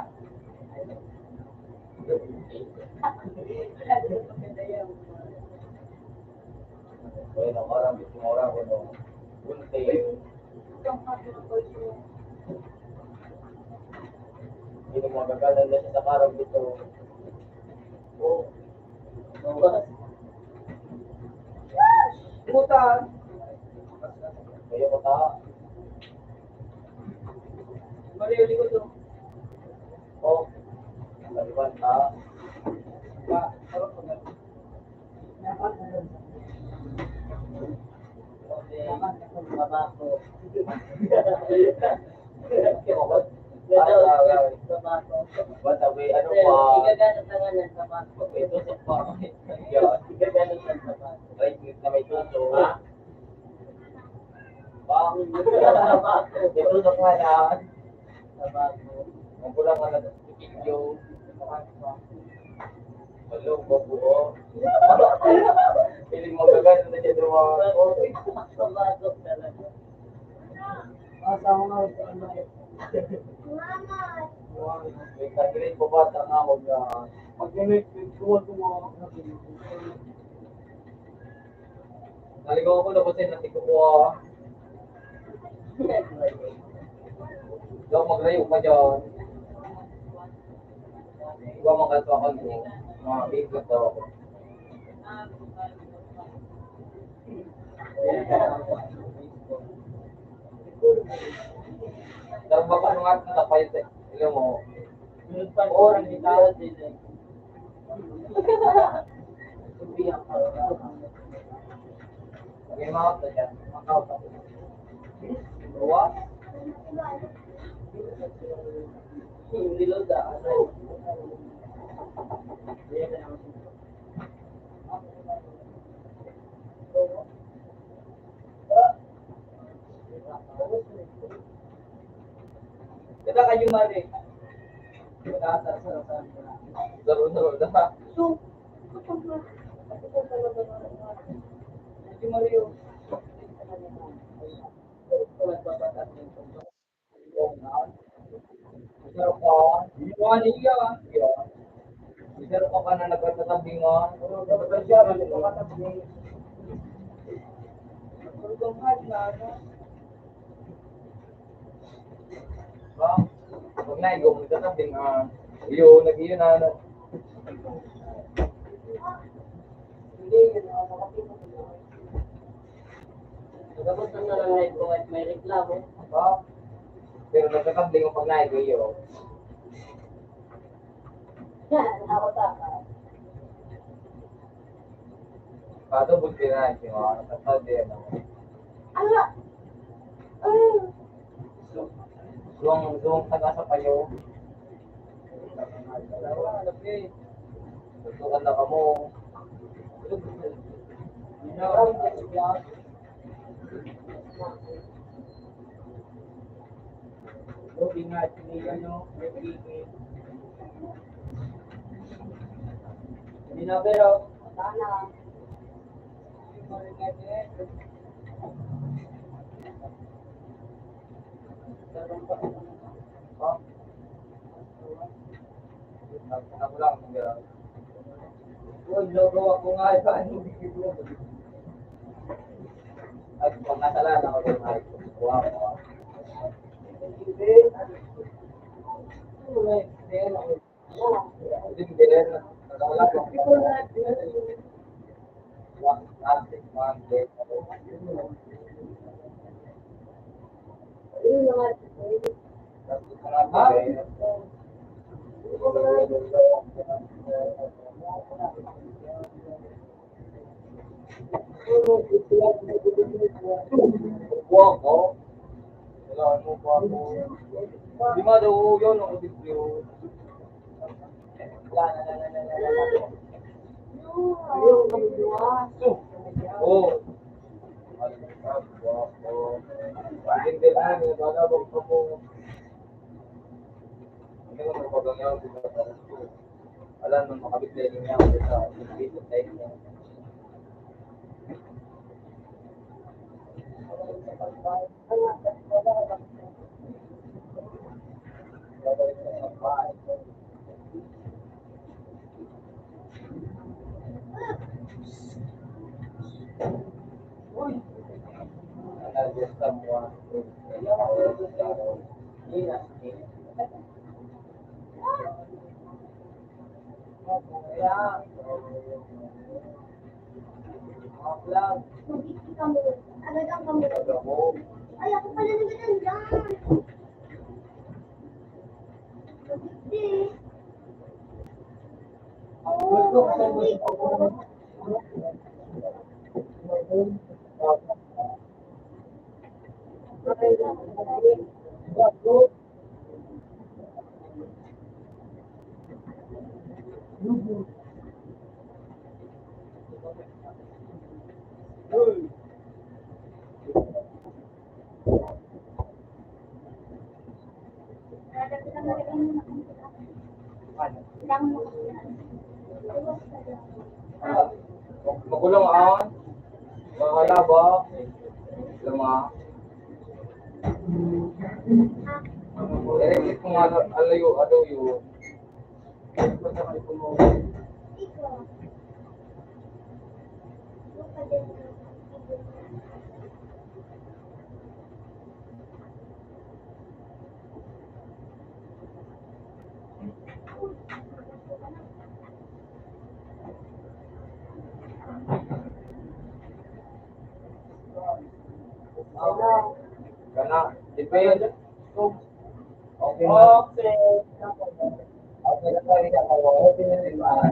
Bueno, ahora mismo, ahora, bueno, un té. Hindi mo magagalan na siya sa karang dito. Oh. Puta. Kayo ko ta. Mali, mali ko to. Oh. Maliwan ta. Pa, parang pag- Tabako. Tabako. What a way, ano pa? Igaganot na nga ng tabako. Ito sa pa. Yan. Igaganot ng tabako. Right, na may tuso. Ha? Ba? Tabako. Ito sa pa na. Tabako. Ang kulang ka na. Video. Hello, babuo. Feeling mo gagal na siya duwa. Bago talaga. Asa mo nga sa ano eh. May kagrade po ba? Tanga mo na. Pag-connect, tuwa-tuwa. Naligaw ako, labas ay natik ko po, ah. Daw magrayo pa dyan. Iba mga kalpakan ko. Mga big na to ako. Daw baka mga tapay sa, alam mo, Oras ni Tao din eh. Lagay mo ako dyan. Makaw pa. Dua. Hindi lang sa ano. Kita kayo mali. Laro-laro na. So, Mario. Isa pa, iwan niya. Isa pa ka na nagkatatabingan. Nagkatatabingan. Ba? Pag naigo, nagkatatabingan. Iyo, nag-iyo na, ano. Hindi, yun, ah, makapit. Tapos ang narangay ko at may reklamo. Ba? Pero nagkakabling ang pagnaig ko iyo. Ako sa Pato, buti na, si mga nagkakabling, ano? Ala! Ah! Duwang, duwang taga sa payo. Tutukan na kamo. Hindi nga, hindi nga, no? Hindi na, pero, sana. Ako lang, hindi lang. Uy, loko ako nga, ito, ano, video. Ay, pag nasalan ako, yung ay, kuha ko. Hindi. Ano, eh, pero, hindi, hindi, nakawala ko. One, one, one, one. Kuha ko. Wala, ano pa ako? Di nga daw, yun, ako video. Oo. Hindi na, hindi na, hindi na, hindi na. Alam mo, makabit na rin niya ako sa pagkikita tayo niya. Uy! Nag-gusto mo, ah. Hindi na. Ay, ako pala nagdadala. Oo, Magulang ang mga halaba, lama. Direkit ko nga, alayo, alayo. Kana, depende. Okay na. Okay na tayo sa mga open na rin, ah.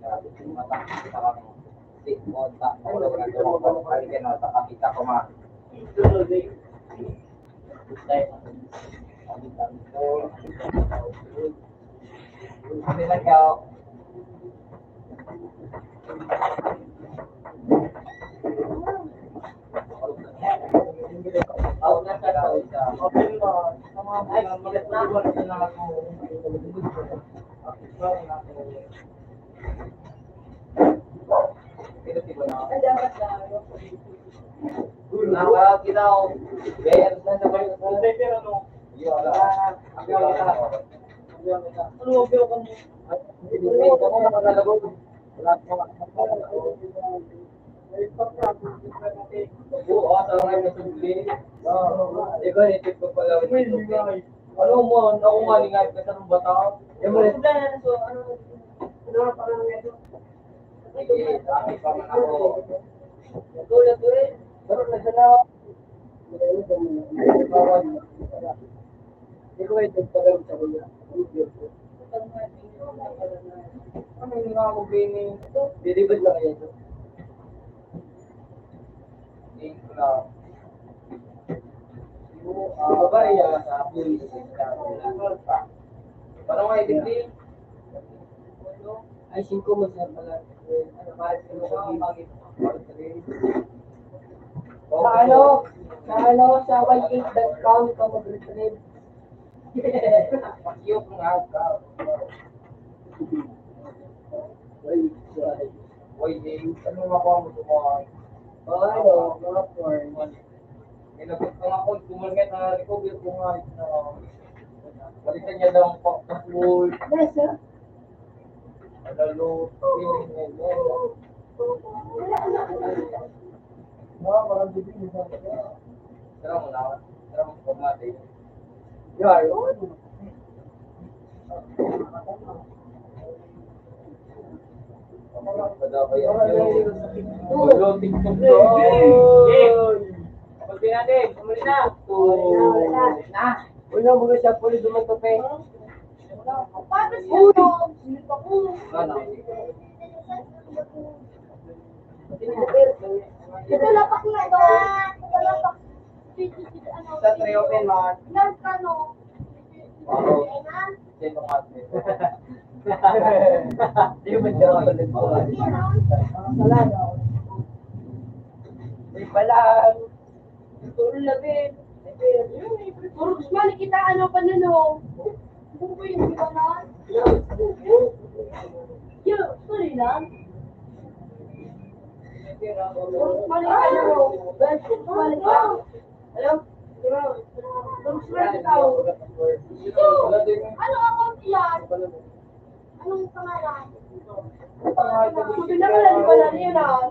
Sabi ko, mata, kita ka mo. Di, mo, ta, mo, wala ka na, wala ka na, wala ka na, wala ka na. Sabi lang ka, Ano man, ako nga ni nga, sa bata. Sige, dami pa man ako. Pero na siya na. Ikaw ay nagpadala sa kanya. Ano yung mga mabini? Delivered na kaya ito? Hindi ko na. Yung, ah, babae, ah, sa akin, sa akin. Parang may degree. Ay, singko mo, sir, pala. Ano, bakit ka mo sa pangit? Sa ano, sa ano, sa one eight dot com ka mag-retrieve. Yung nga ka. Wait, wait. Wait, eh, ano nga ba mo sa mga, mga ano, mga porn? Inabot ko nga po, tumulungan na recover ko nga, ah, balikan niya daw ang pagkakulay. Yes, sir. Ano, lo, feeling mo, no? Tara mo na, tara mo sa pagmati. Yun. Wala, TikTok na. Yay! Pinadin, umuli na. Umuli na. Uy, nang mga siya, pwede duman to, pe. Patas na to. Ano? Ito, lapak na to. Ito, lapak. Sa three open, man. Nang ano? Wow. Sino ka? Di ba siya? Wala, no? May balang. Puro labi. Puro mali kita, ano pa na, no? Buko yung iba na. Yo, sorry lang. Puro mali kita, no? Puro mali ka. Alam? Puro mali ka. Ito! Ano account yan? Anong pangalan? Buti na pala, di pala niya na.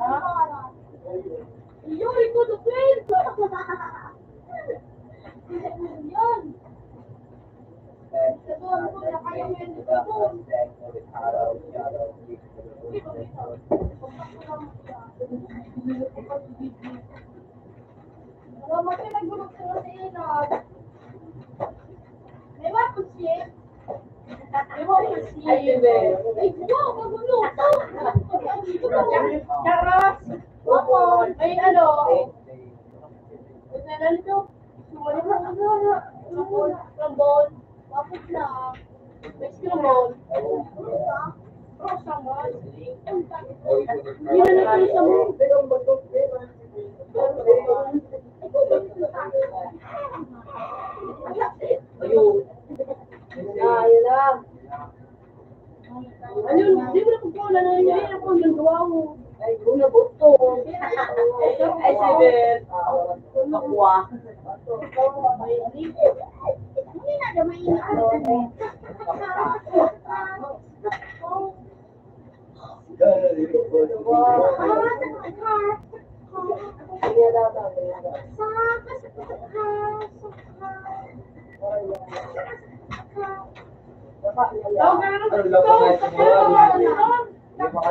Ha? Yuri ko, the twins! Yan. Sa doon ko na kayo, yan, sa doon. Wala mo siya nagulog sa mga inat. May mga pusit. May mga pusit. Ay, hindi. Ay, wow, maguluto. Karas. Wow. May ano. May ano ito? Sumali mo. Tambol. Tapos na, next naman, cross naman. Hindi na natin sa mo. Ayun. Ah, yun lang. Ayun, di mo na pagkaula na yun. Ayun, ako ang nagawa mo. Ay, una, buto. Ay, si Ben. Makuha. Hindi na daw mainit. Ano lang po tayo sa mga, yung mga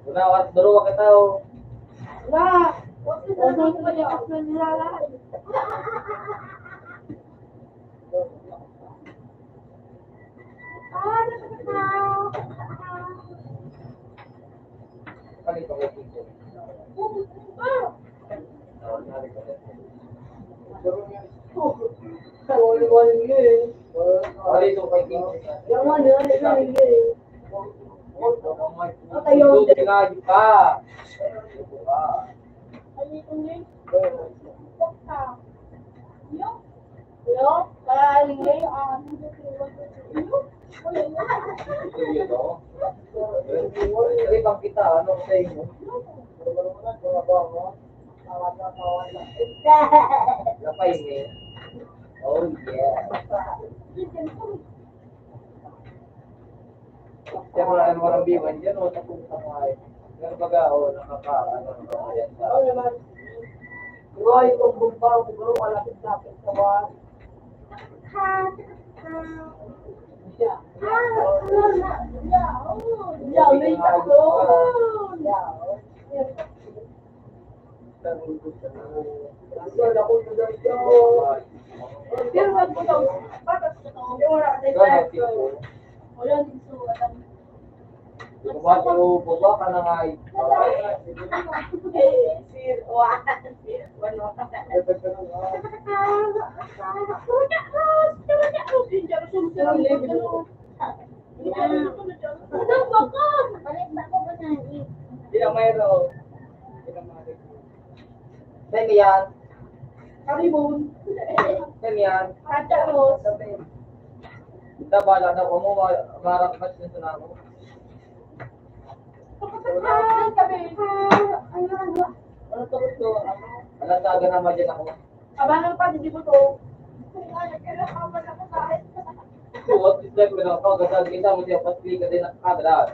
Wala, wala, duro ka tao. Wala. Wala. Hello? Kaya, ah, Sige, bang kita, ano sa inyo? Napay ni. Oh, yeah. Siya wala ang walang biwan dyan, o, tapos sa mga, pero baga, o, nakaka-, ano, ano, ayan, sa Roy, kung bumbaw, siguro malapit-lapit sa one. Yeah. Yeah, may tatlo. Yeah. Pero wag mo daw, patas ko to. Hindi, wala ka tayo. Wala, hindi ko alam. Baba, pero baba ka na nga eh. Zero, one. One, one. Hindi na mayroon. Hindi na mayroon. Saan yan? Kalibon. Saan yan? Kada mo. Sabi. Ito, bala daw. Amo, ma-, marap na siya sa namo. Kapatid, sabi. Ano, ano? Ano to, ito? Ano? Alam, taga naman dyan ako. Abangan pa, hindi ko to. Kaya nagkailangan ako kahit What is that? Pinapagkasal kita, hindi ako pati ka din nakakadala.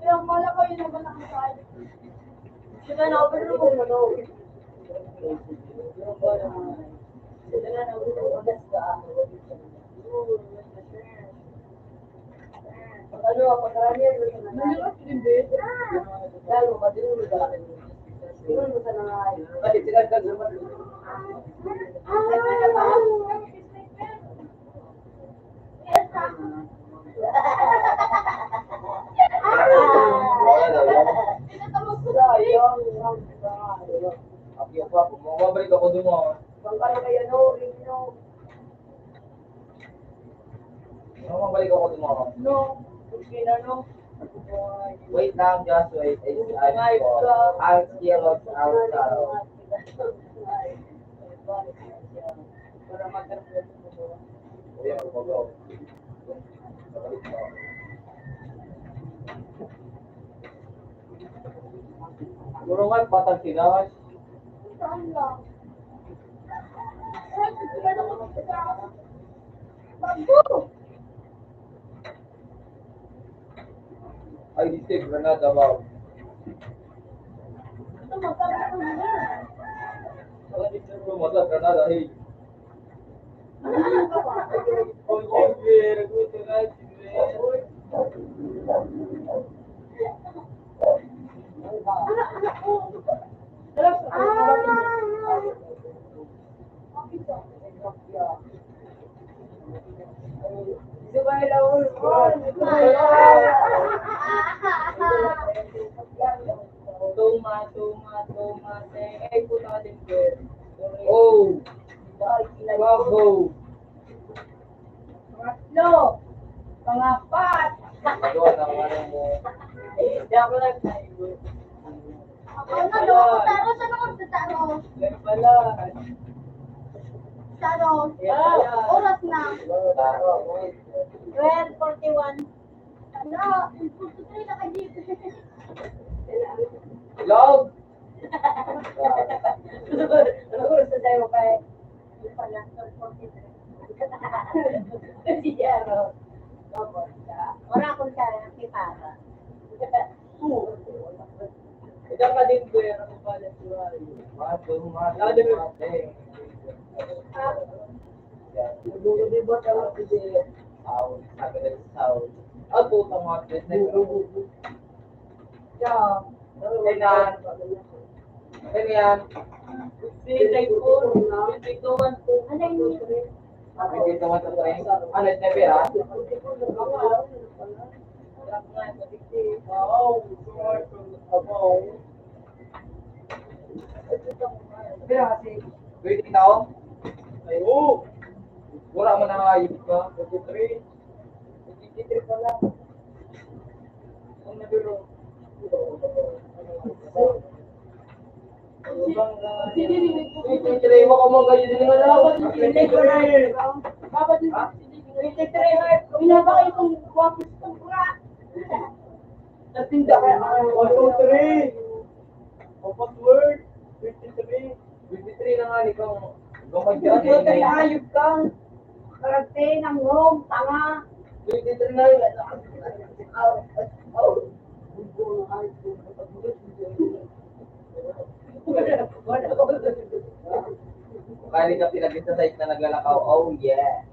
Kaya mala ko yun naman ang side. Sila na, pero kung ano. Sila na, pero kung ano. Ano, pagkaramihan mo sa mga. Lalo, madilim na. Siguro mo sa mga. Kasi sila sa naman. Sayang. Ako pa, bumabalik ako dun, oh. Bangkal na yan, oh, Rino. Ano, mabalik ako dun, oh. No, okay na, no? Wait lang, just wait. It's, I'm, I'm still on, I'm sorry. Para magkaroon. Uy, ako pa ba? Puro nga, patag sila. Ay, di siya, Granada, wow. Ito, magkakaroon na. Ito, magkakaroon na, hey. Tuma, tuma, tuma, eh, puta ka din, girl. Oh. Bravo. Pangatlo. Pangapat. Ito, ang ano mo. Hindi ako nagtaigo. Ano, ano, taro, saan ako nagtataro? Yan pala. Taro. Yan pala. Oras na. Taro, boy. Twelve forty-one. Ano? Forty-three na ka-jeep. Hello? Ano oras na tayo, kay? Yung pala, forty-three. Kasi, ano, opo, sa, wala akong sa, si Papa. Ikaw ka din, kuya, ano pa na siya? Mato, mato, mato. Ah. Nagugudibot ang mga pili. Sound, sabi ng sound. Ah, puta, mga business. Yeah. Ganyan. Ganyan. Pinipintuan ko. Pinipintuan ko. Ano yun? Pinipintuan ko, eh. Ano, never, ah? Wow. Pwede kita, oh? Ay, oo. Wala man ang ayos ka. Forty-three. Forty-three pala. Ang nabiro. Sige, sige. Sige, sige. Sige, sige. Baba din, sige, sige. Baba din, sige, sige. Twenty-three, ha? Pinapakita yung guwapo sa tempura. Natinda ka. One, two, three. Opat word. Twenty-three. Twenty-three na nga, ikaw. Ikaw mag-, twenty-three, hayop ka. Karate, nanglong, tanga. Twenty-three na yun. Aw, aw. Kaya ka pinag-exercise na naglalakaw. Oh, yeah.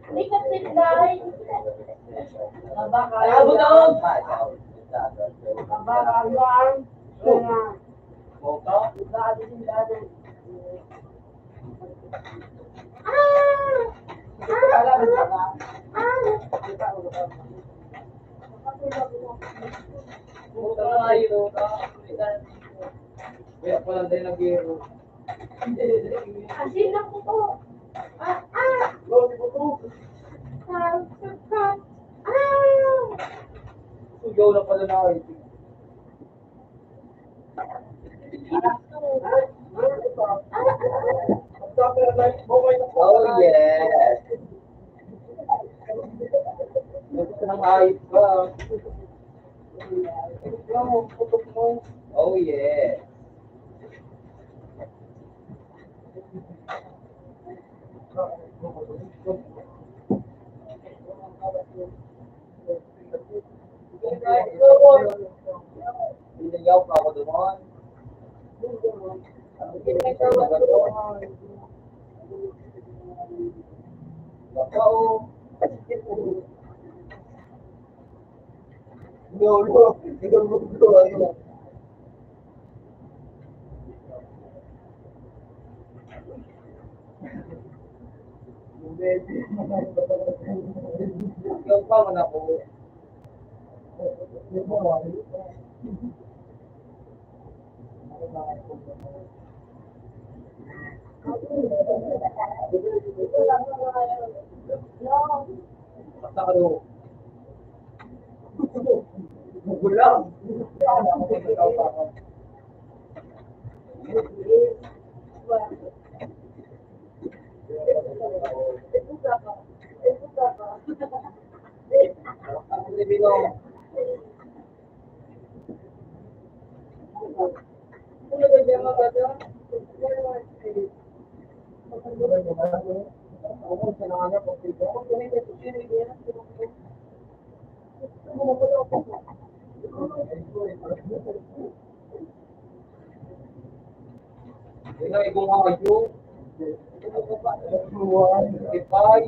Hindi ka tinday. Abot, abot. Abot, abot. Kaya pala tayo nag-iiro. Asin lang po po. Ah, ah! Ah, ah, ah! Ikaw na pala na. Oh, yes. Ang ayos ka. Oh, yes. Binayaw pa ako doon. Bakaw. No, no. Ikaw pa man ako. Basta ano, gulang. Ipay,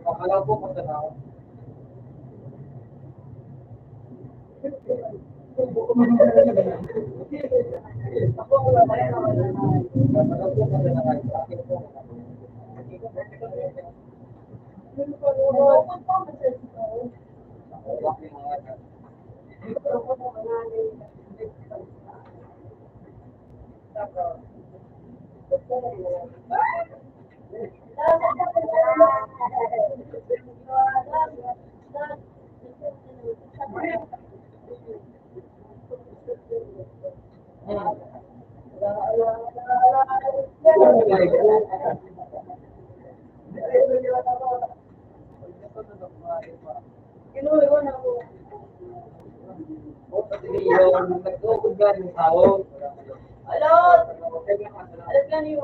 akala ko pa sa tao. Hello? Alam ka niyo,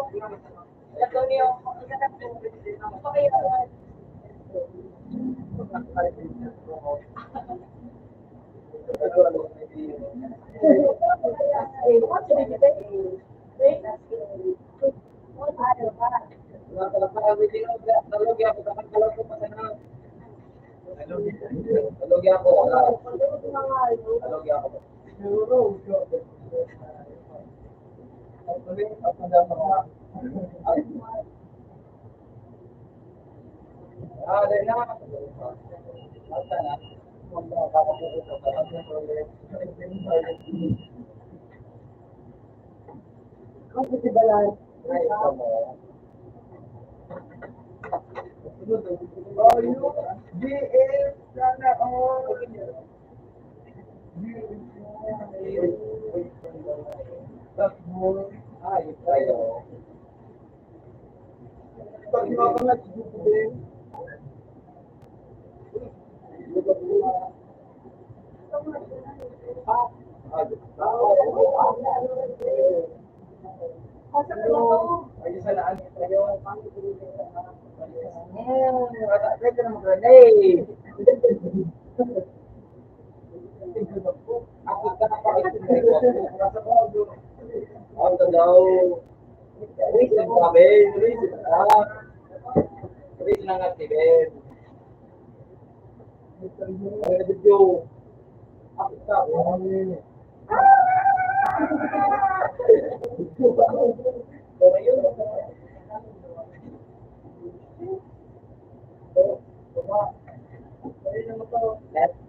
Let's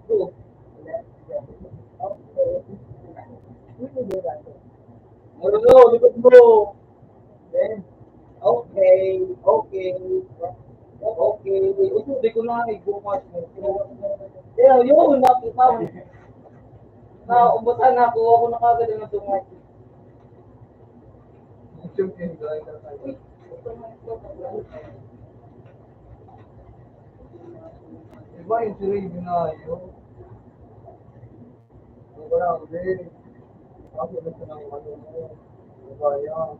go. Okay. Ano, likod mo. Then, okay, okay. Okay. Uso, di ko na, igumas mo. Kaya yun, nakita mo. Na, umbasan na ako, ako nakagad na tunga. Diba yung sila yung ginayo? Ang wala, hindi. Ako na sa nang ano mo. Diba yan?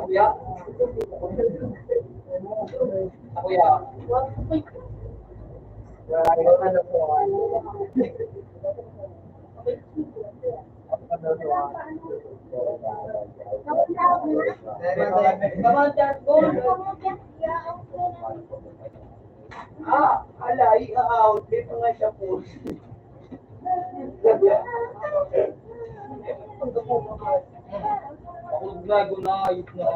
Kuya? Kuya? Ah, ala, i-out. May mga siya po. Ako na, gunayot na.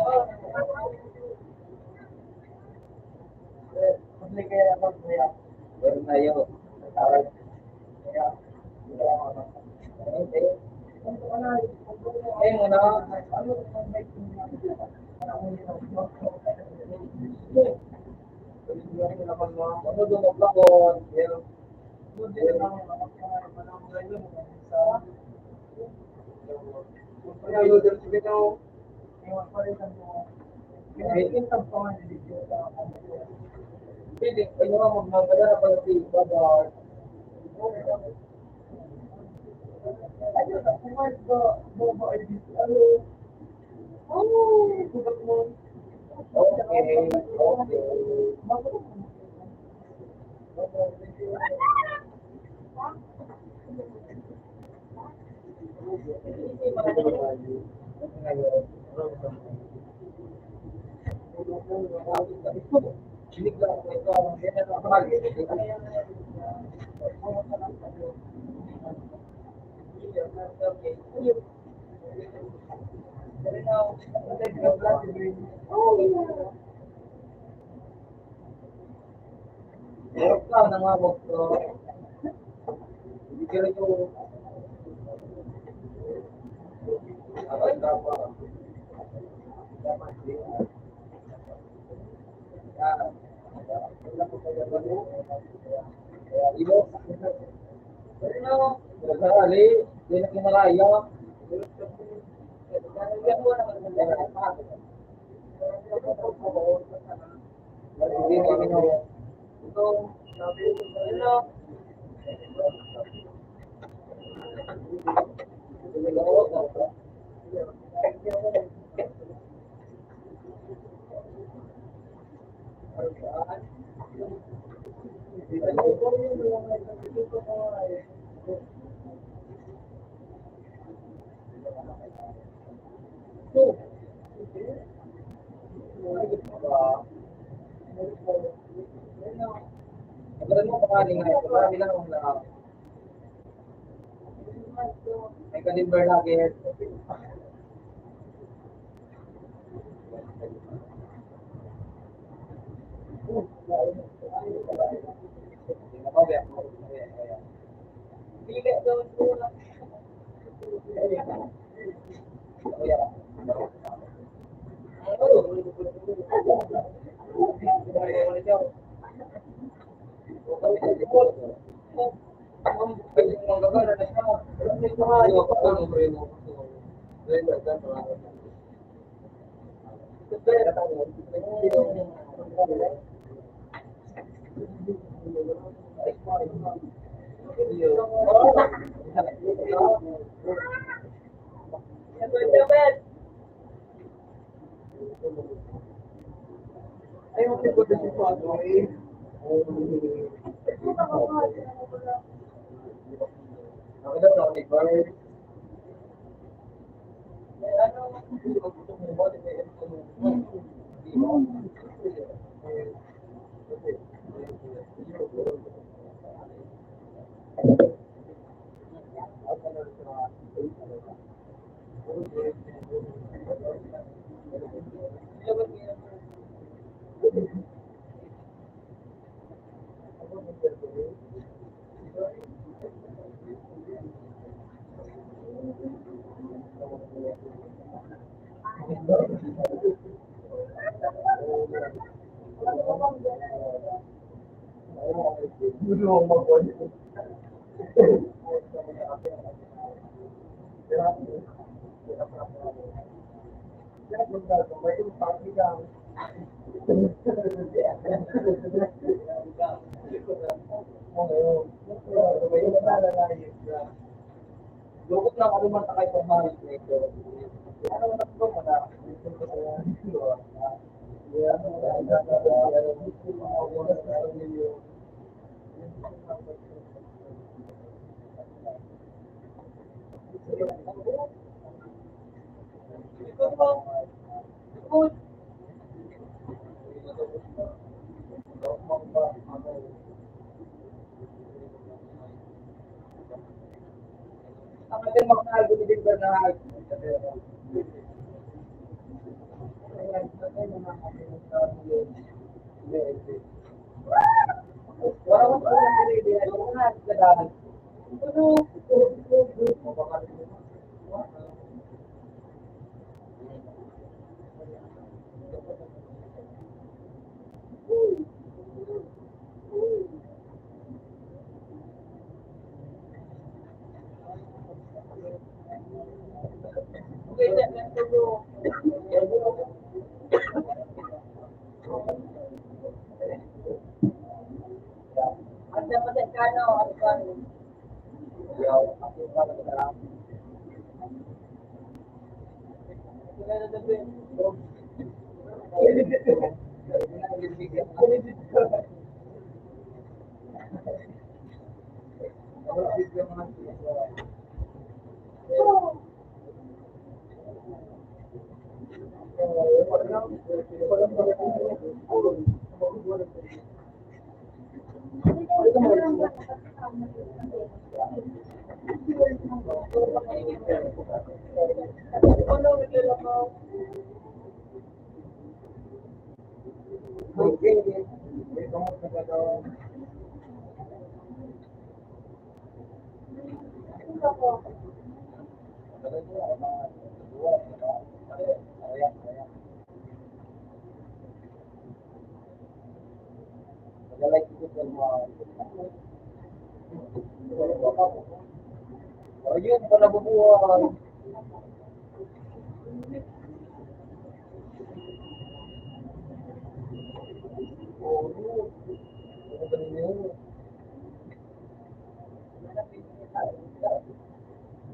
Meron tayo. Ay, muna. Ano doon ang plakon? Meron. Pwede, ano nga, magmamagana na pala si Baba. Ano na, kumain ba, Baba, ay, ano? Oh, sugat mo. Okay, okay. Hirap ka, nangawag ka. Pero yung, abay ka pa. Dapat din. Yan. Wala ko pa yan. Kaya, iyo. Pero, nagkakali, di na kinaraya. May kalimber lagi. Lukot na kanuman ta kay pagmahal na ito. Ano na ito, mga Ayun, panabubuhan.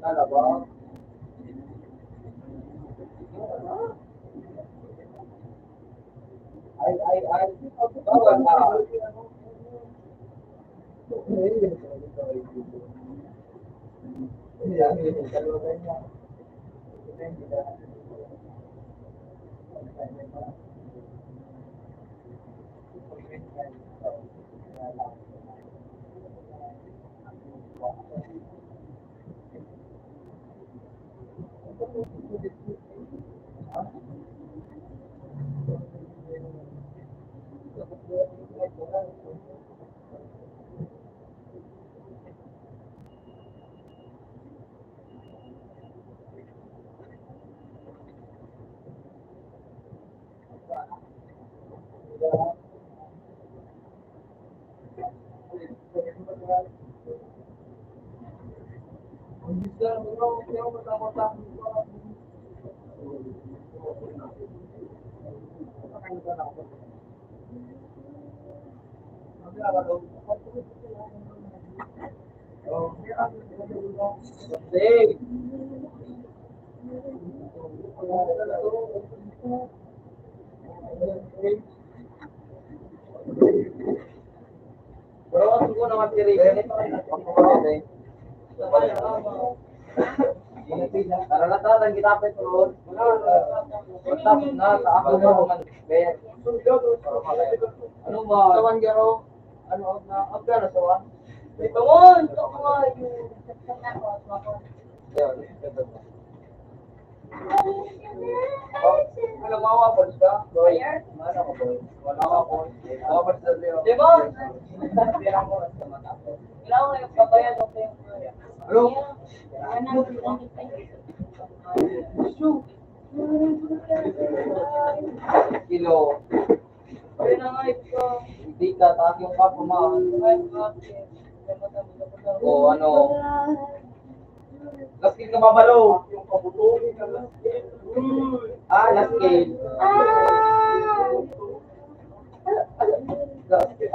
Ano ba? Ay, ay, ay. Bawal ka. Karalatan ang ginapit ko ron. Tapos na, sa ako na naman. Kaya, ano ba? Sa Wanggaro, ano, na, ang gano'n sa Wan? Ito mo, ito mo, yung... Yan, ito mo. Oh, ano, mawawapos ka? Boy, ano ko, boy? Wala ka, boy. Mawawapos na sa'yo. Di ba? Kailangan mo, mas matapos. Kailangan mo yung pabayad, okay. Bro. Kilo. Hindi ka, taas yung cup mo. O ano. Last kill ka, Babalo. Ah, last kill. Last kill.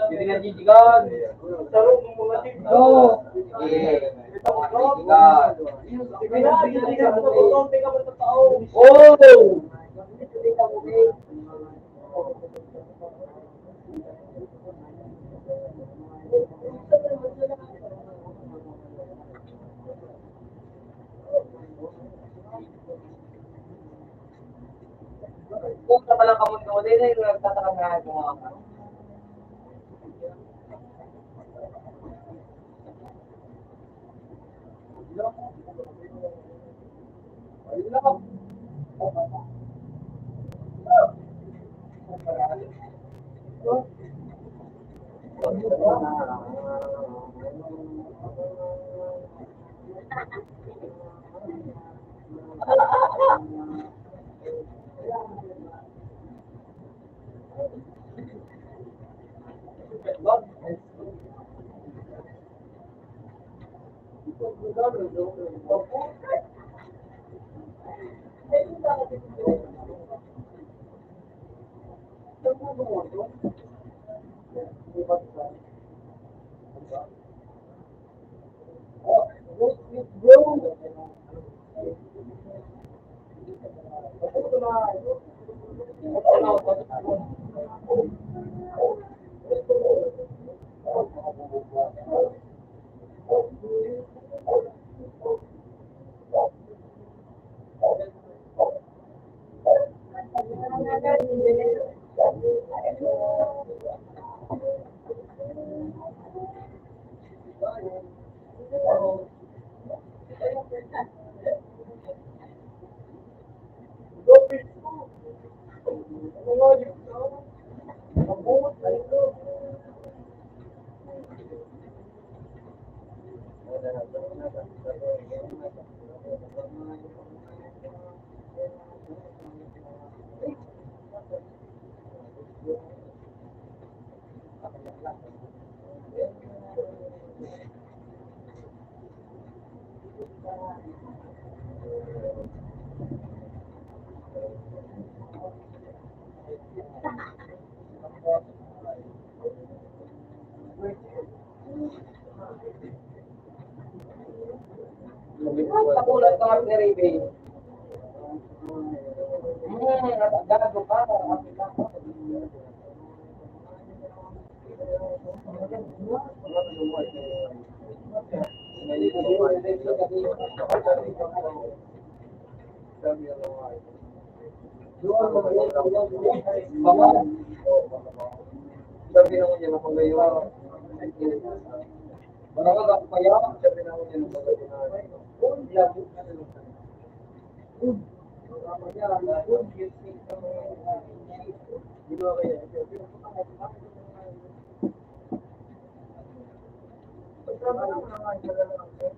Hindi na titigan. Oo. Eh, titigan. Oo. Kung sa palang kamundo, di na yung nagtataka na yung mga Nagulat ka nga ni Ray Bay. Hmm, natagado ka. Masaya, masaya, masaya.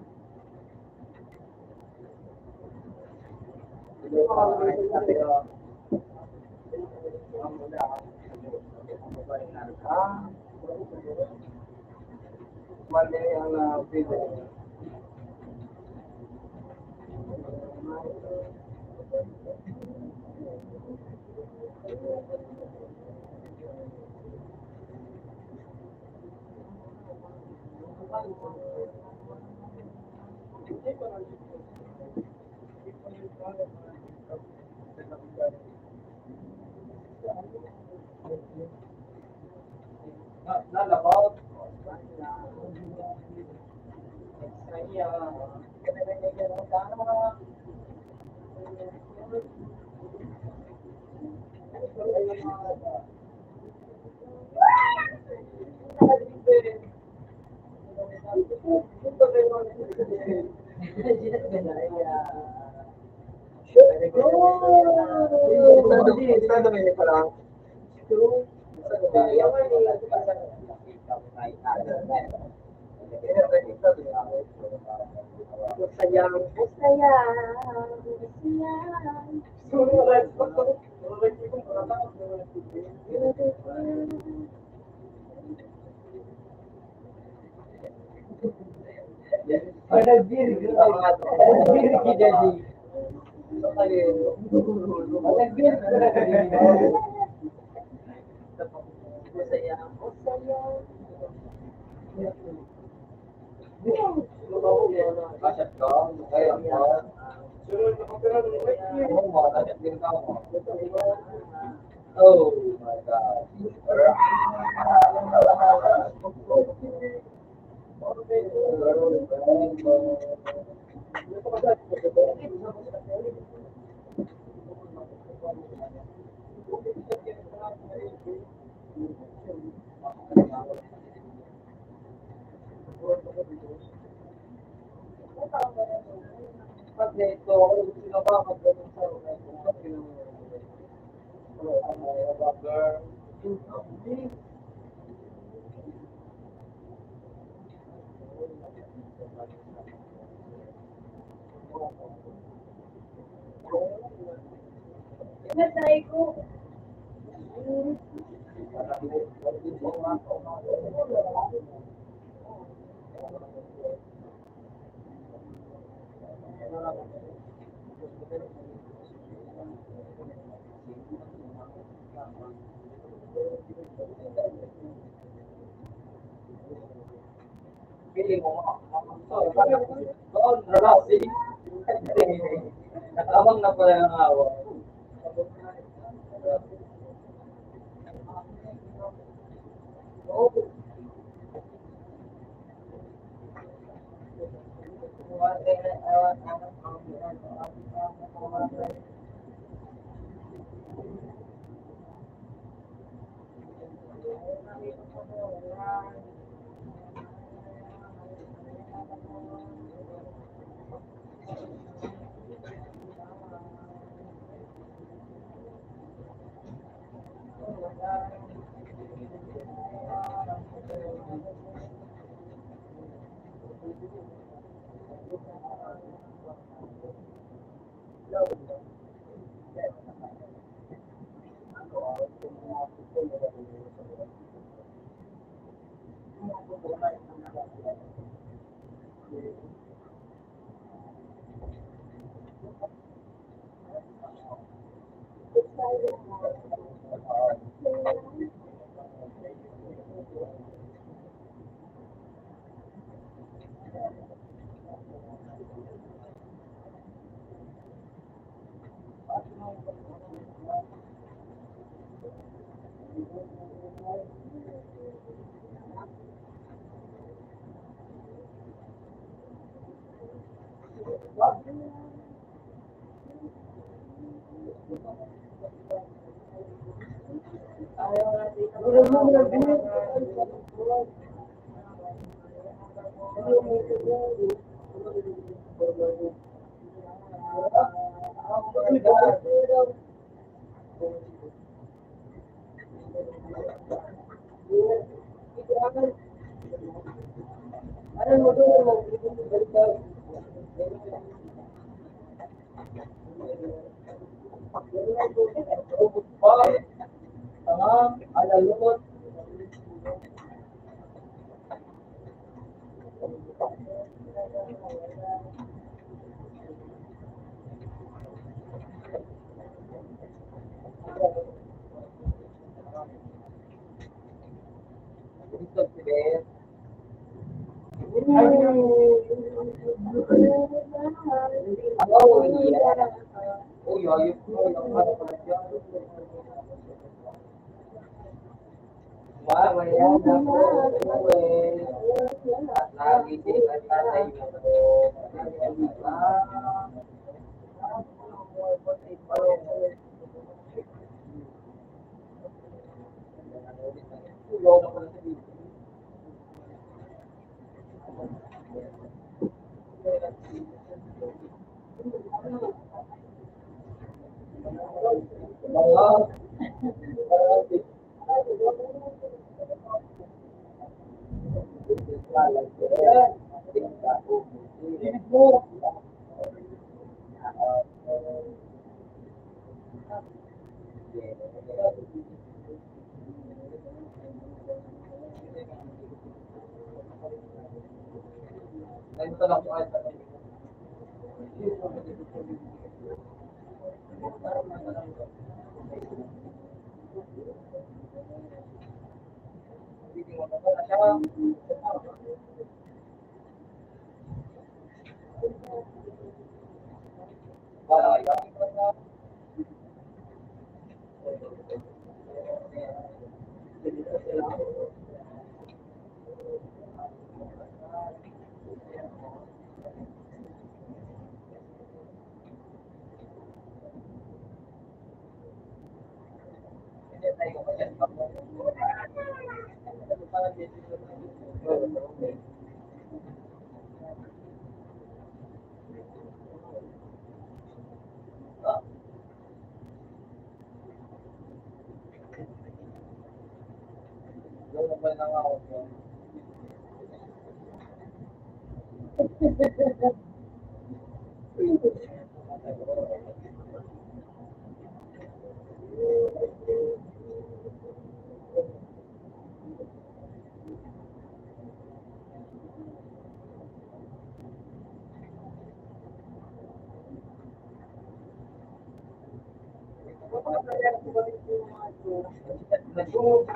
Panagbir ka. Panagbir ka, Daddy. Panagbir ka, Daddy. Masaya ako sa'yo. Oh my God. Feeling mo, doon, relaxing. Nakamang na pala ng awa.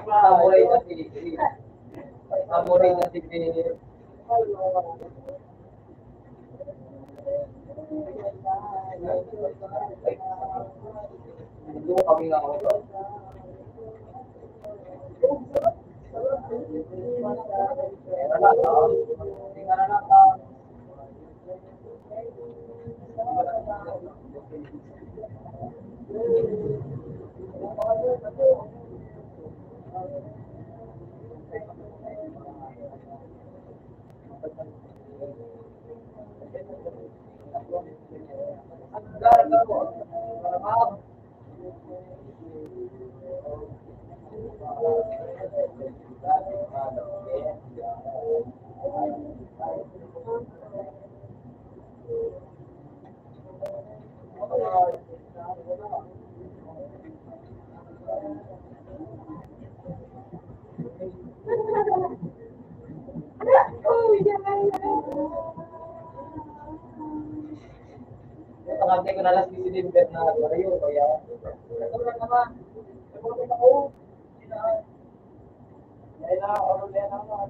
Samurai na si, samurai na si Pin. Ito kami nga ako. Pangante ko na lang si Silver na baryo, kaya ito lang naman. Ito lang naman. Kaya na, ano na yan naman.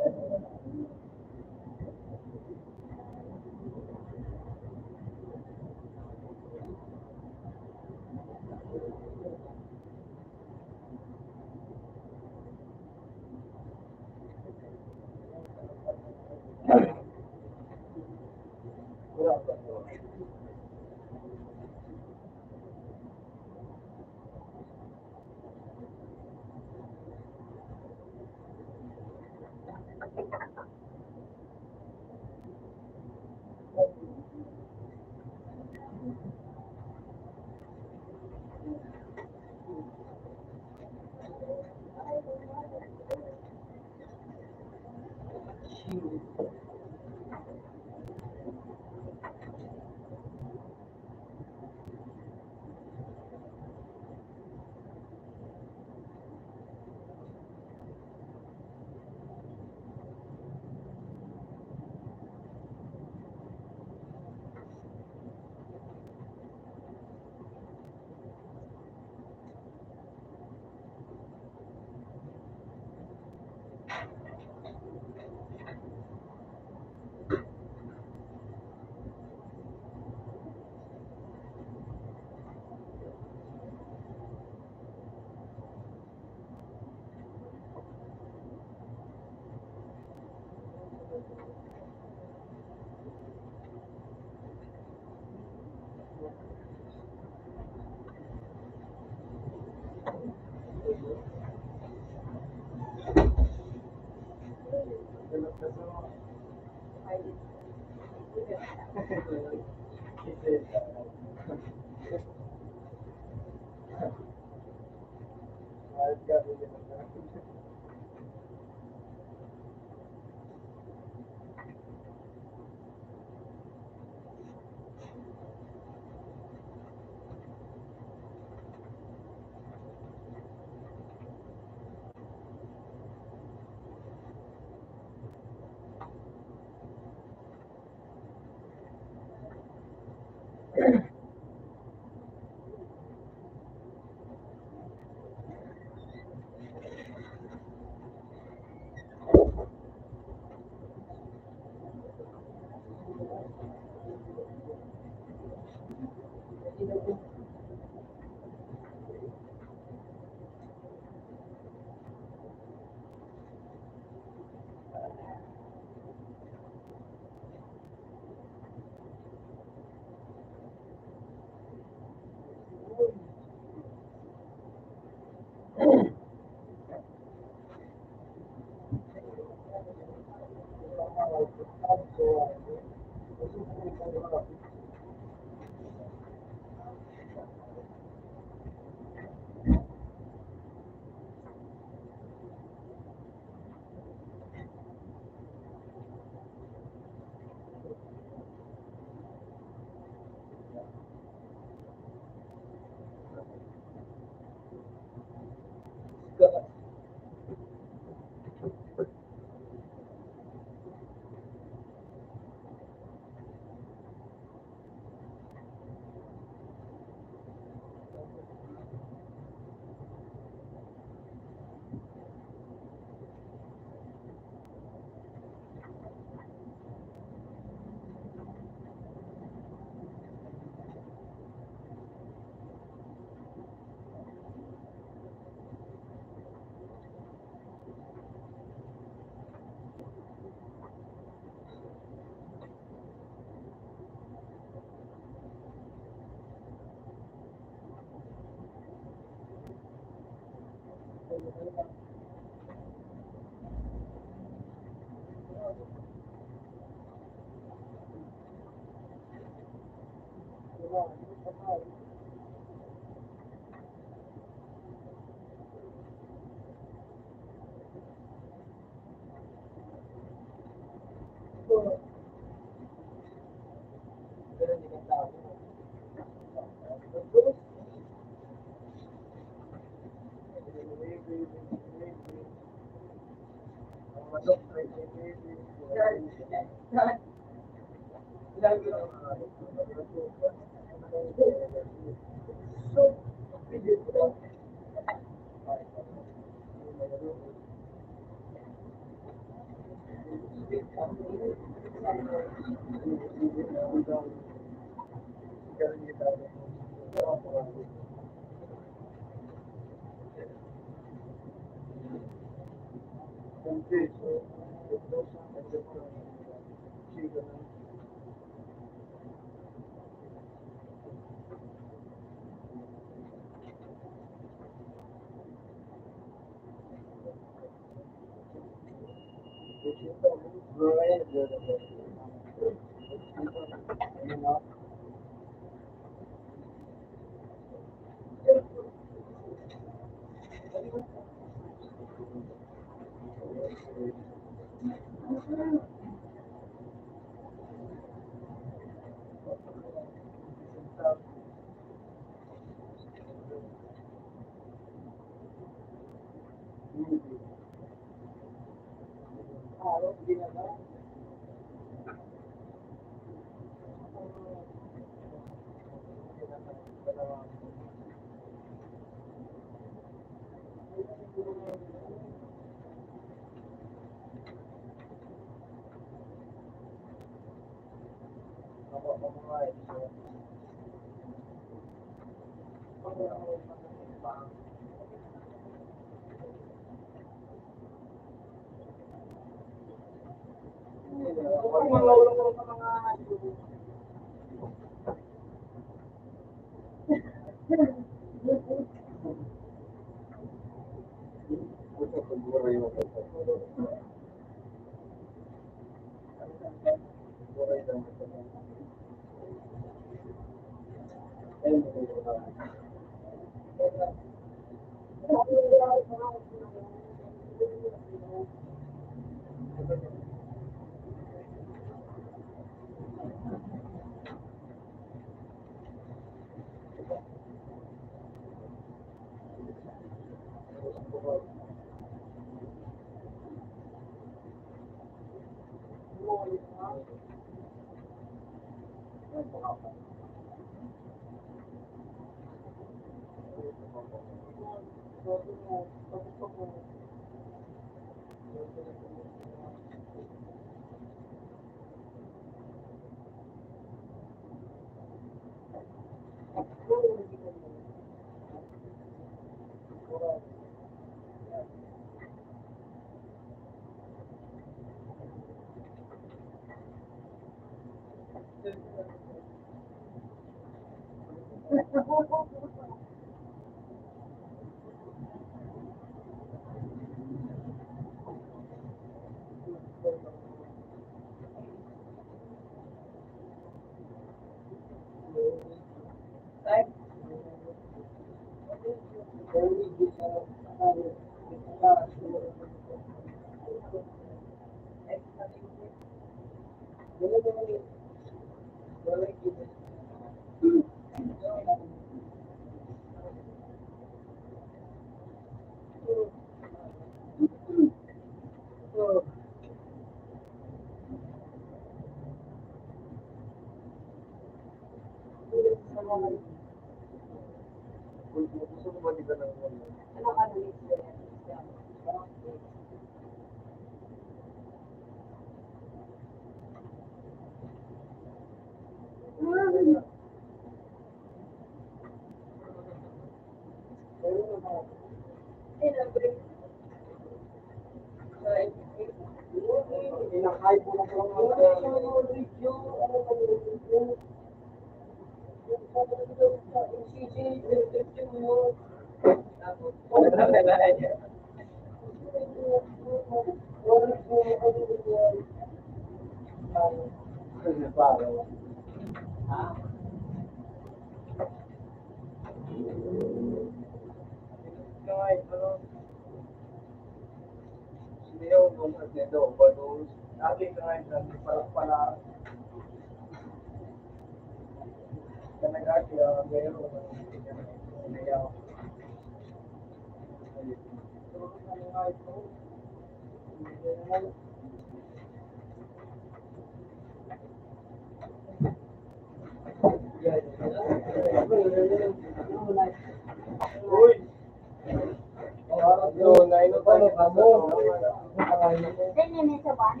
Then, yun, it's a one.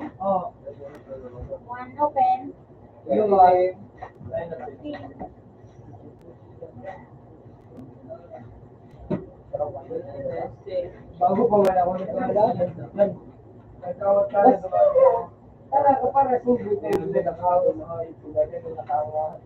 One open. Yung line. Bago pa man ako nagkakala, nag-, nagkawat ka na sa mga, para, para sa mga nakawa, mga ito, mga nakawa.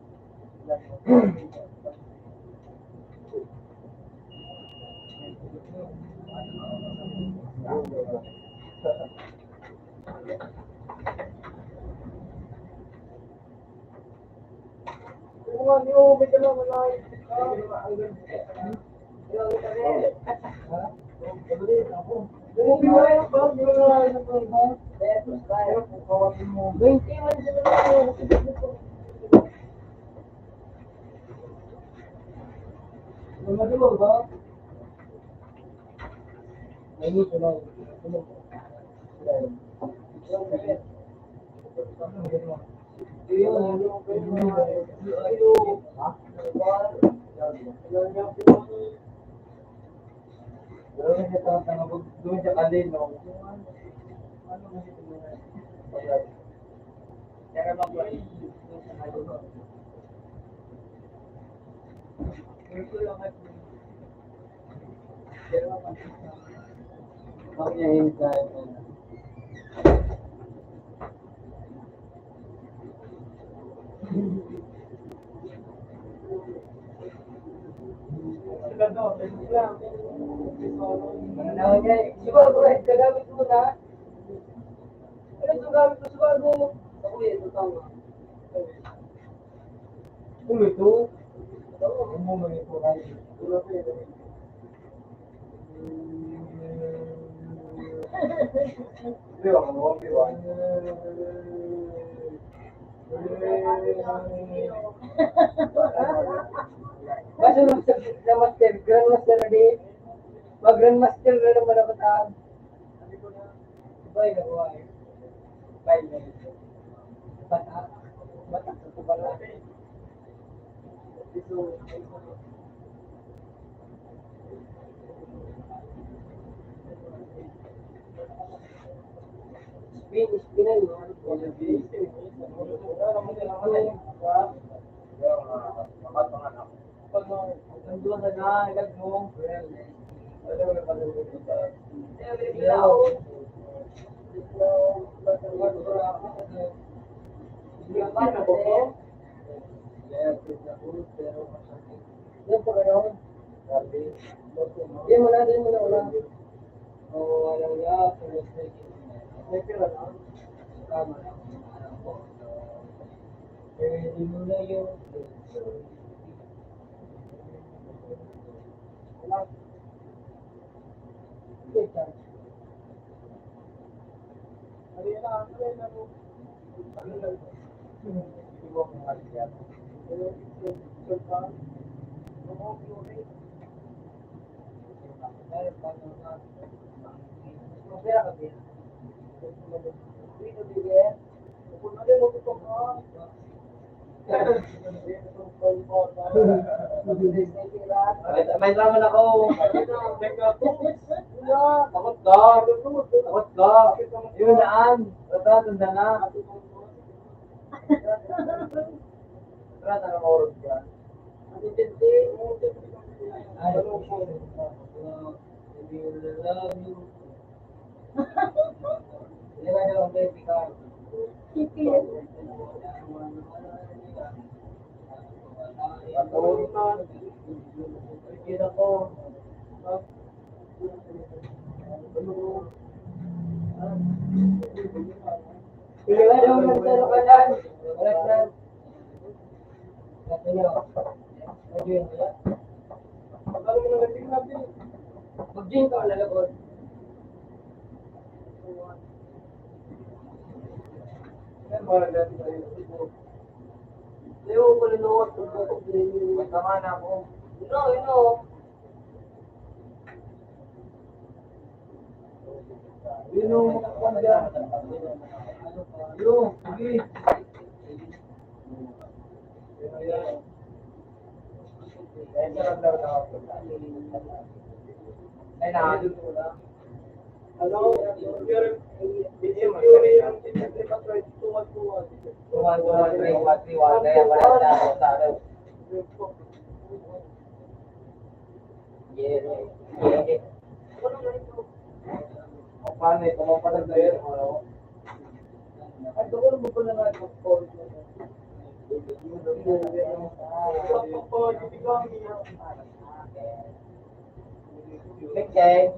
Ano ito? Basta master, grandmaster na di. Mag-grandmaster na naman ako sa Bay, nakuha eh. Bay, bay. Bata. Bata sa kubala. Spin, spin na yun. Di mo na, di mo na, wala. Oo, alam niya, may pera na. Tama na. Eh, di mo na yun. May, may drama na ako. Takot ka. Takot ka. Yun na, an. Tata, tanda na. Tara, tara, orog ka. Ay, I love you. Mag-gym ka, lalabot. Ewan ko, linuwas ko po. Tama na ako. Ino, ino. Ino, ino, sige. Ay, na. Ano, Okay.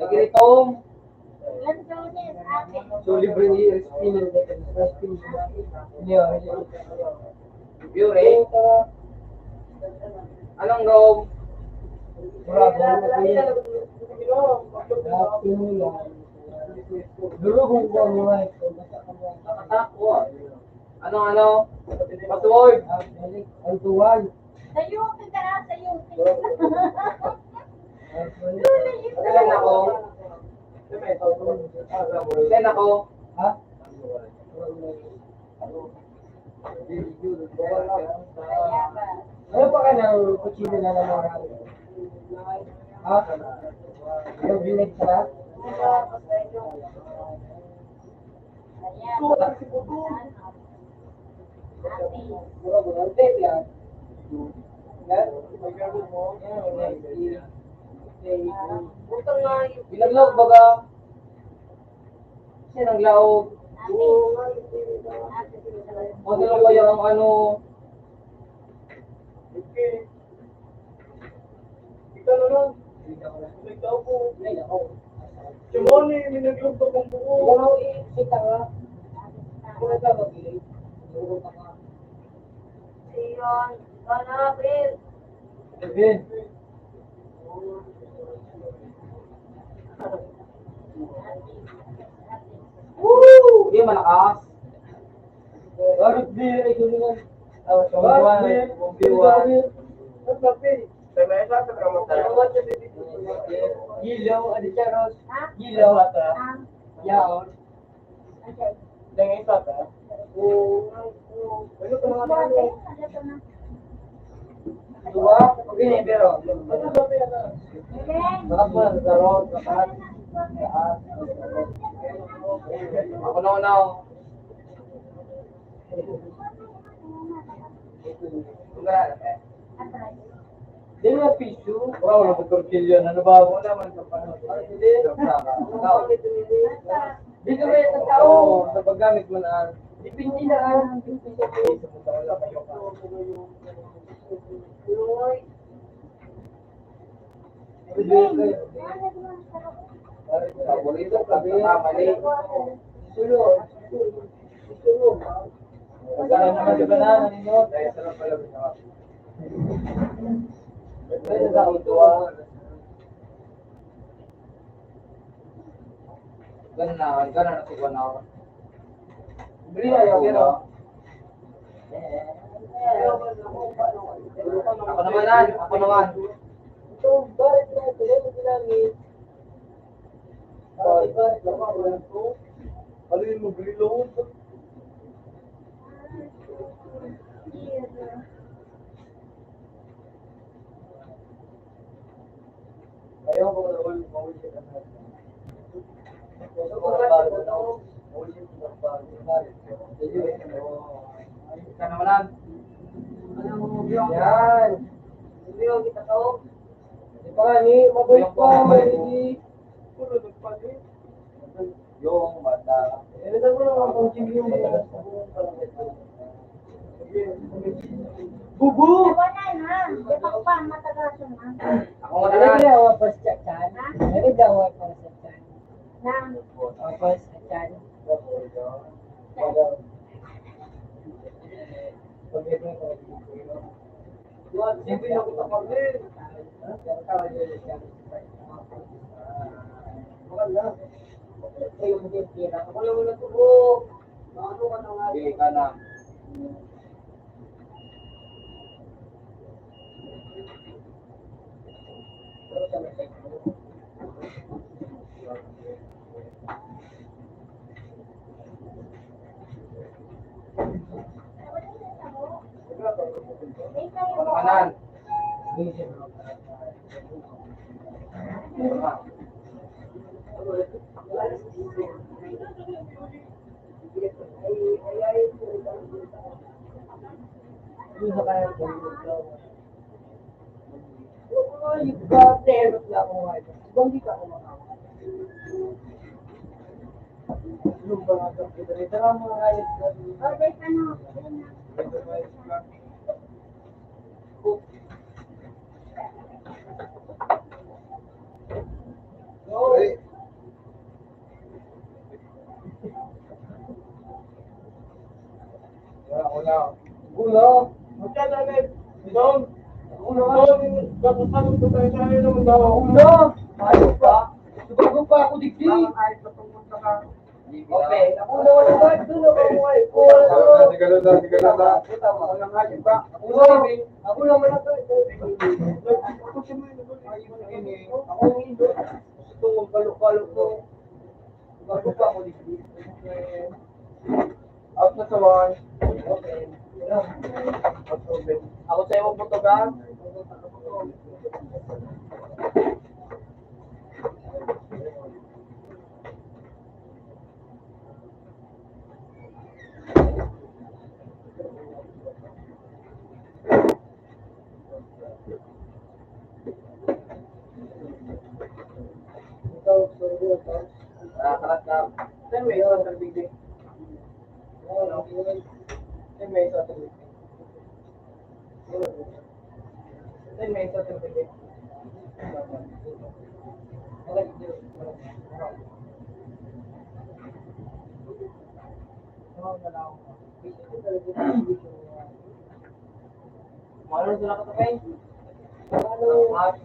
Nagritong. So, libre ni S P na, S P. Yun, yun. Yuri. Anong room? Bravo. Duro kung kuha mo nga ito. Nakatakot. Ano, ano? Password. One to one. Sa'yo, tingnan, sa'yo. Send ako. Send ako. Ha? Ano pa ka ng kutsina na lang mga? Ha? Yung binag ka? Ilang laog baga? Siya naglaog. O, ano lang kaya ang ano? Ikaw na lang. Ikaw po. Simone, may naglugto kong buo. Ikaw, eh, kita nga. Ikaw na mag-ilig. Iyon. Ikaw na, April. April. Woo! Di malakas. Garot di, ay, gulo nga. Oh, Garot di. Buwan, buwan. Garot di. Hello, Ate Charles. Ha? Hello. Yaon. Dahil isa ka? Oo. Ano pa naman? Diba? Okay, pero. Sarap mo, sarap, sarap. Ako na, ako na. Wala. Di nga piso. Wow, nagkutorsilyo na. Nabago naman sa panahon. Ay, hindi. Ikaw. Di ka may tao. Oo, sa paggamit mo na. Depende na, ah. Paborito ka, mali. Sulo. Sulo. Kasama mo, di ba na? Ano yun? Dahil sa lang pala, Pwede sa auto, ah. Ganun na, ganun na siguro na ako. Hindi, ayaw, pero ako naman, ah. Ako naman. Ito, bakit na ito? Yan ang ginamit. Ano yung mag-reload? Ayaw ko na ulit, maulit ka na. Gusto ko na ba? Maulit ka na ba? Ikaw naman. Yan. Hindi ko kita to. Di pa nga ni, mabait pa, may hindi. Yung mata. Eh, alam mo naman kung sino yung Bubu! Tawanan, ha? Di pa pa, matagal siya, ha? Ako nga Ano na. Daw, wapas sa tiyan? Ha? Ano daw, wapas sa tiyan? Na? Wapas sa tiyan. Hindi ka na. Kanan. Wala, wala. Wala. Magkano, Alex? Ikaw? Wala. Ikaw, dapat ano, tayo, tayo naman daw. Wala. Ayos pa. Subago pa ako, digdi. Bakit ayos na pagpunta ka? Okay. Ako na, wala ba? Ito na, wala ba? Ito na, wala ba? Sige, wala, sige, wala. Kita mo, ako lang nga, di ba? Ako na, ako lang, wala ba? Ako ang indo. Gusto kong balok-balok ko. Bago pa ako dito. Out na sa one. Okay. Ako sa imong butugan. Ten minutes sa tubig. Ten minutes sa tubig. Ten minutes sa tubig. Ano sila katapay? Ano? Mas.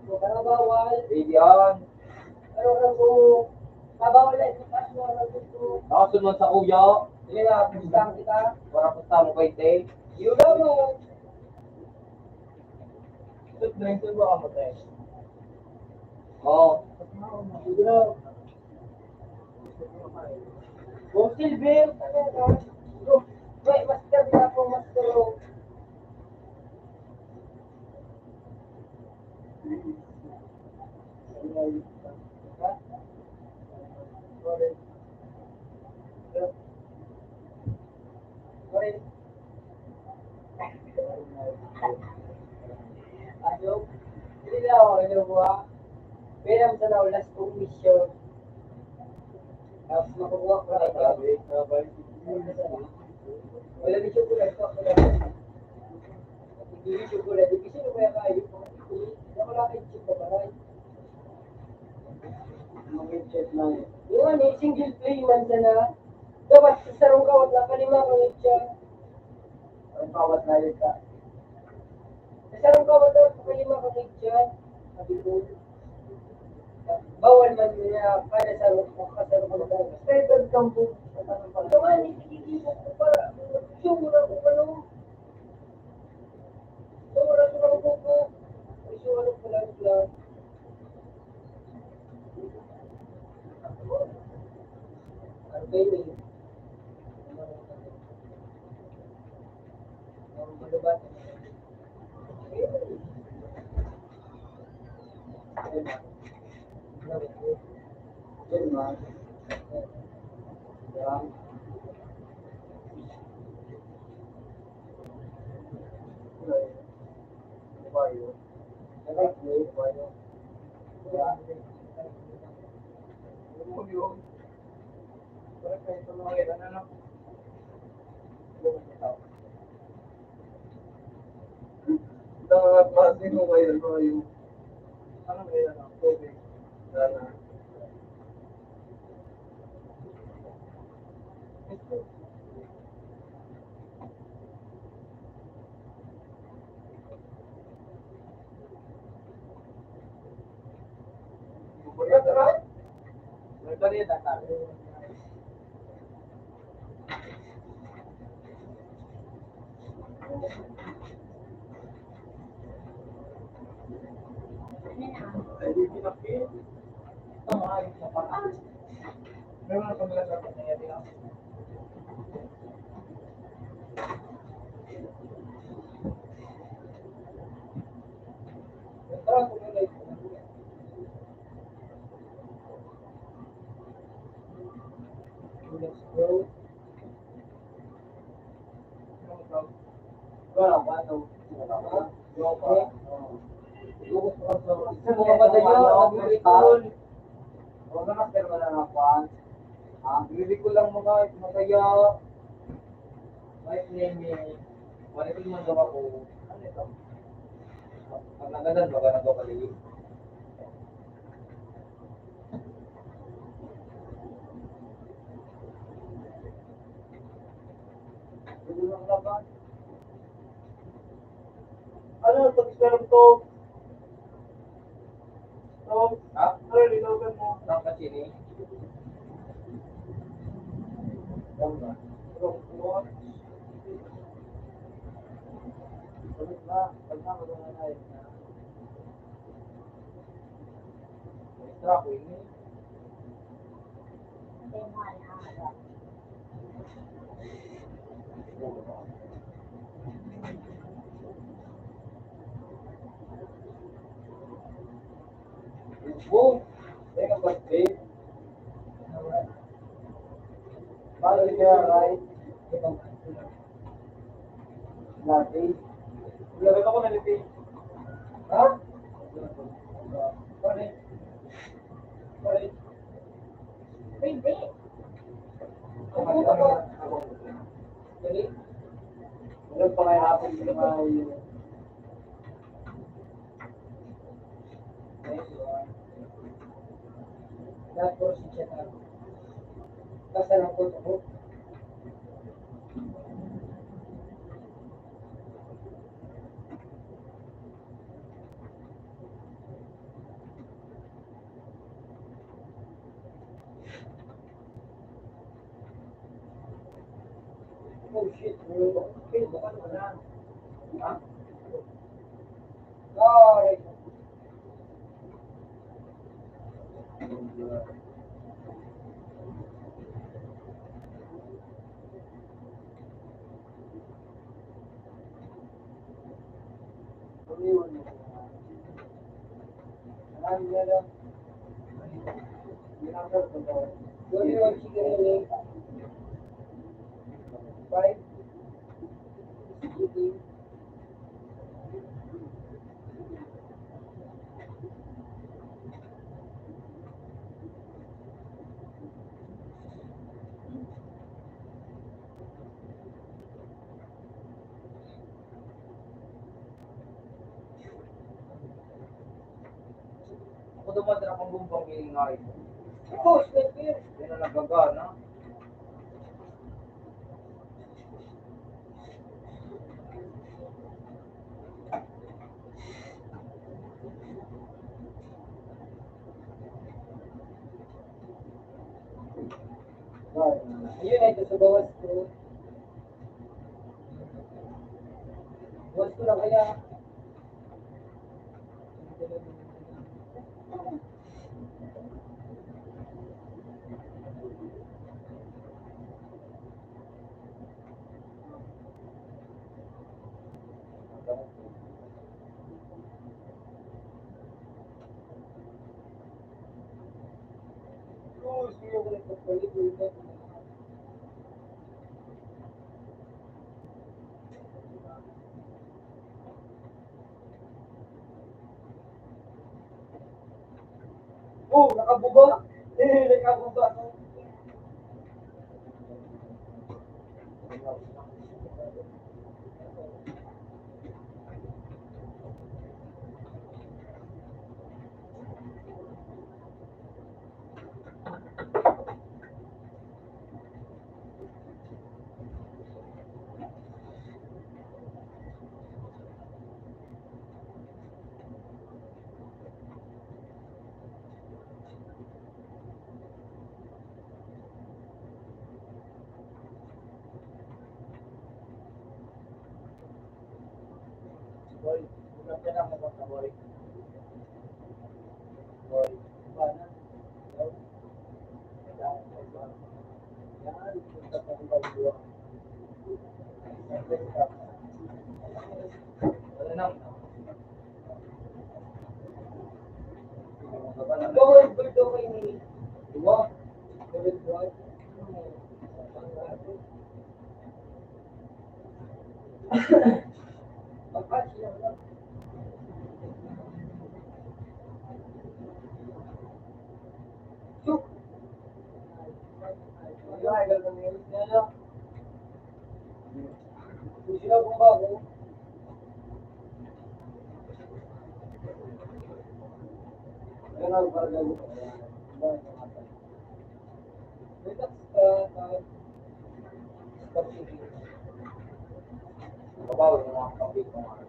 Ano bawal? Bigyan. Ano ka po? Kabawal na ito, pas mo ang gusto. Nakasunod sa kuya. Sige na, pustahan kita. Para pustahan mo, bainte. Yun lang mo. Ito, twenty ba ako, te? Oo. Sige na. Kung silbi, ano ka? Wait, master na ako, master. Ayo, dili na ako, ano mo, ah? Pero sa naulas kong misyon. Tapos makukuha ko na ito. Wala ni chocolate ko, ako lang. Hindi ni chocolate. Kasi ano kaya kayo? Wala kayong chip na balay. Yung ano, single play man sana. Dapat sa sarong kawat na kalima kang itya. Ang kawat na yun ka. Sa sarong kawat na kalima kang itya. Sabi ko, bawal man niya kada sarong, kada sarong kawat. Pero pag kampo, ito nga, hindi ko para, yung muna kung ano, Dapat kasi kung kayo, ano, yung, ano, may, ano, tubig. Sana. Sa mga madaya, nagre-recall. Huwag na, master, wala na, kwan. Ah, nagre-recall lang mga madaya. Kahit may, may, wala ko yung mga ko. Ano ito? Pag nagadan, baga nagpapalilig. Ano, pag-istorbo to? To? Ha? Ano, lilogan mo? Dapat yun eh. Tama. Pag na, pag na, pag na, Extra ko ini. Oh, teka, pati. Balik niya, right? Lagi. Lagi ako na lipid. Ha? Pare. Pare. Ay, Walang pangayapon sa mga Tapos, siya na. Basta lang po ako. Oh, shit, bro. Okay, baka naman na. Ha? Sorry. Ako daw, madara kang bumbang, eh, nga ito. Ikaw, sniper. Yan ang nagagana. Ayun, ito sa bawas ko. Bawas ko lang kaya. Oh, nakabuba. Eh, nakabuba. Boy, huwag ka na, huwag ka, boy. Boy, iba na. Yan, punta pa rin ba yung Wala na. Bawal ba daw kayo ni Diba? Bawal ba? Kabawi ng mga kapit ng mga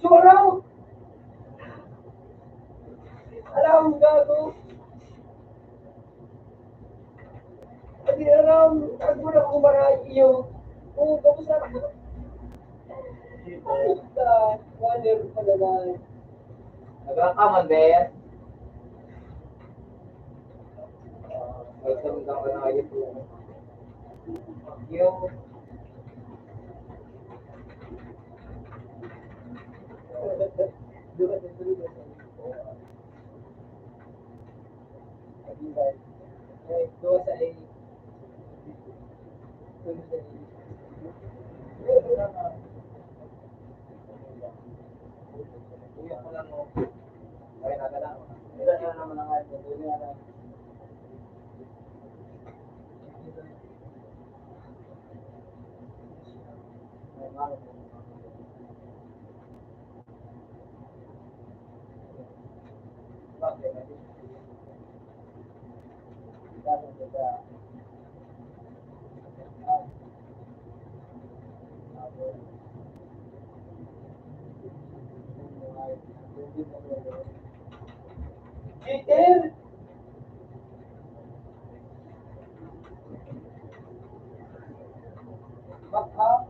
Sumaraw! Alam! Gago. Hindi aram, tago na ko maray iyo. Oo, kamusta ka? Ay, ka, water pala na. Nagkakaman, Ben. Ah, welcome ka na ngayon po. Yung Peter! Baka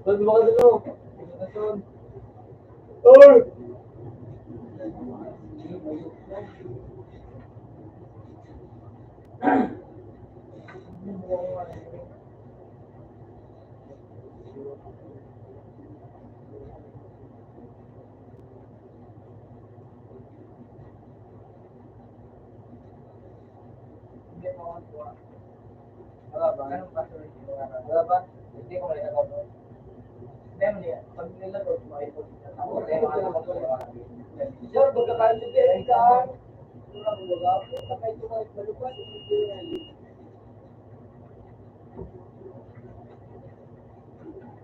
Doon, mga dalaw. Or,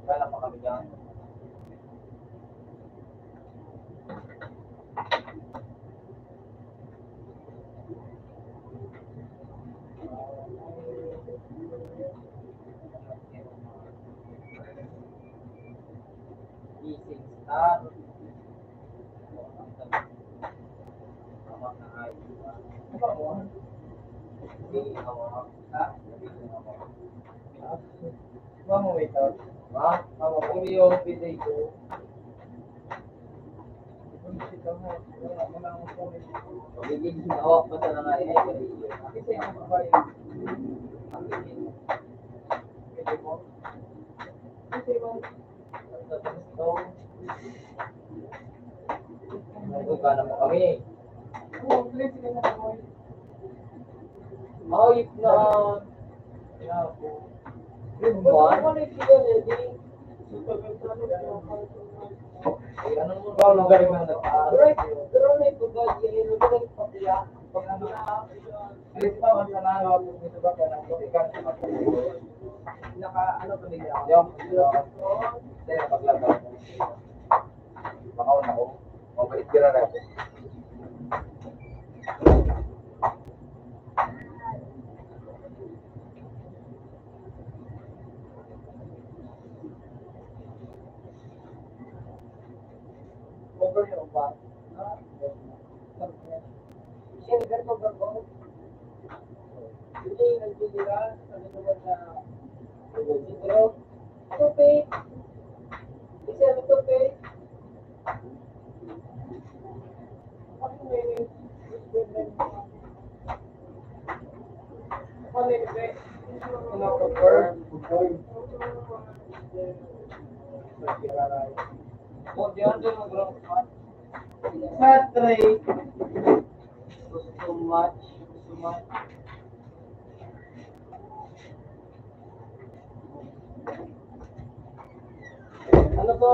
Wala pa kami dyan. Gising sa Nagkukala mo kami. Ayos na. Yun ba? Ay, ano mo ba? Magaling na nag-aaral. Pero may tubag, yun yung nagpapila. Pag ano na, Naka, ano pa nila? Yung, yung, hindi, paglabas. Makauna ko. Mabait ka na rin. Over your back. Siyempre, pag ako, hindi nagtitira sa mga sa sentro. Tupik. Isa ang tupik. Ano yung tupik? Ano yung tupik? Sa three. Gusto match, gusto match. Ano to?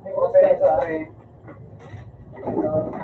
May open sa three. Ano?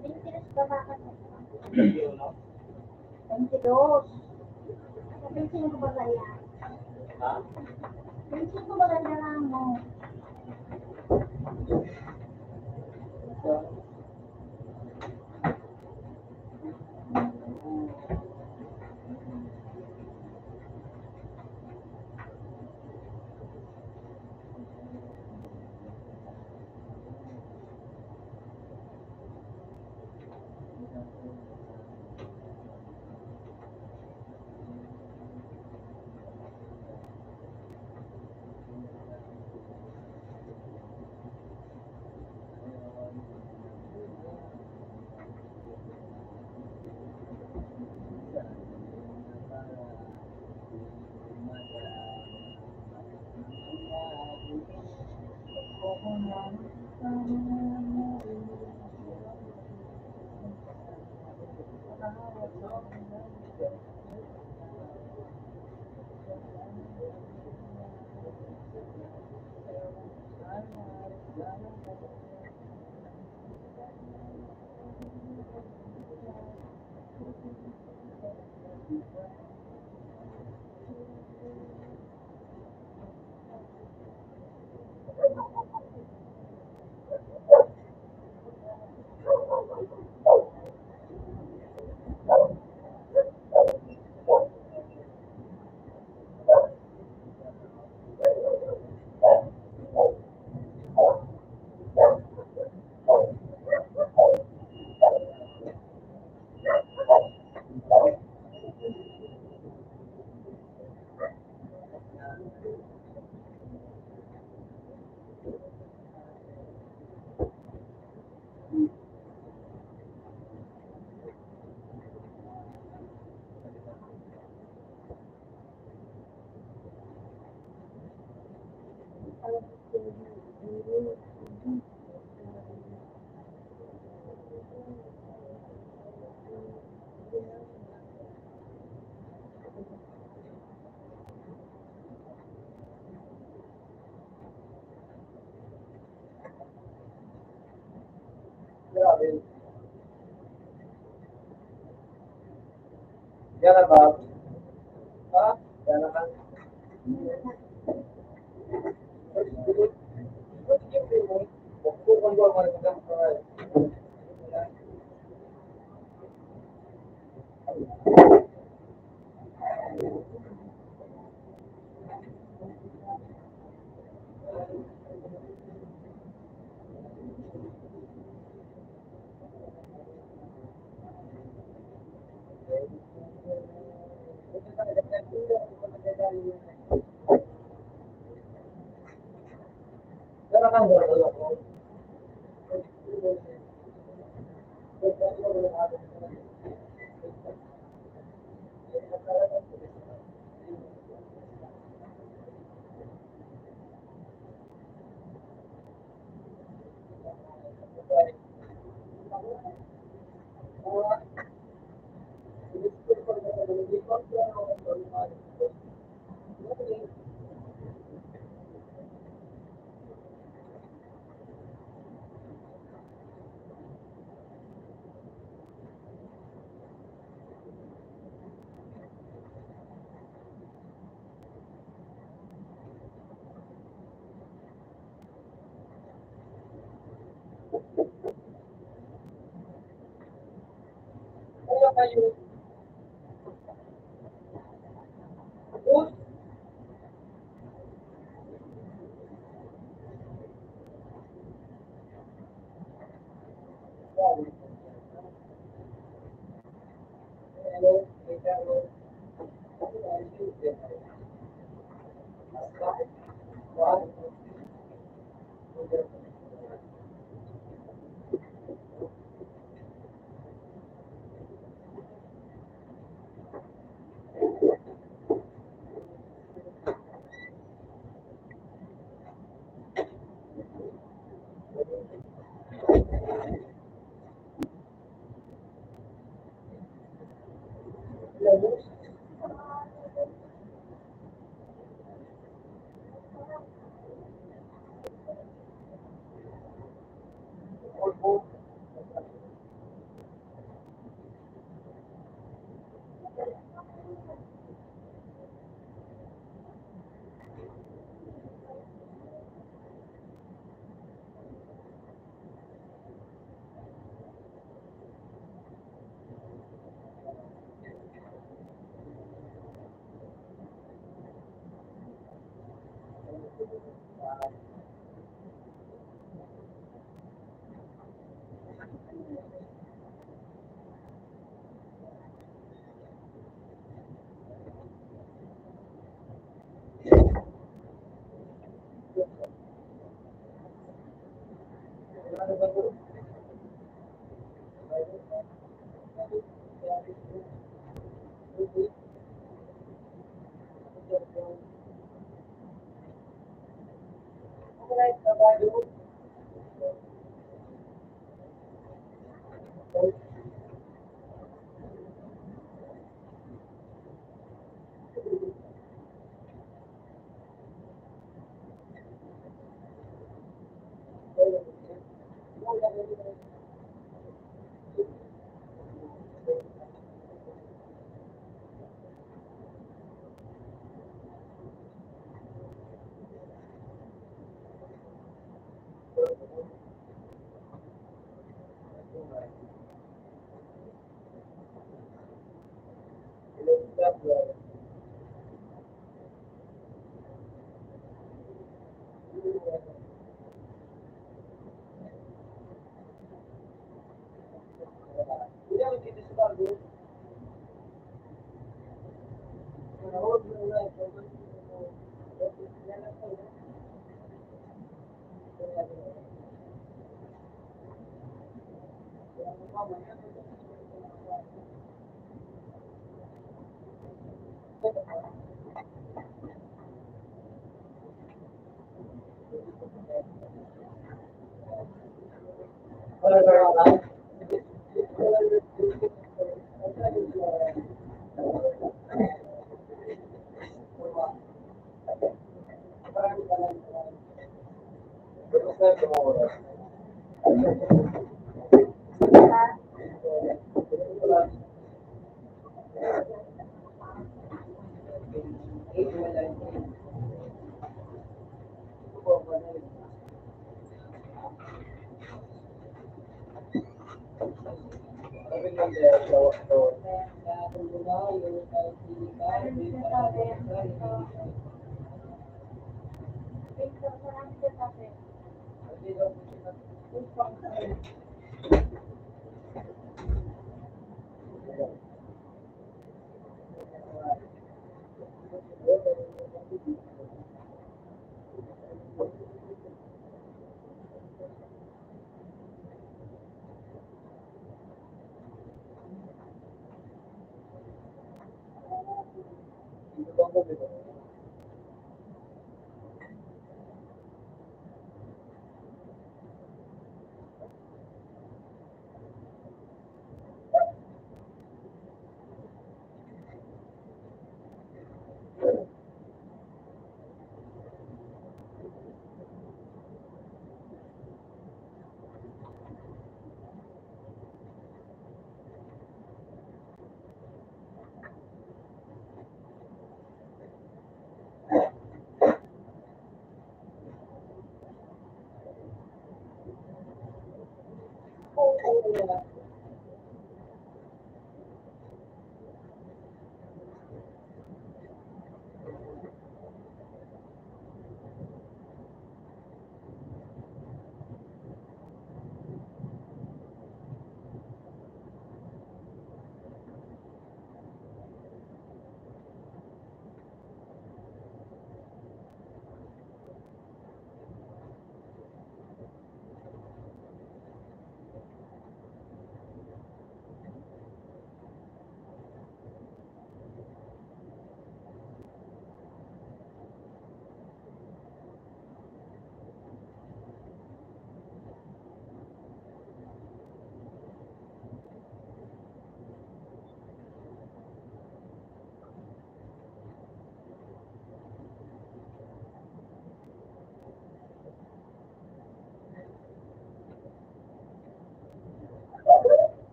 Twenty-dos ba bakit? Twenty-dos. Twenty-singko ba kaya? Ha? Twenty-singko ba kaya mo? Grabe. Yan na ba? Ha? Yan na ka?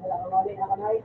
Wala ka mali na kanay.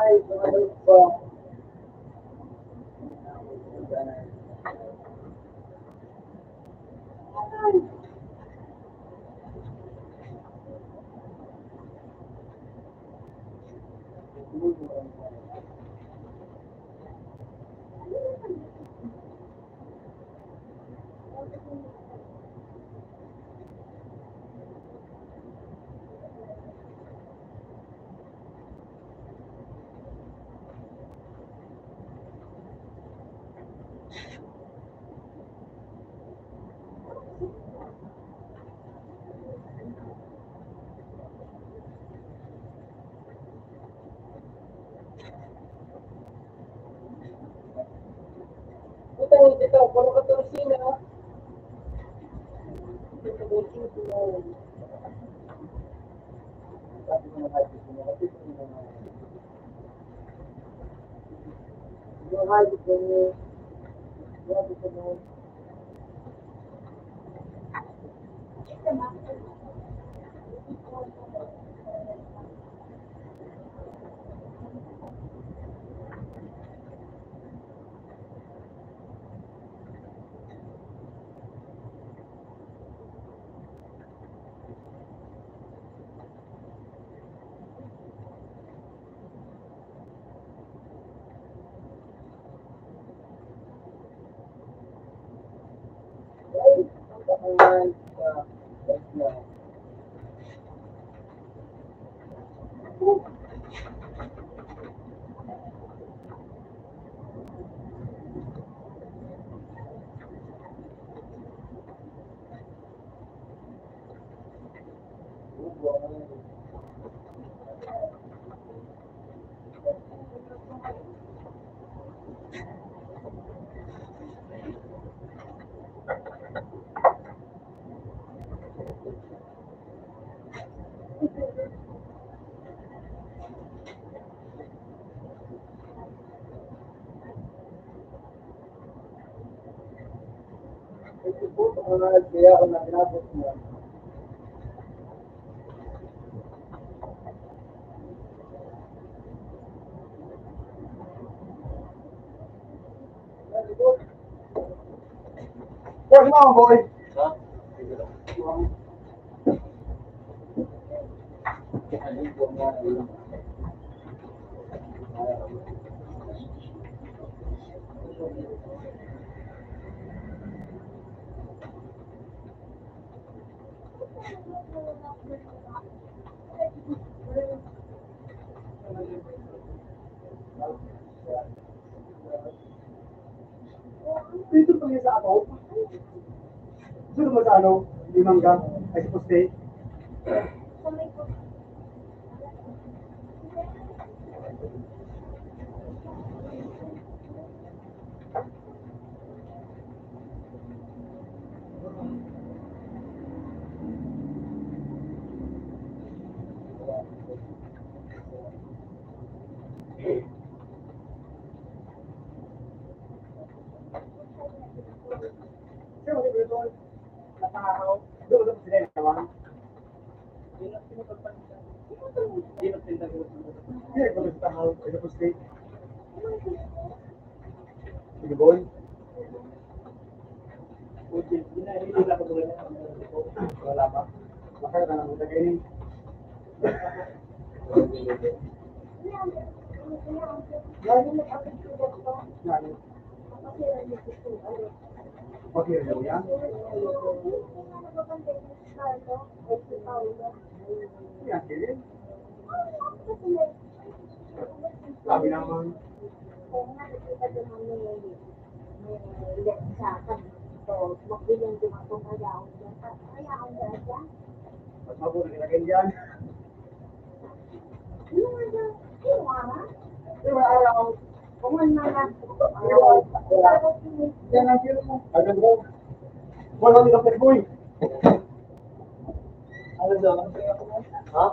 Boy, come on, boy. Dito pa sa ako. Dito mo sa ano, Limangga, ay sa poste. Sige, boy. Wala pa. Baka na lang, lagay ni. Yan. Okay, yan. Yan, sige. Sabi naman. Mas mabuti na lagay dyan. Di ba, araw? Yan ang film mo. Ano ba? Wala nang kapit mo eh. Ano daw? Ha?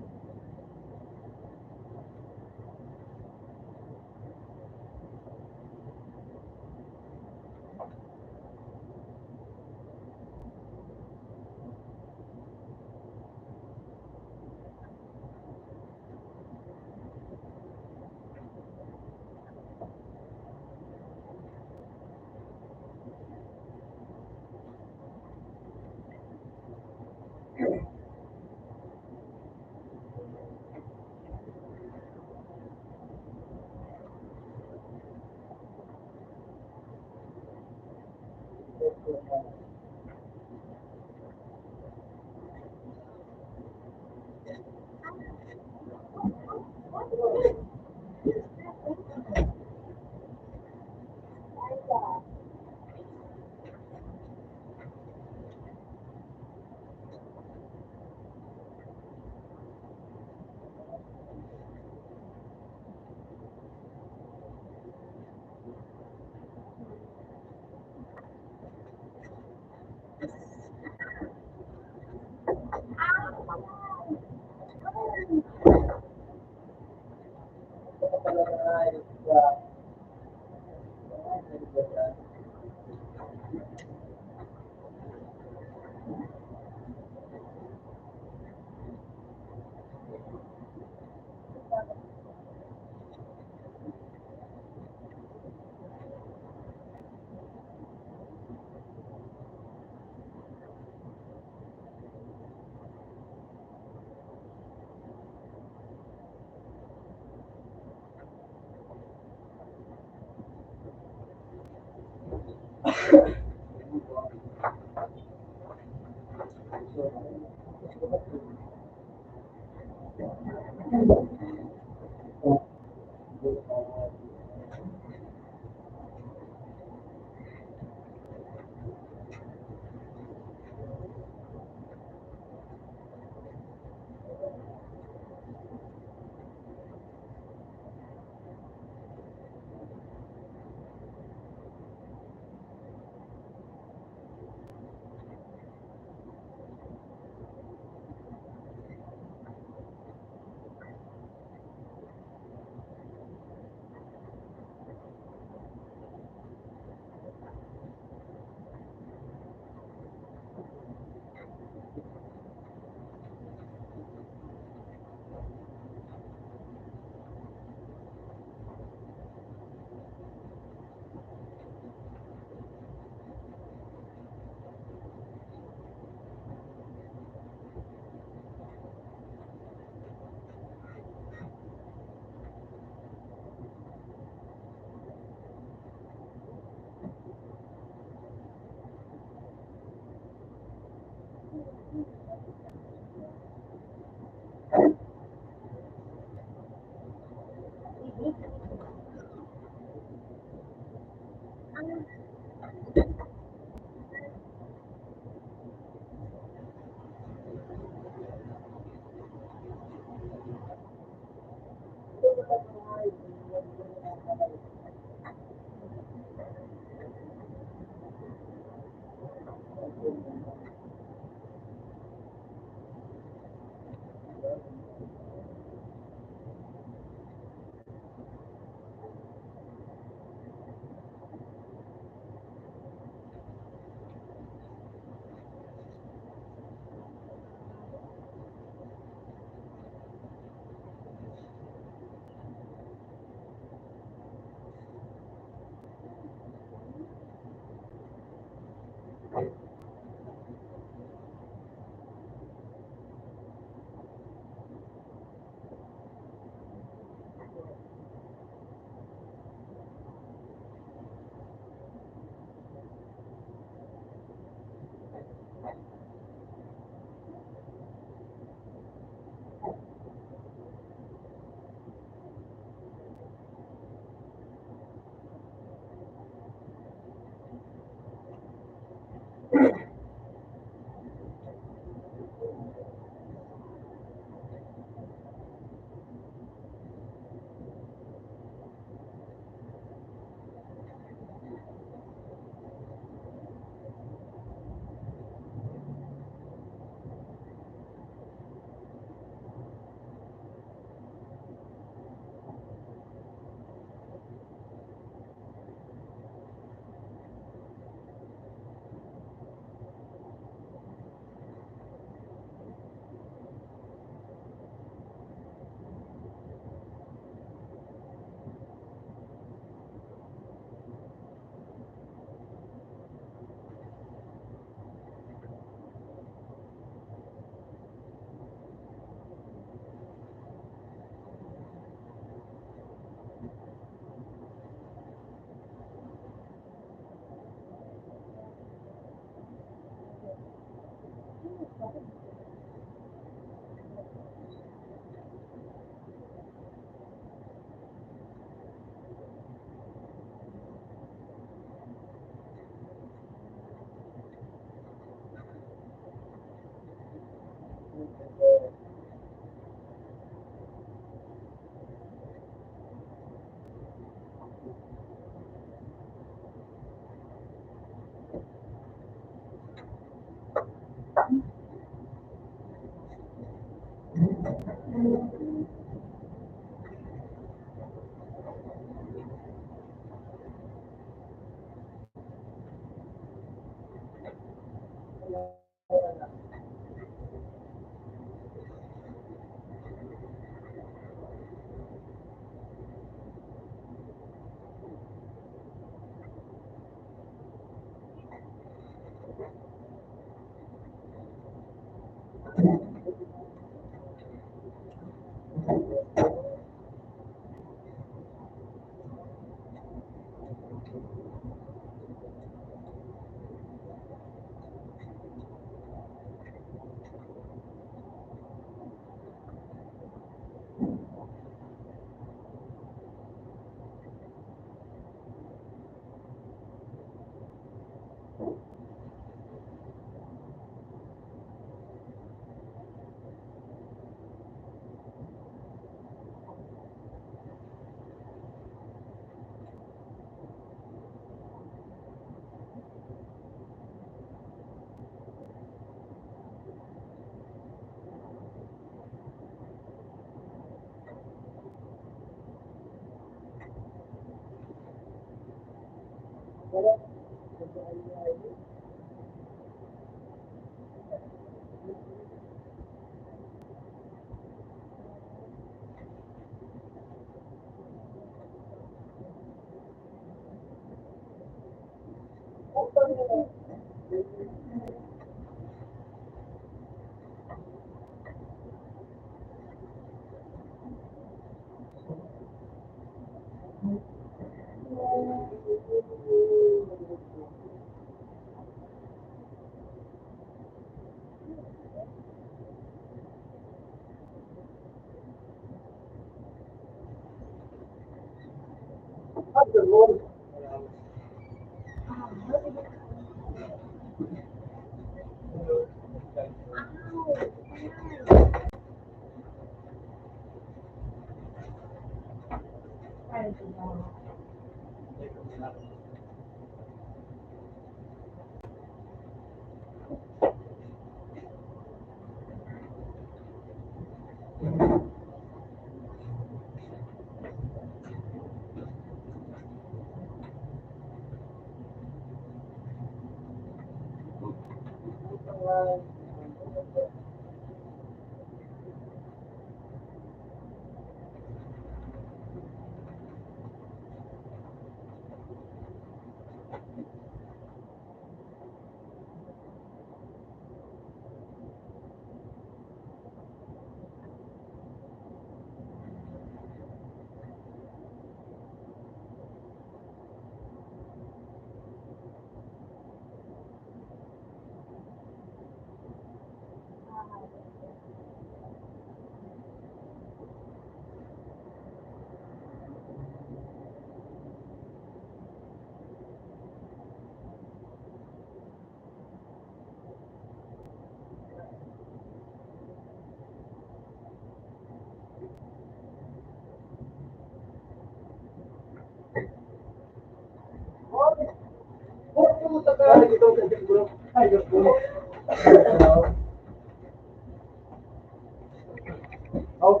Oh,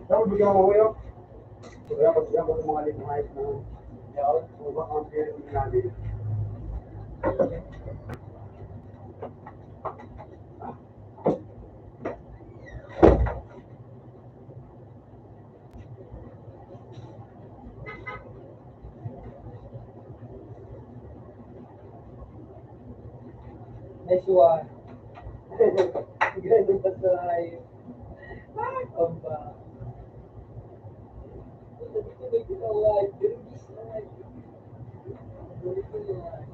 dapat bigyan mo kayo. Kaya pag bigyan mo ng mga limuhay na yaon, kung ba ang pwede natin. Nice one. Ganun pa sa live. Ay, aba. Dito may ginawa, pero di sa live. Ganito na.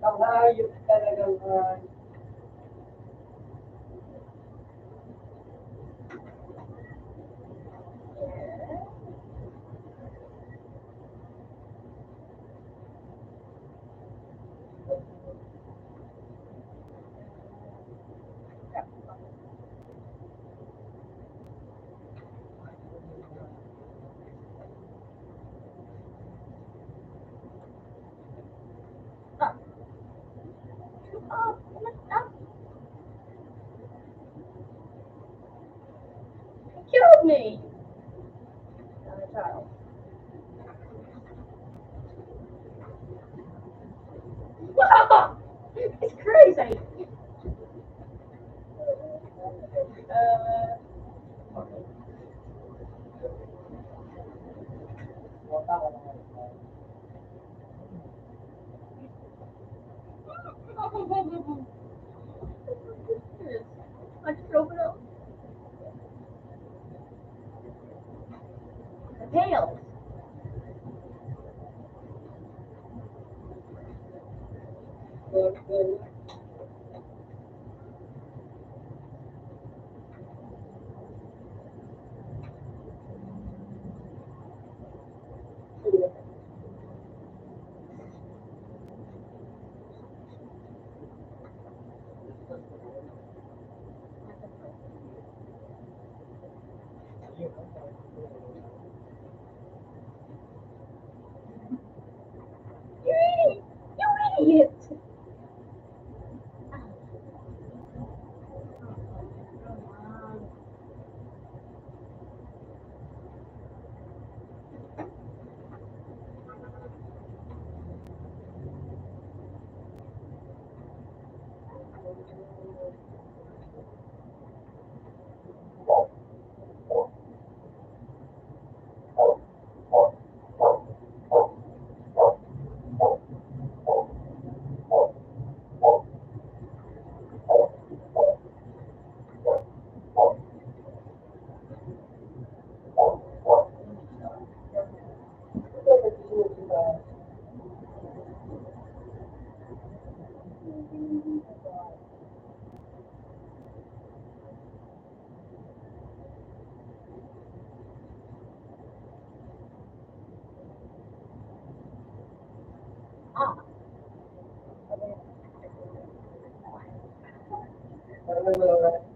Ang hayop talagang hayop. Killed me. It's crazy. Uh, Power.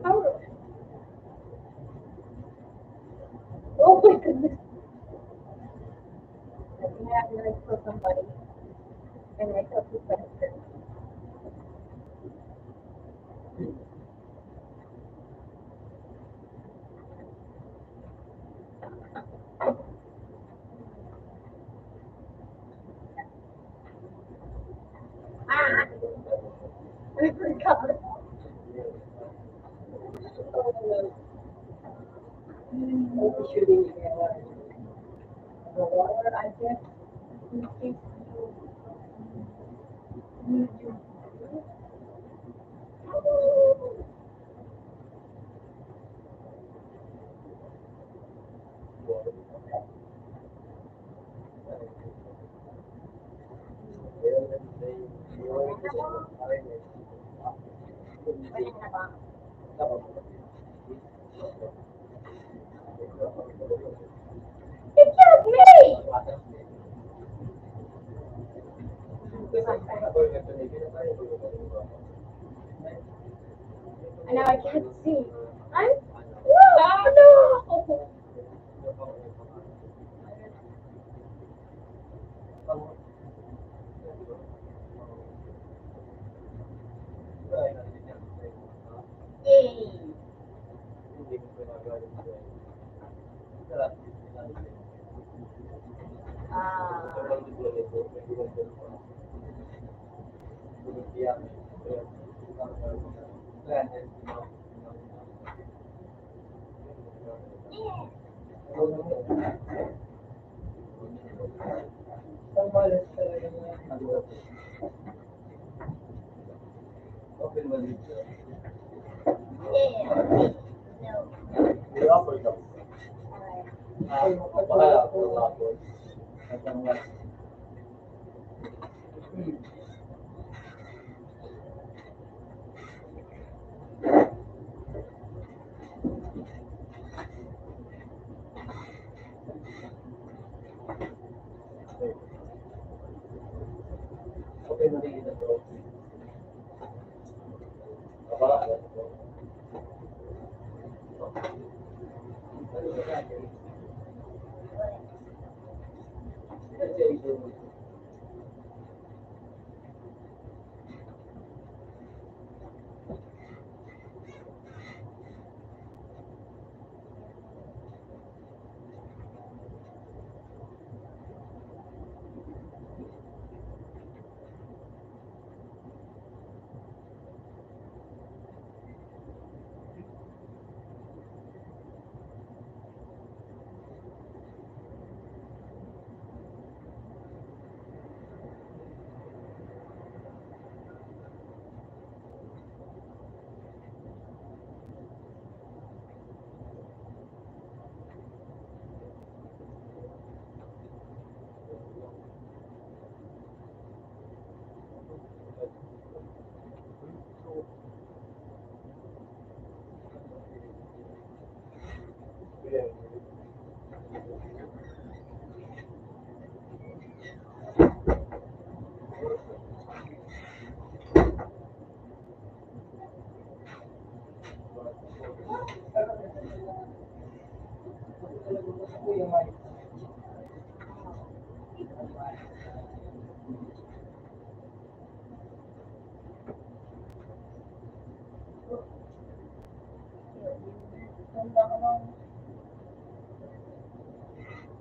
Power. Oh my goodness. Let me have your somebody. And I felt the pressure. Ah, I forgot. It killed me! And now I can't see. I'm, oh, no! Yay! Ah.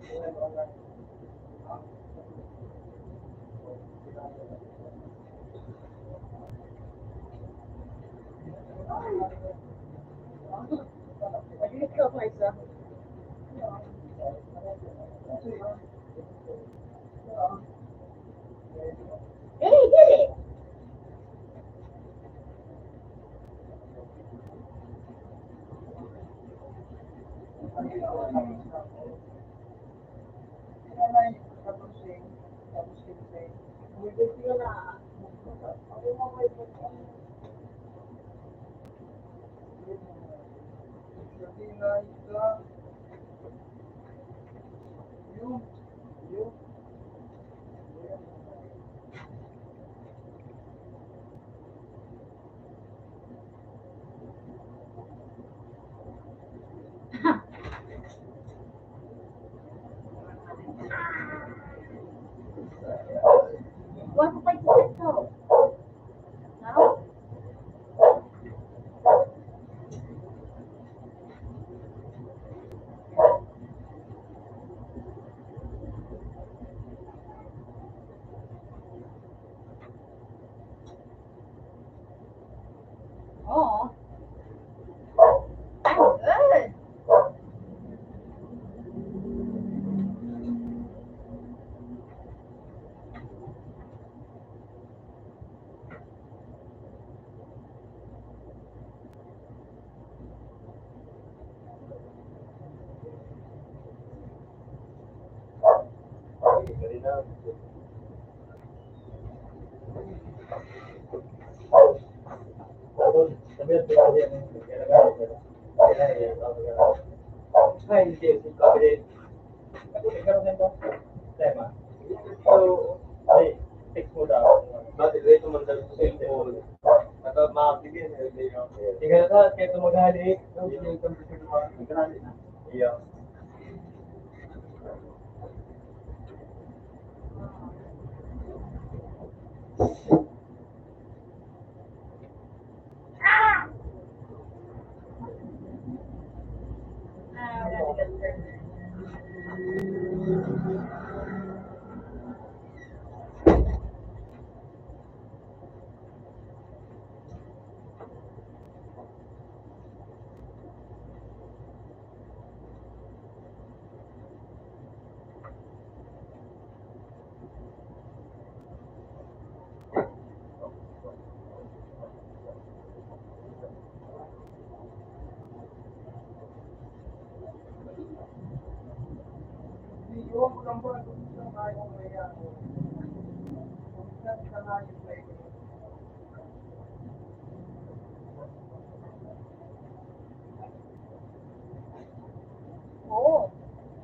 Hey, dili! What am I going to? Now? Oo. I'm good. Ay, hindi. Tema. So, ay, text mo daw. Bakit dito man sa cellphone? Naka-, makakibigyan, eh, hindi lang. Tingnan ka, kahit tumagali, ang computer mo, nagkakali na. Iya. Oh,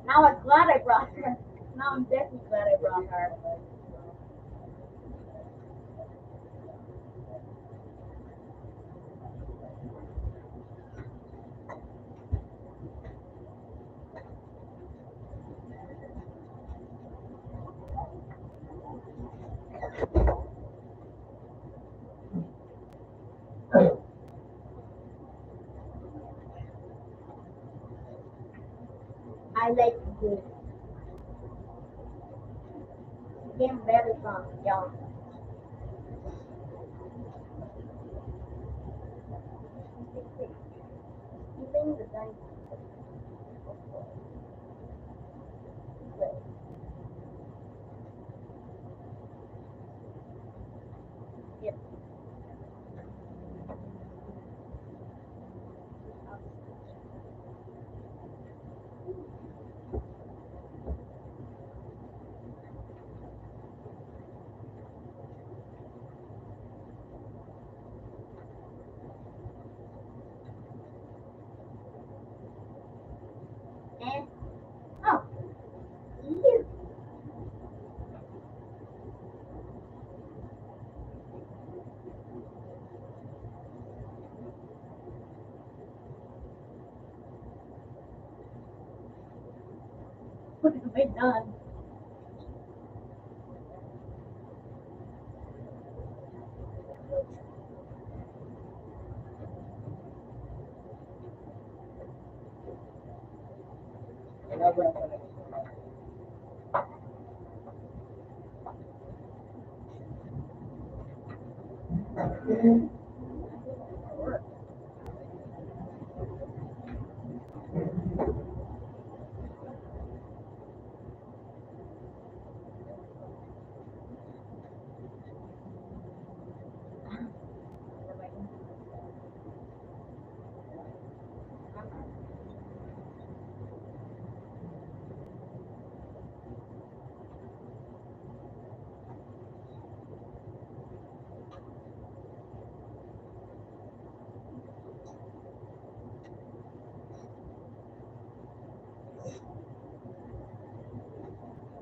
now I'm glad I brought her. Now I'm definitely glad I brought her. I like this. Game very fun, yeah. Even the dice. Yep. Eh. Oh. What have I done?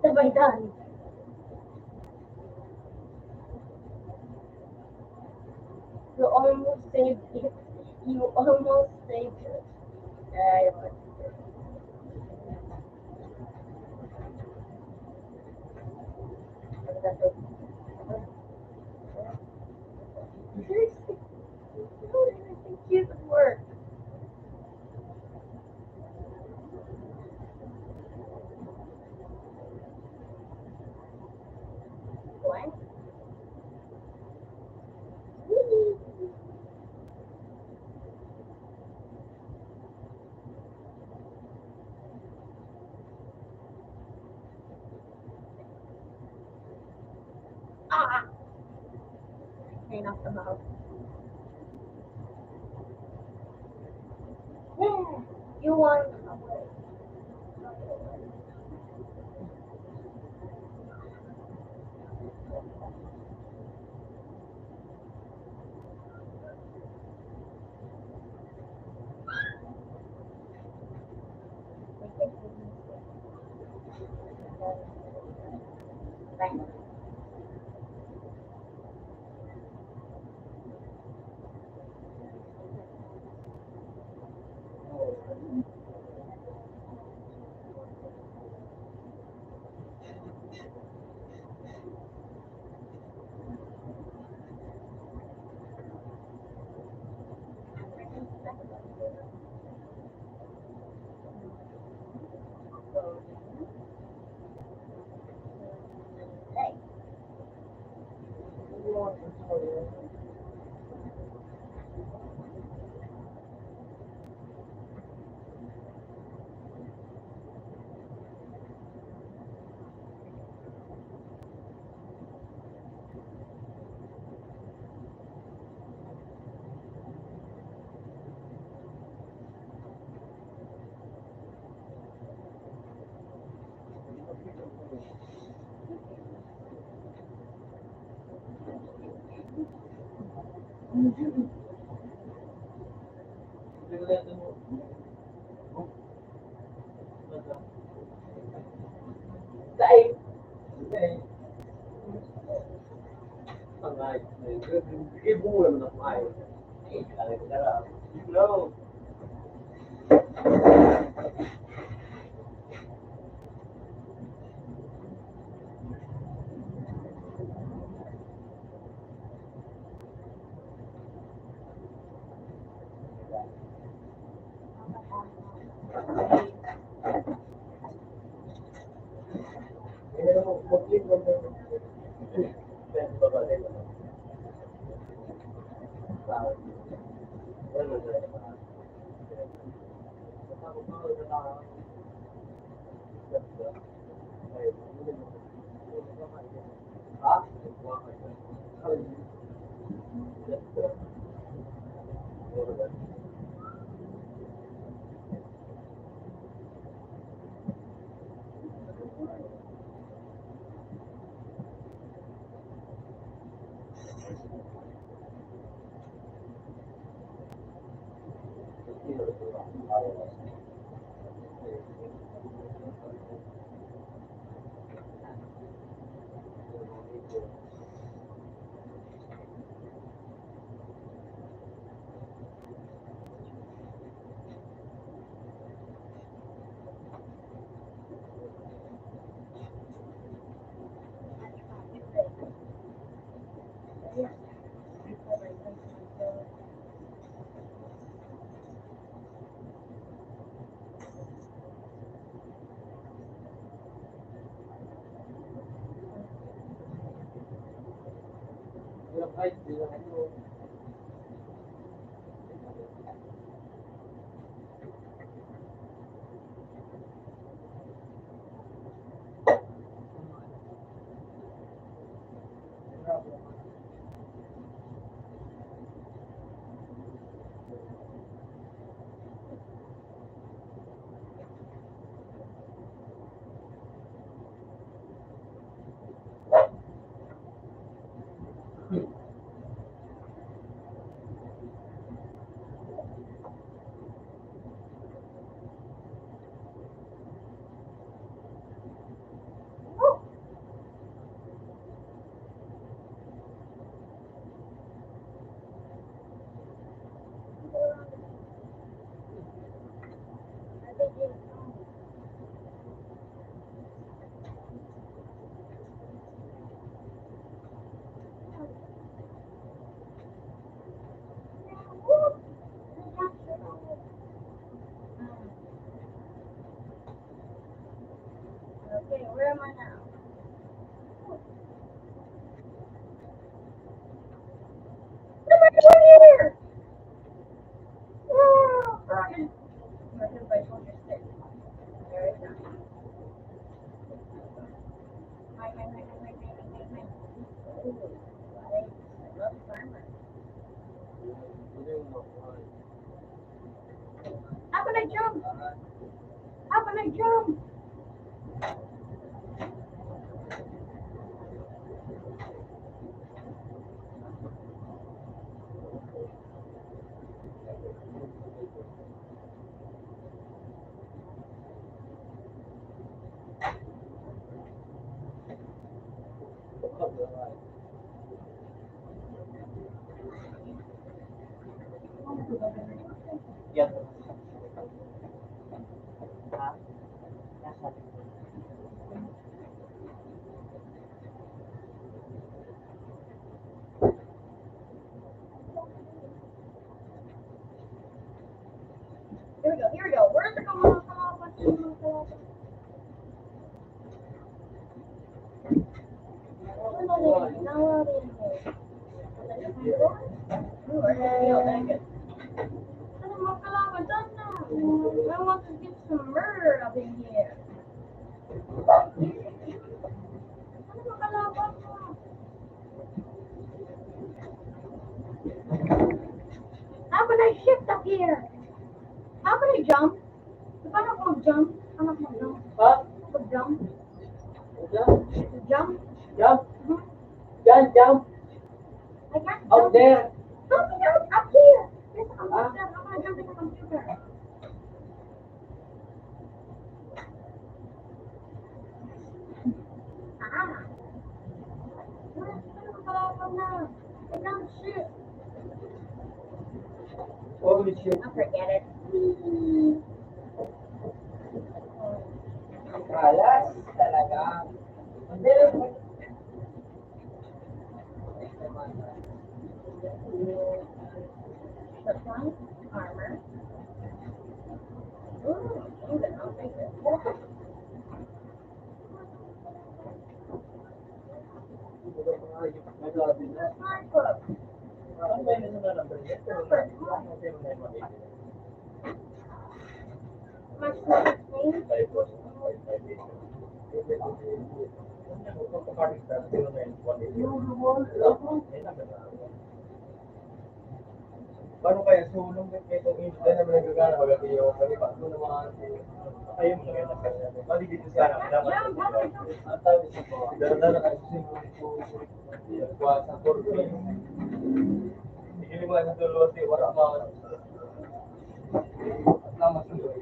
Sabay done. You almost saved it. You almost saved it. Ay, seriously. Cute work. Blank. Ah! Ay, nakabaw. Hmm, you want Dai. Dai. Ang ay, ay, ay, ay, buwan na ay. Ay, talaga, talaga. Bro. Okay, where am I now? Come on, come here! Oh, Brian. There is nothing. Hi, hi, hi, hi, hi, hi, hi, hi, hi. Ooh, I, I love farmers. How can I jump? How can I jump? Here we go, here we go. Where's the kalaban? Where's the kalaban? Ano mo kalaban? Doon na. I want to get some murder up in here. Ano ba kalaban mo? How can I shift up here? How can I jump? Paano ako mag-jump? Paano ako mag-jump? Ha? Mag-jump? Jump? Jump? Jump? Mhm. Yan, jump. I can't jump. Out there. Don't jump up here. There's a computer. How can I jump in the computer? Ah. Ano, ano, ano, ano, ano, shit. Holy shit. I'll forget it. Kalas talaga. Ang galing. Armor. Ooh, I'm gonna open this. Paano kaya sulong dito kay itong init? Dahil naman nagagana, baga kayo, kami pa, ito naman, kayo mo na rin ang kanya. Bali dito sana, dapat. Ang tawag sa mga, dala-dala kayo sa singko, kuha sa kurso. Hindi mo sa dulo, wala mga, at naman sa dulo.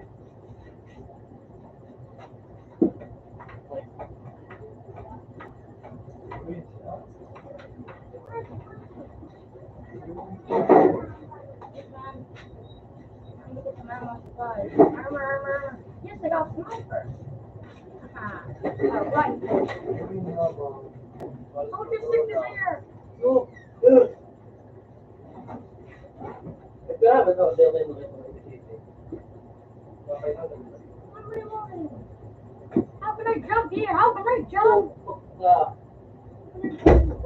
Armor, armor, armor. Yes, I got sniper. Aha. All right. Oh, this shit is here. Grabe, no? Hindi ako yung mga How can I jump here? How can I jump? How can I jump?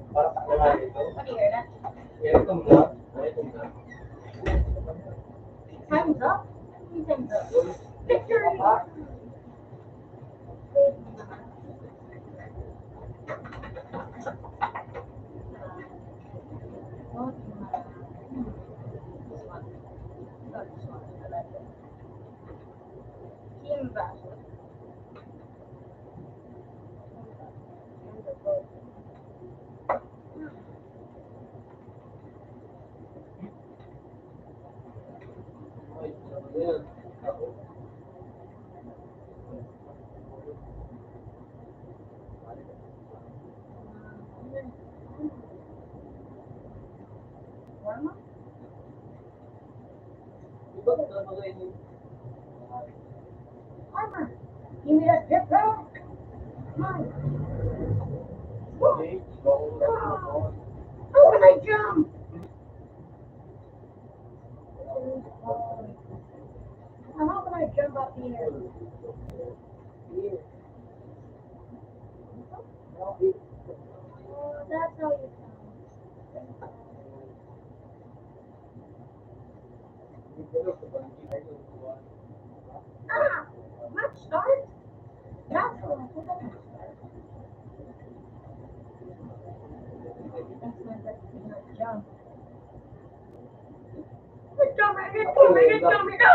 What do you hear that? Time's up? Time's up. Victory! Team Basho. Warm up? Armor, give me that zip, bro. Come on. Woo. Ah. How can I jump? How can I jump up here? Oh, that's how you sound. Ah! Match start? That's what I put on match start. That's my best thing, like, jump. Let go, let go, let go, let go!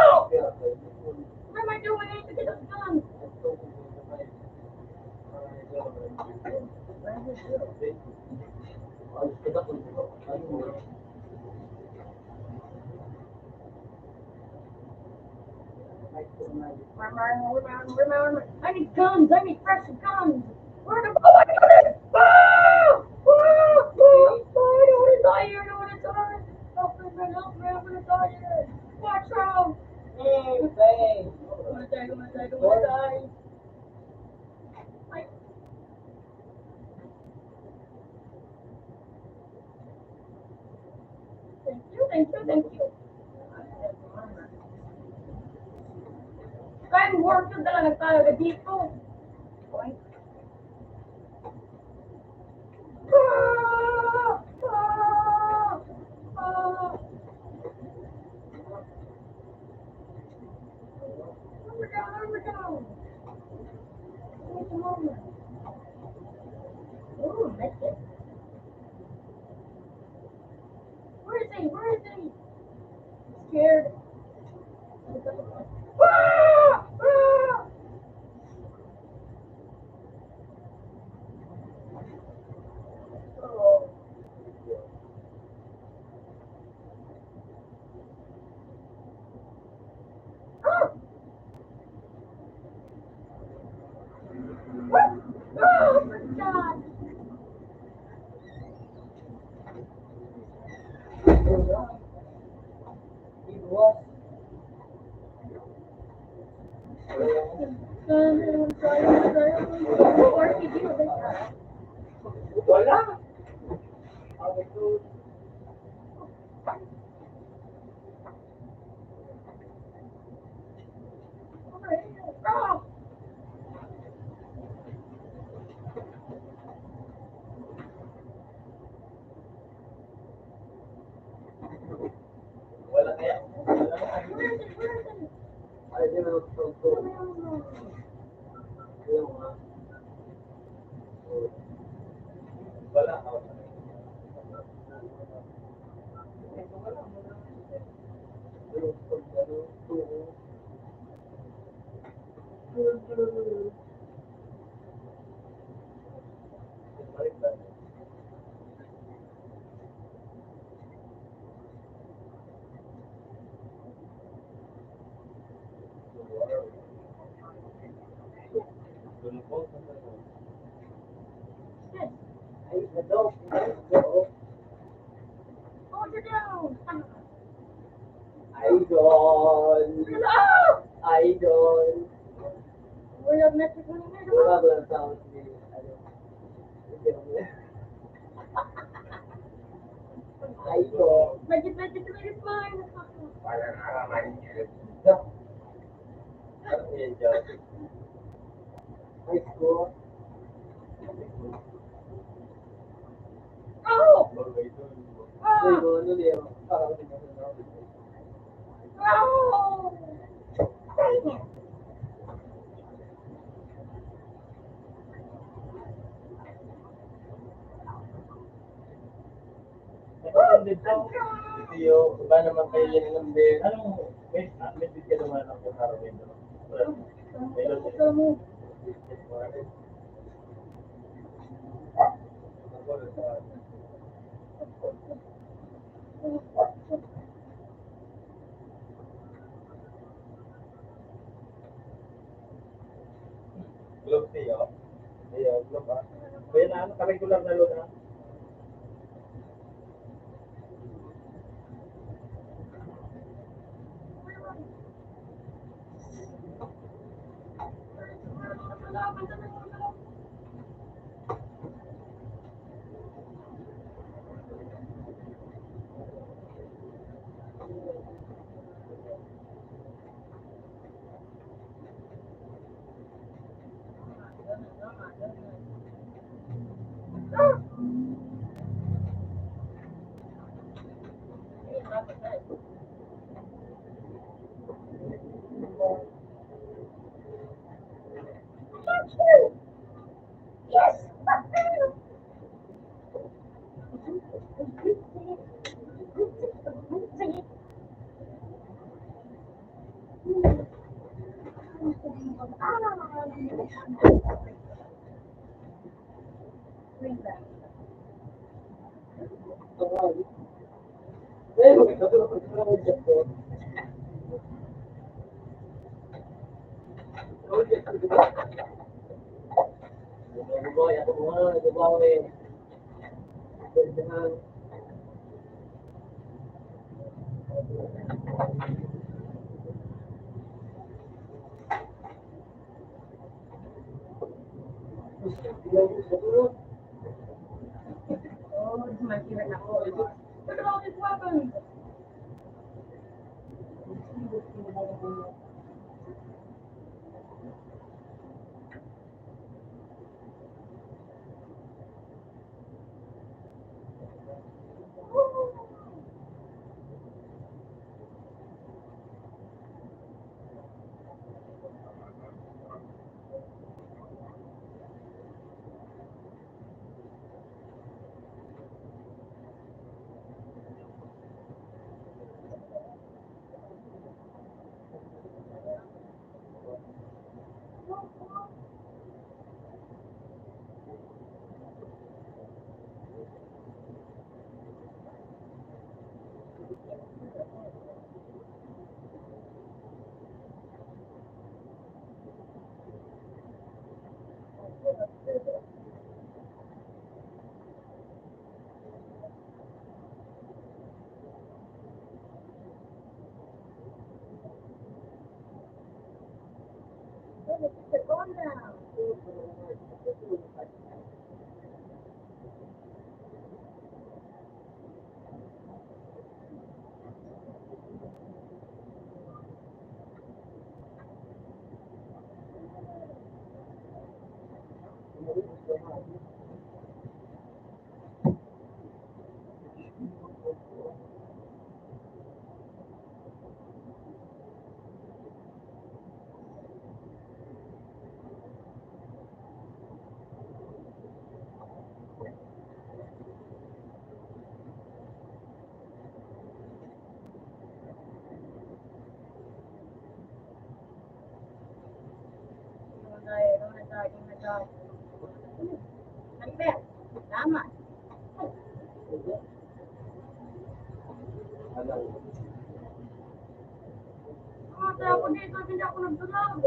What am I doing? I need to get a gun. I need guns! I need fresh guns! Where the, oh my God! Ah! Ah! Ah! Ah! I don't wanna die here! I don't wanna die! Help me, man! Help me! I'm gonna die here! Watch out! Hey, hey! I don't wanna die! I don't wanna die! I don't wanna die! I Thank you, thank you, thank you. Kaya yung worker talaga, talaga dito. Okay. Ah! Ah! Ah! Oh my God, oh my God. Oh, that's it. Where is he? Where is he? Scared. Ah! Ah! Oh. Ah! Ah! Oh my God! Wala. Wala kaya. Ay, di na. Wala. Idol! Idol! Wala na si Kuya. Wala, wala sa ako si, ano, Idol! Medyo, medyo, medyo, medyo, Parang aramay niya. Ano yan dyan? High school? Oh! Ano yan? Parang Ito yung, iba naman kayo yan ng beer. Anong, may, ah, may bigyan naman ako sa akin. Wala. May lote. Globe siya. Ayun, globe, ah. Kaya na, ano, ka-regular na load, ah. Tama. Mga tapo dito, hindi ako nagdurog.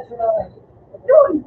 Yun!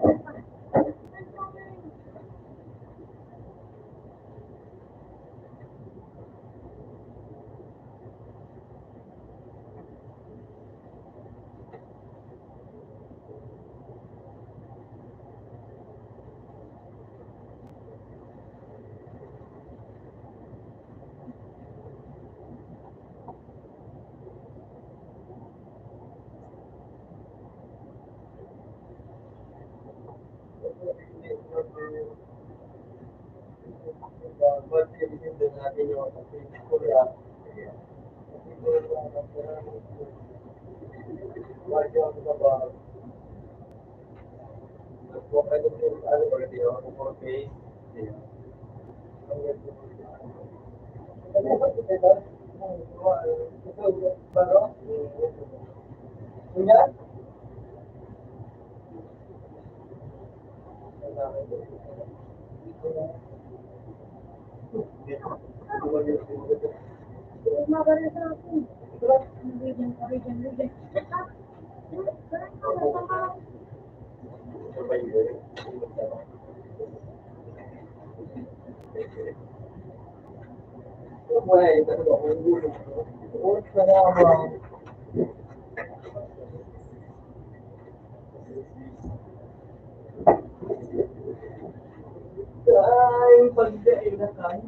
Ay, pagkain na tayo.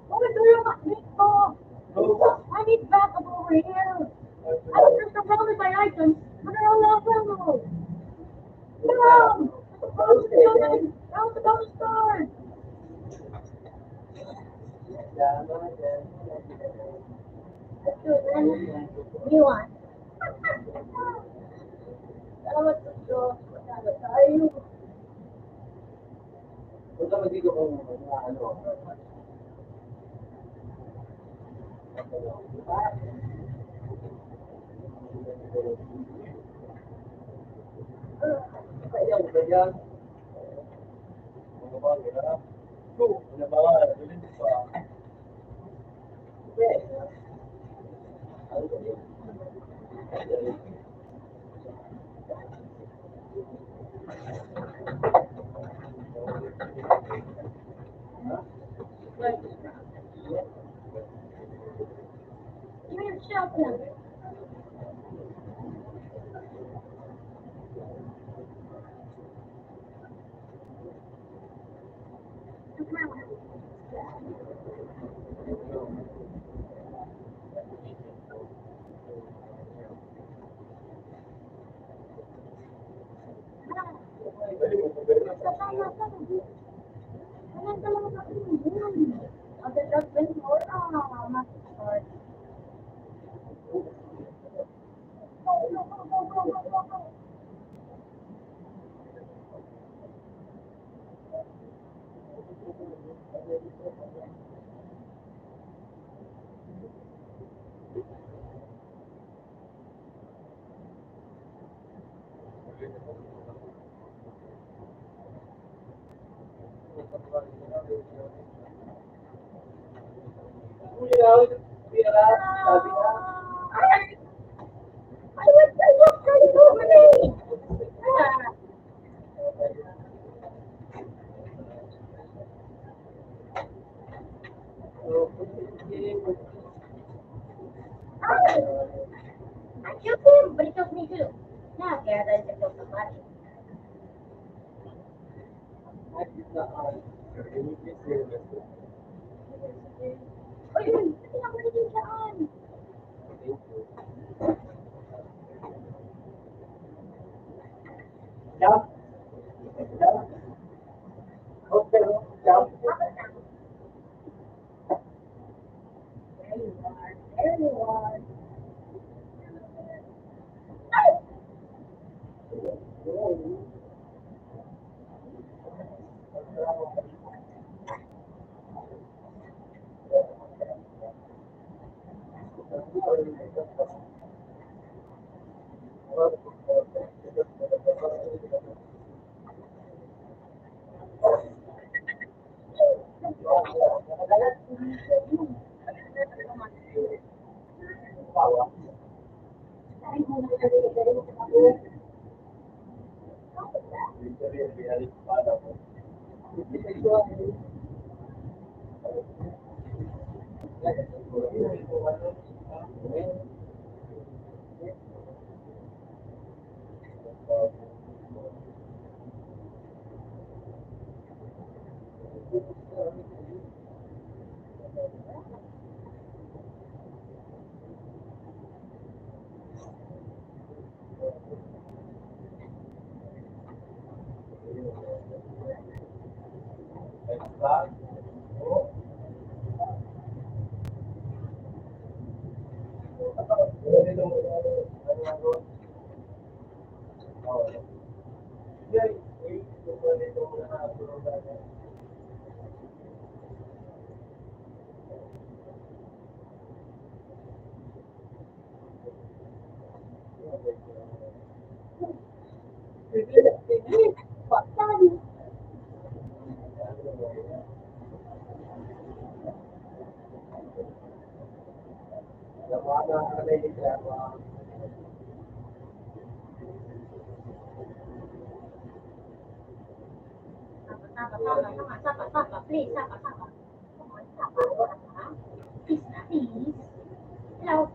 Why do you want me to? I need back over here. I was just surrounded by items, but they're all available. No! How's it going? How's it going, store? New one. Salamat sa Diyos. Magkano tayo? Punta mo dito kung ano. Kaya, kaya. Mga bagay, ha? Ito, mga bagay, ito pa. Sapa, sapa, sapa, sapa, sapa, please, sapa, sapa. Sapa, sapa, sapa. Please na, please. Hello.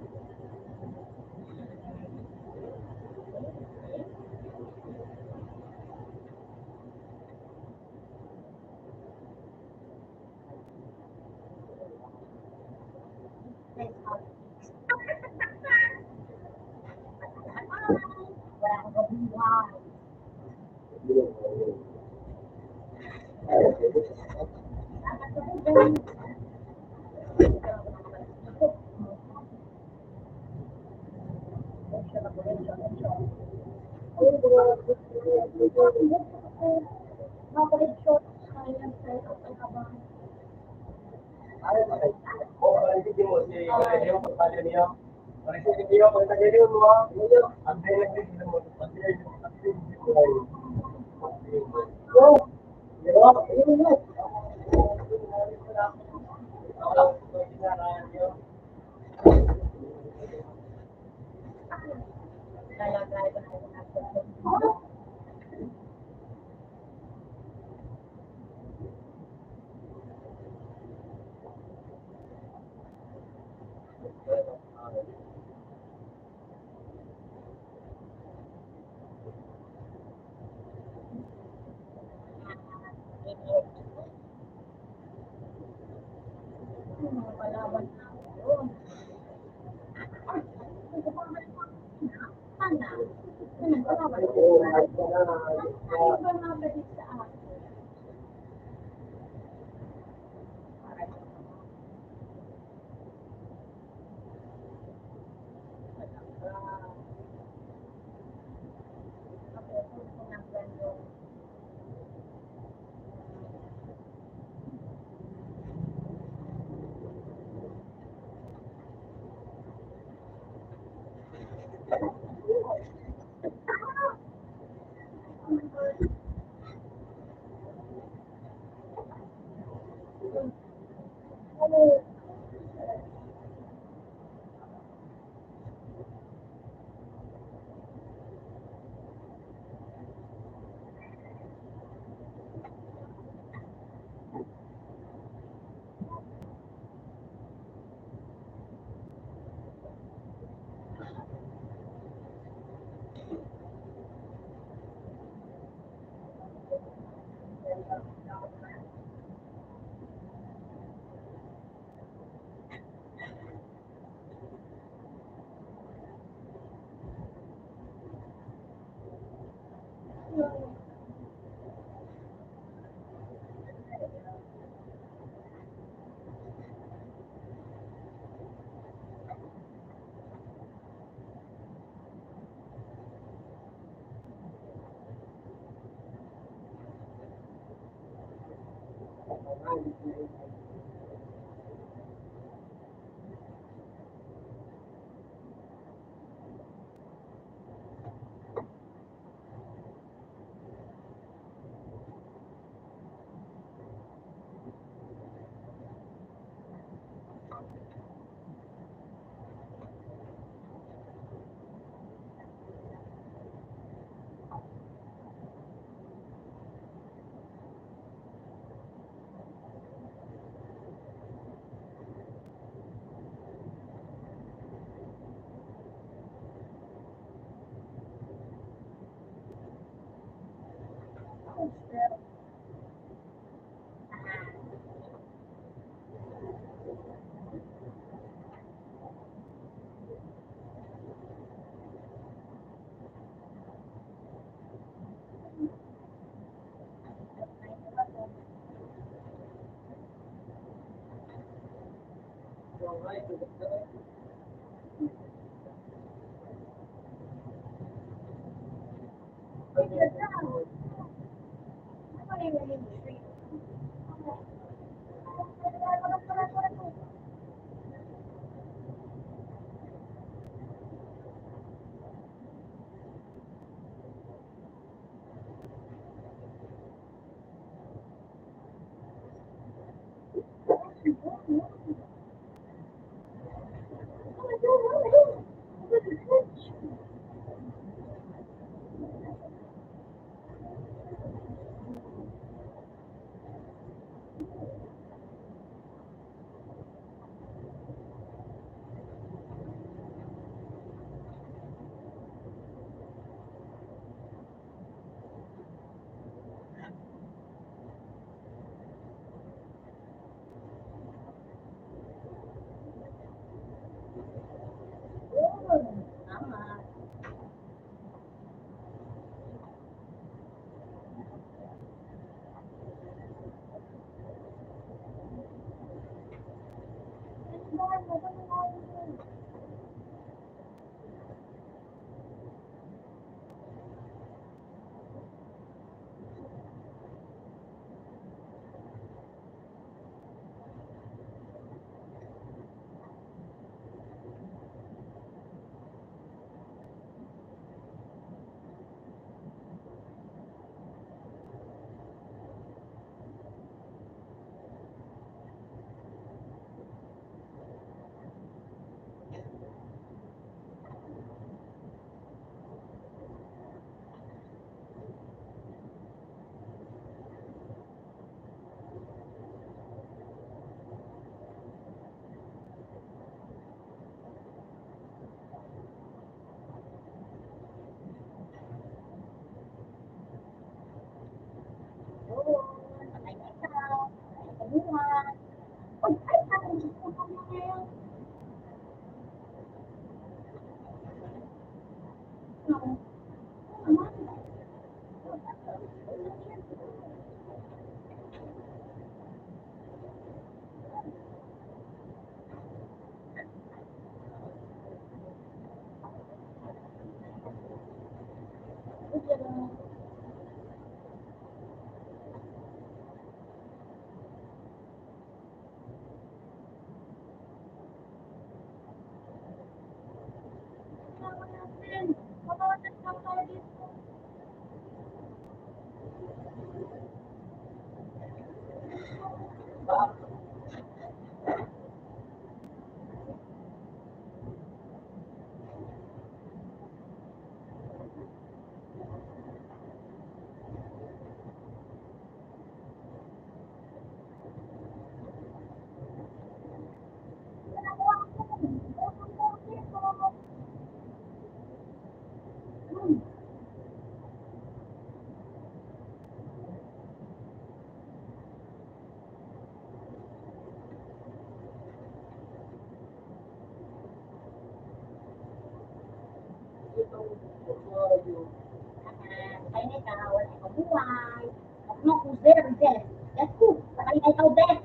Ay, may tao, wala ka buhay. Ano, kuser, Jen? Let's go. Sabay na ikaw, Jen.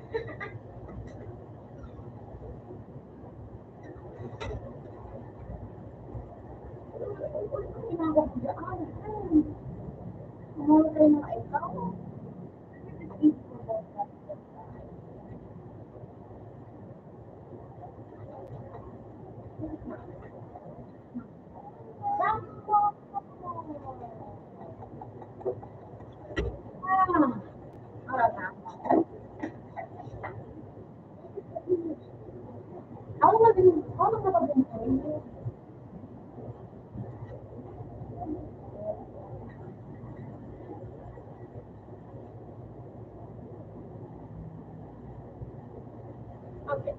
Ginagawa ko dyan. Ay, umawa kayo na ikaw. Okay.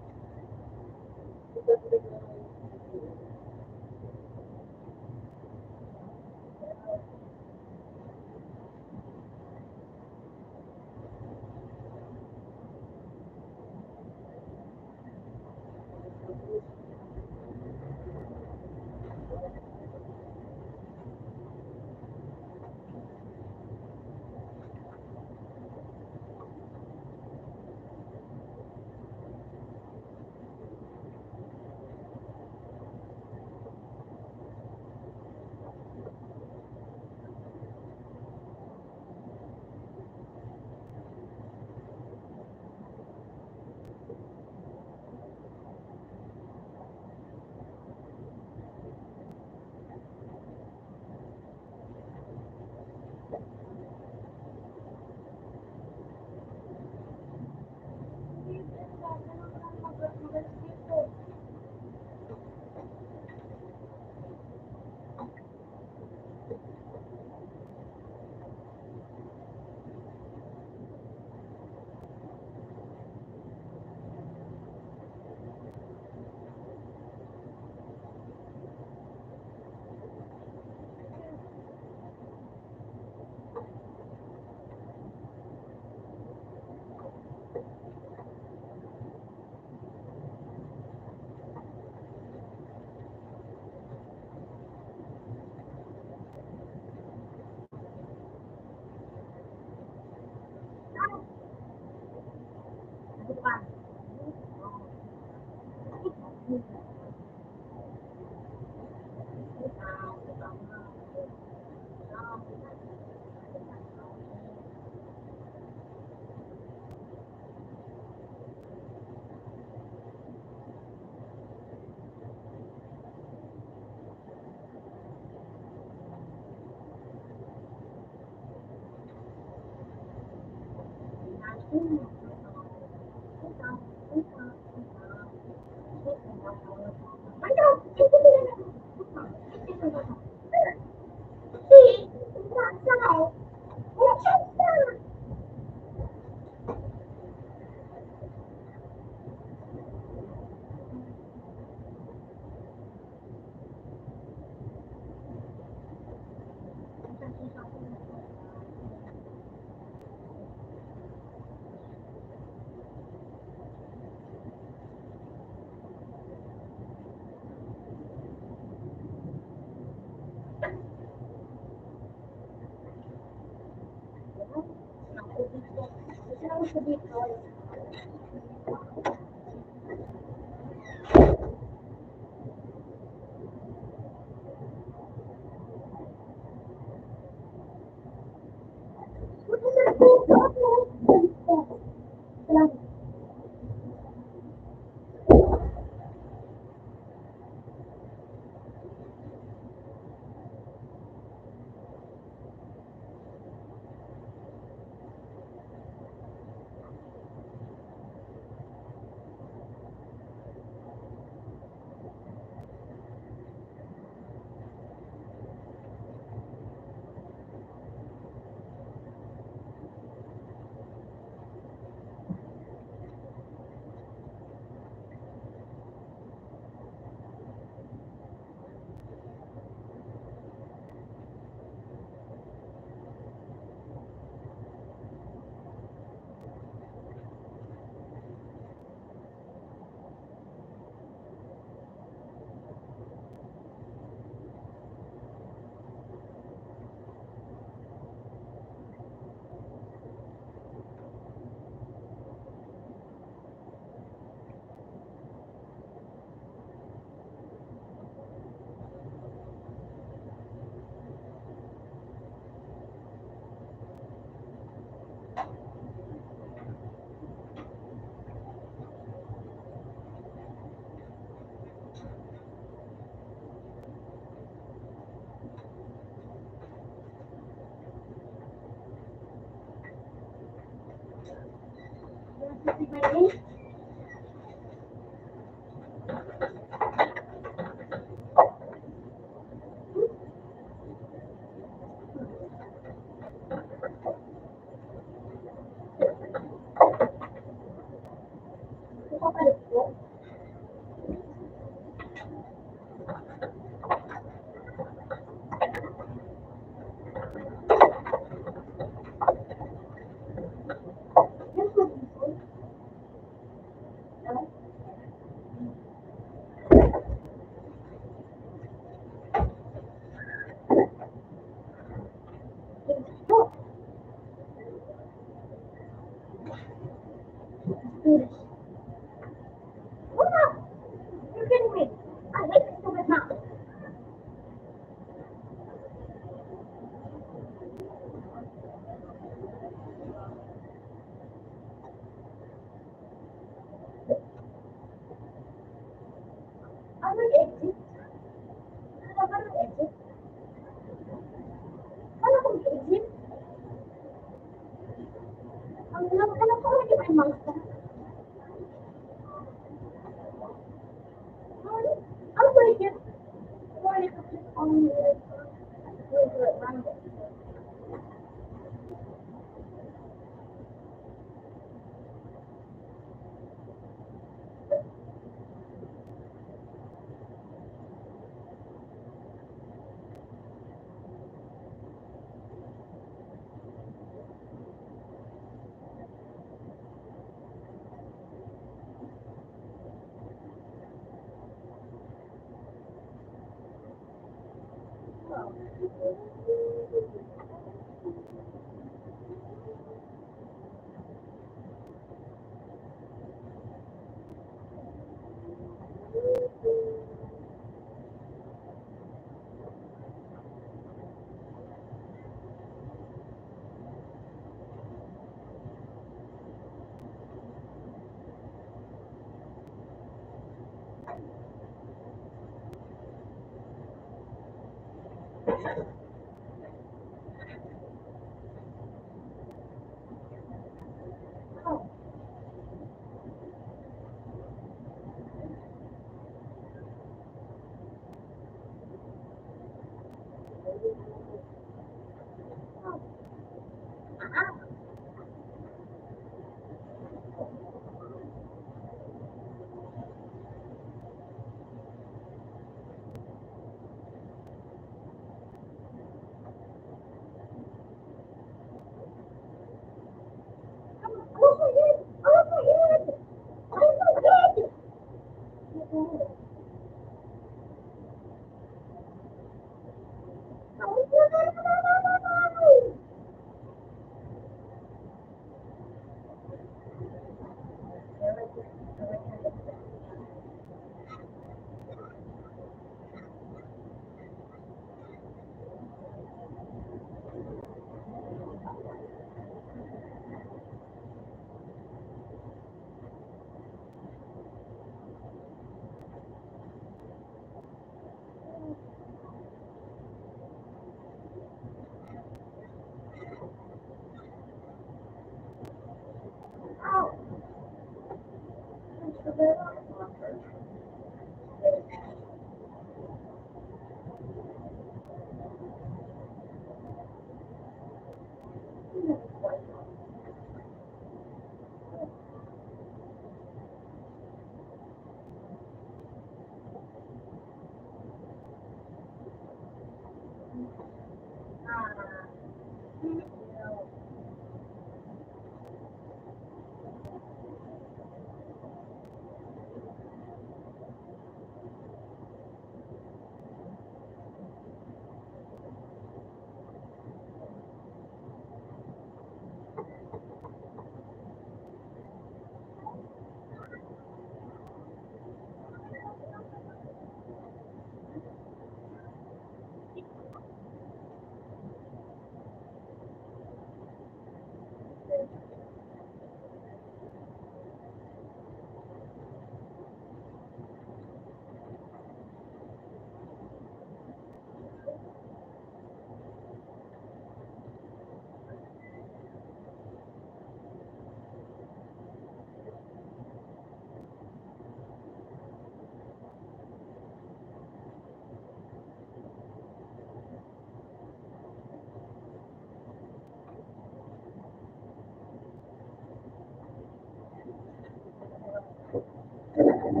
Ay,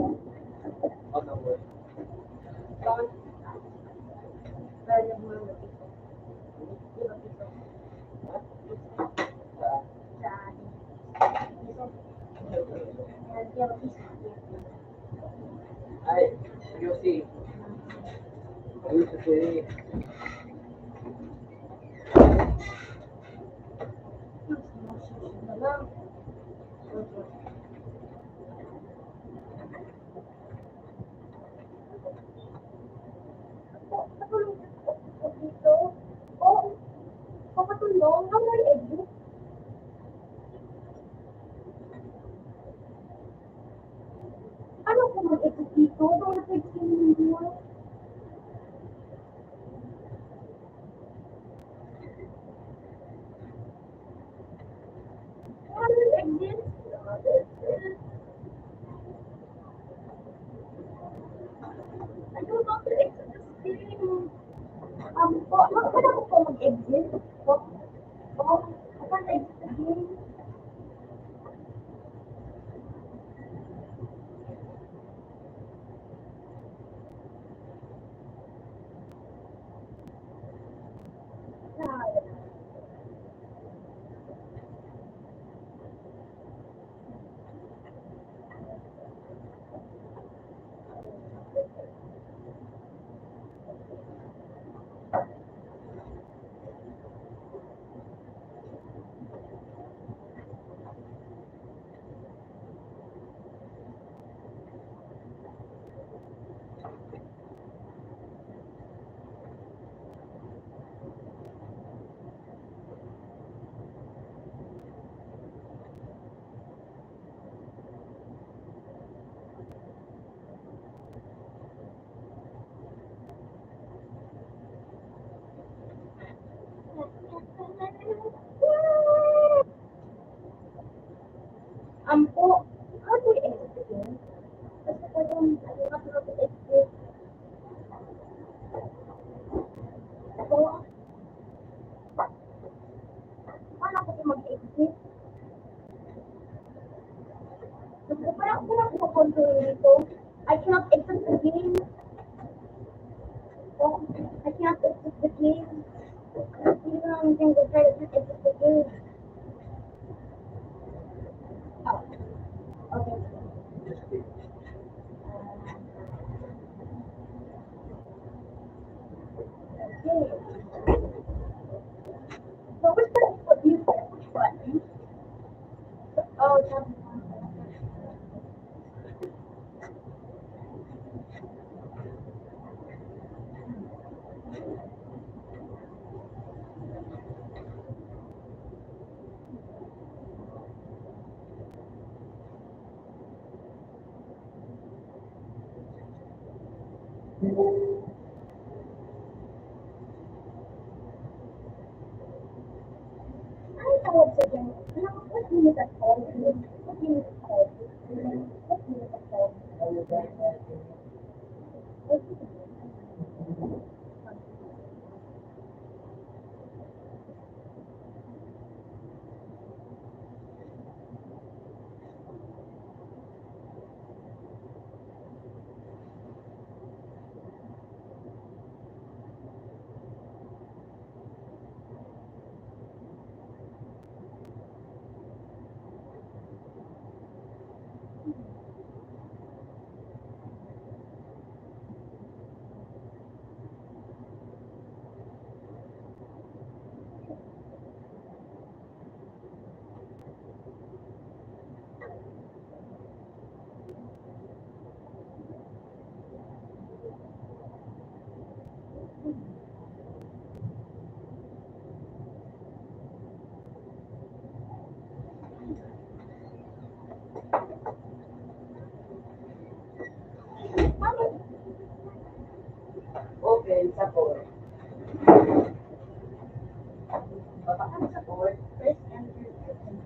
you see. Ayun sa sini. Patulong dito. Oh, papatulong. How do I exit? Ano ko mag-exit dito? Don't exit anymore. How do I exit? I don't know how to exit this game. Um, oh, ano, ano ko po mag-exit? Oh, oh, I can't exit the game. Ampo, how do you explain? Gusto ko yung, ano, how to explain? Ako, paano ko po mag-exit? Parang, parang kinokontrol nito. I cannot exit the game. Oh, I cannot exit the game. Hindi na lang yung try to exit the game. Oh, okay. Okay. So, which one? Which one? Oh, Open sa board. Papakan sa board, first enter, second.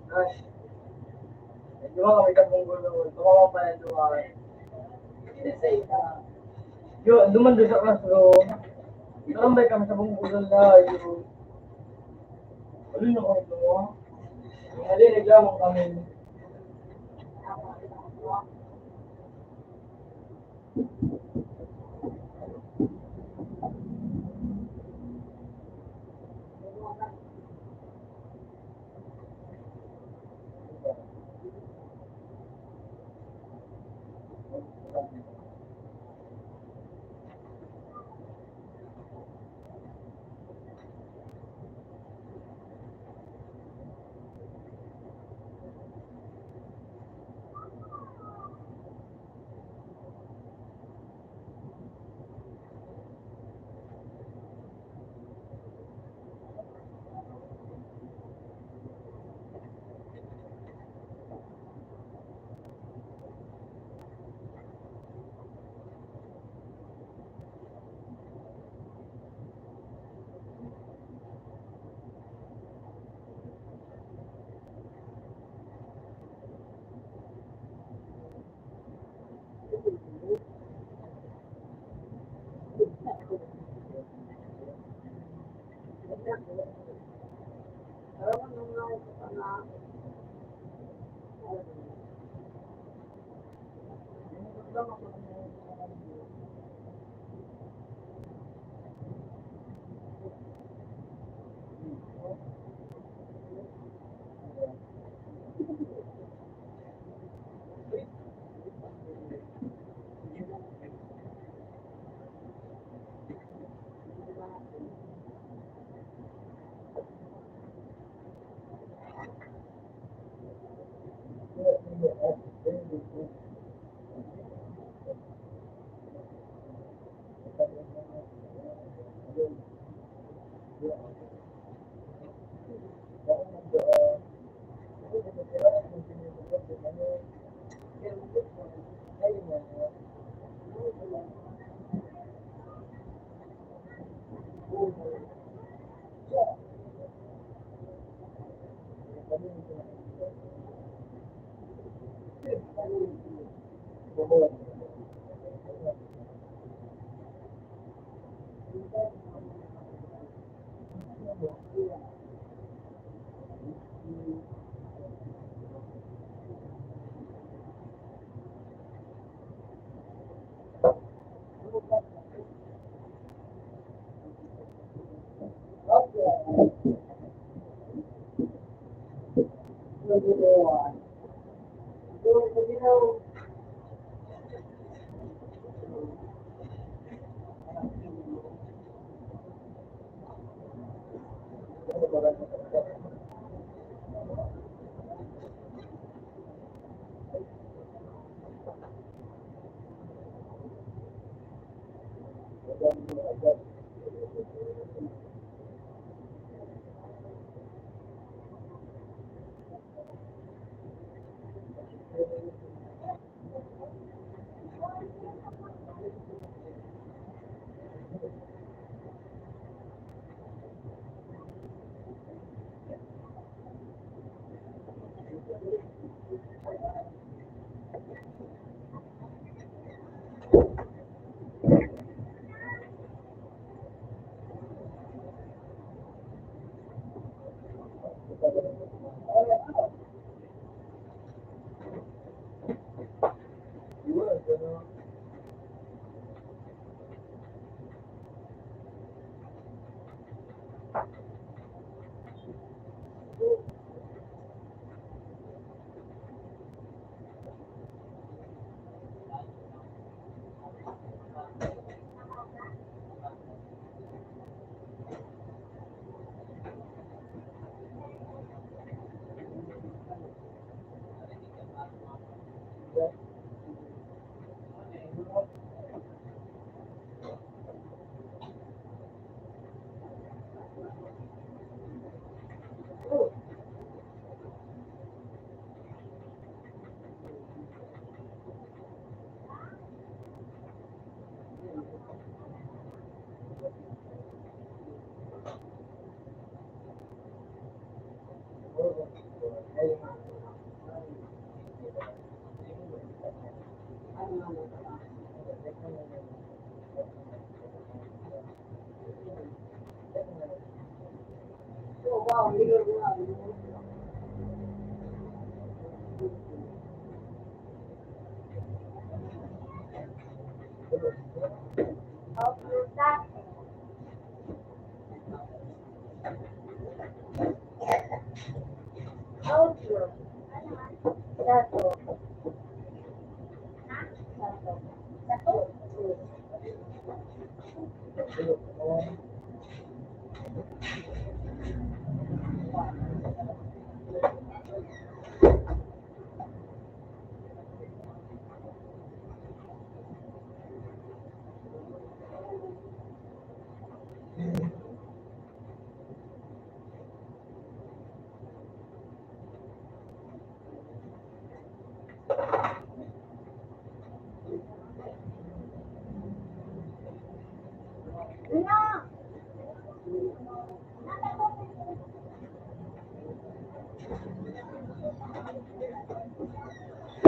Gosh. Medyo nga kami kabunggulo. Tumawag pa ng duwa. Yo, duman doon sa classroom. Nakambay kami sa bunggulo na, yo. Ano na kami duwa? Ang hali, naglamang kami.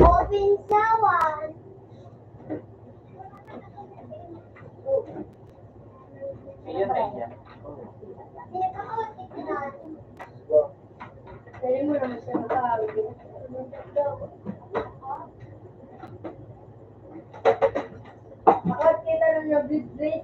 Open sa one. Ayan na yan. Pwede mo naman siya makahawig. Makakita na niya, big, big.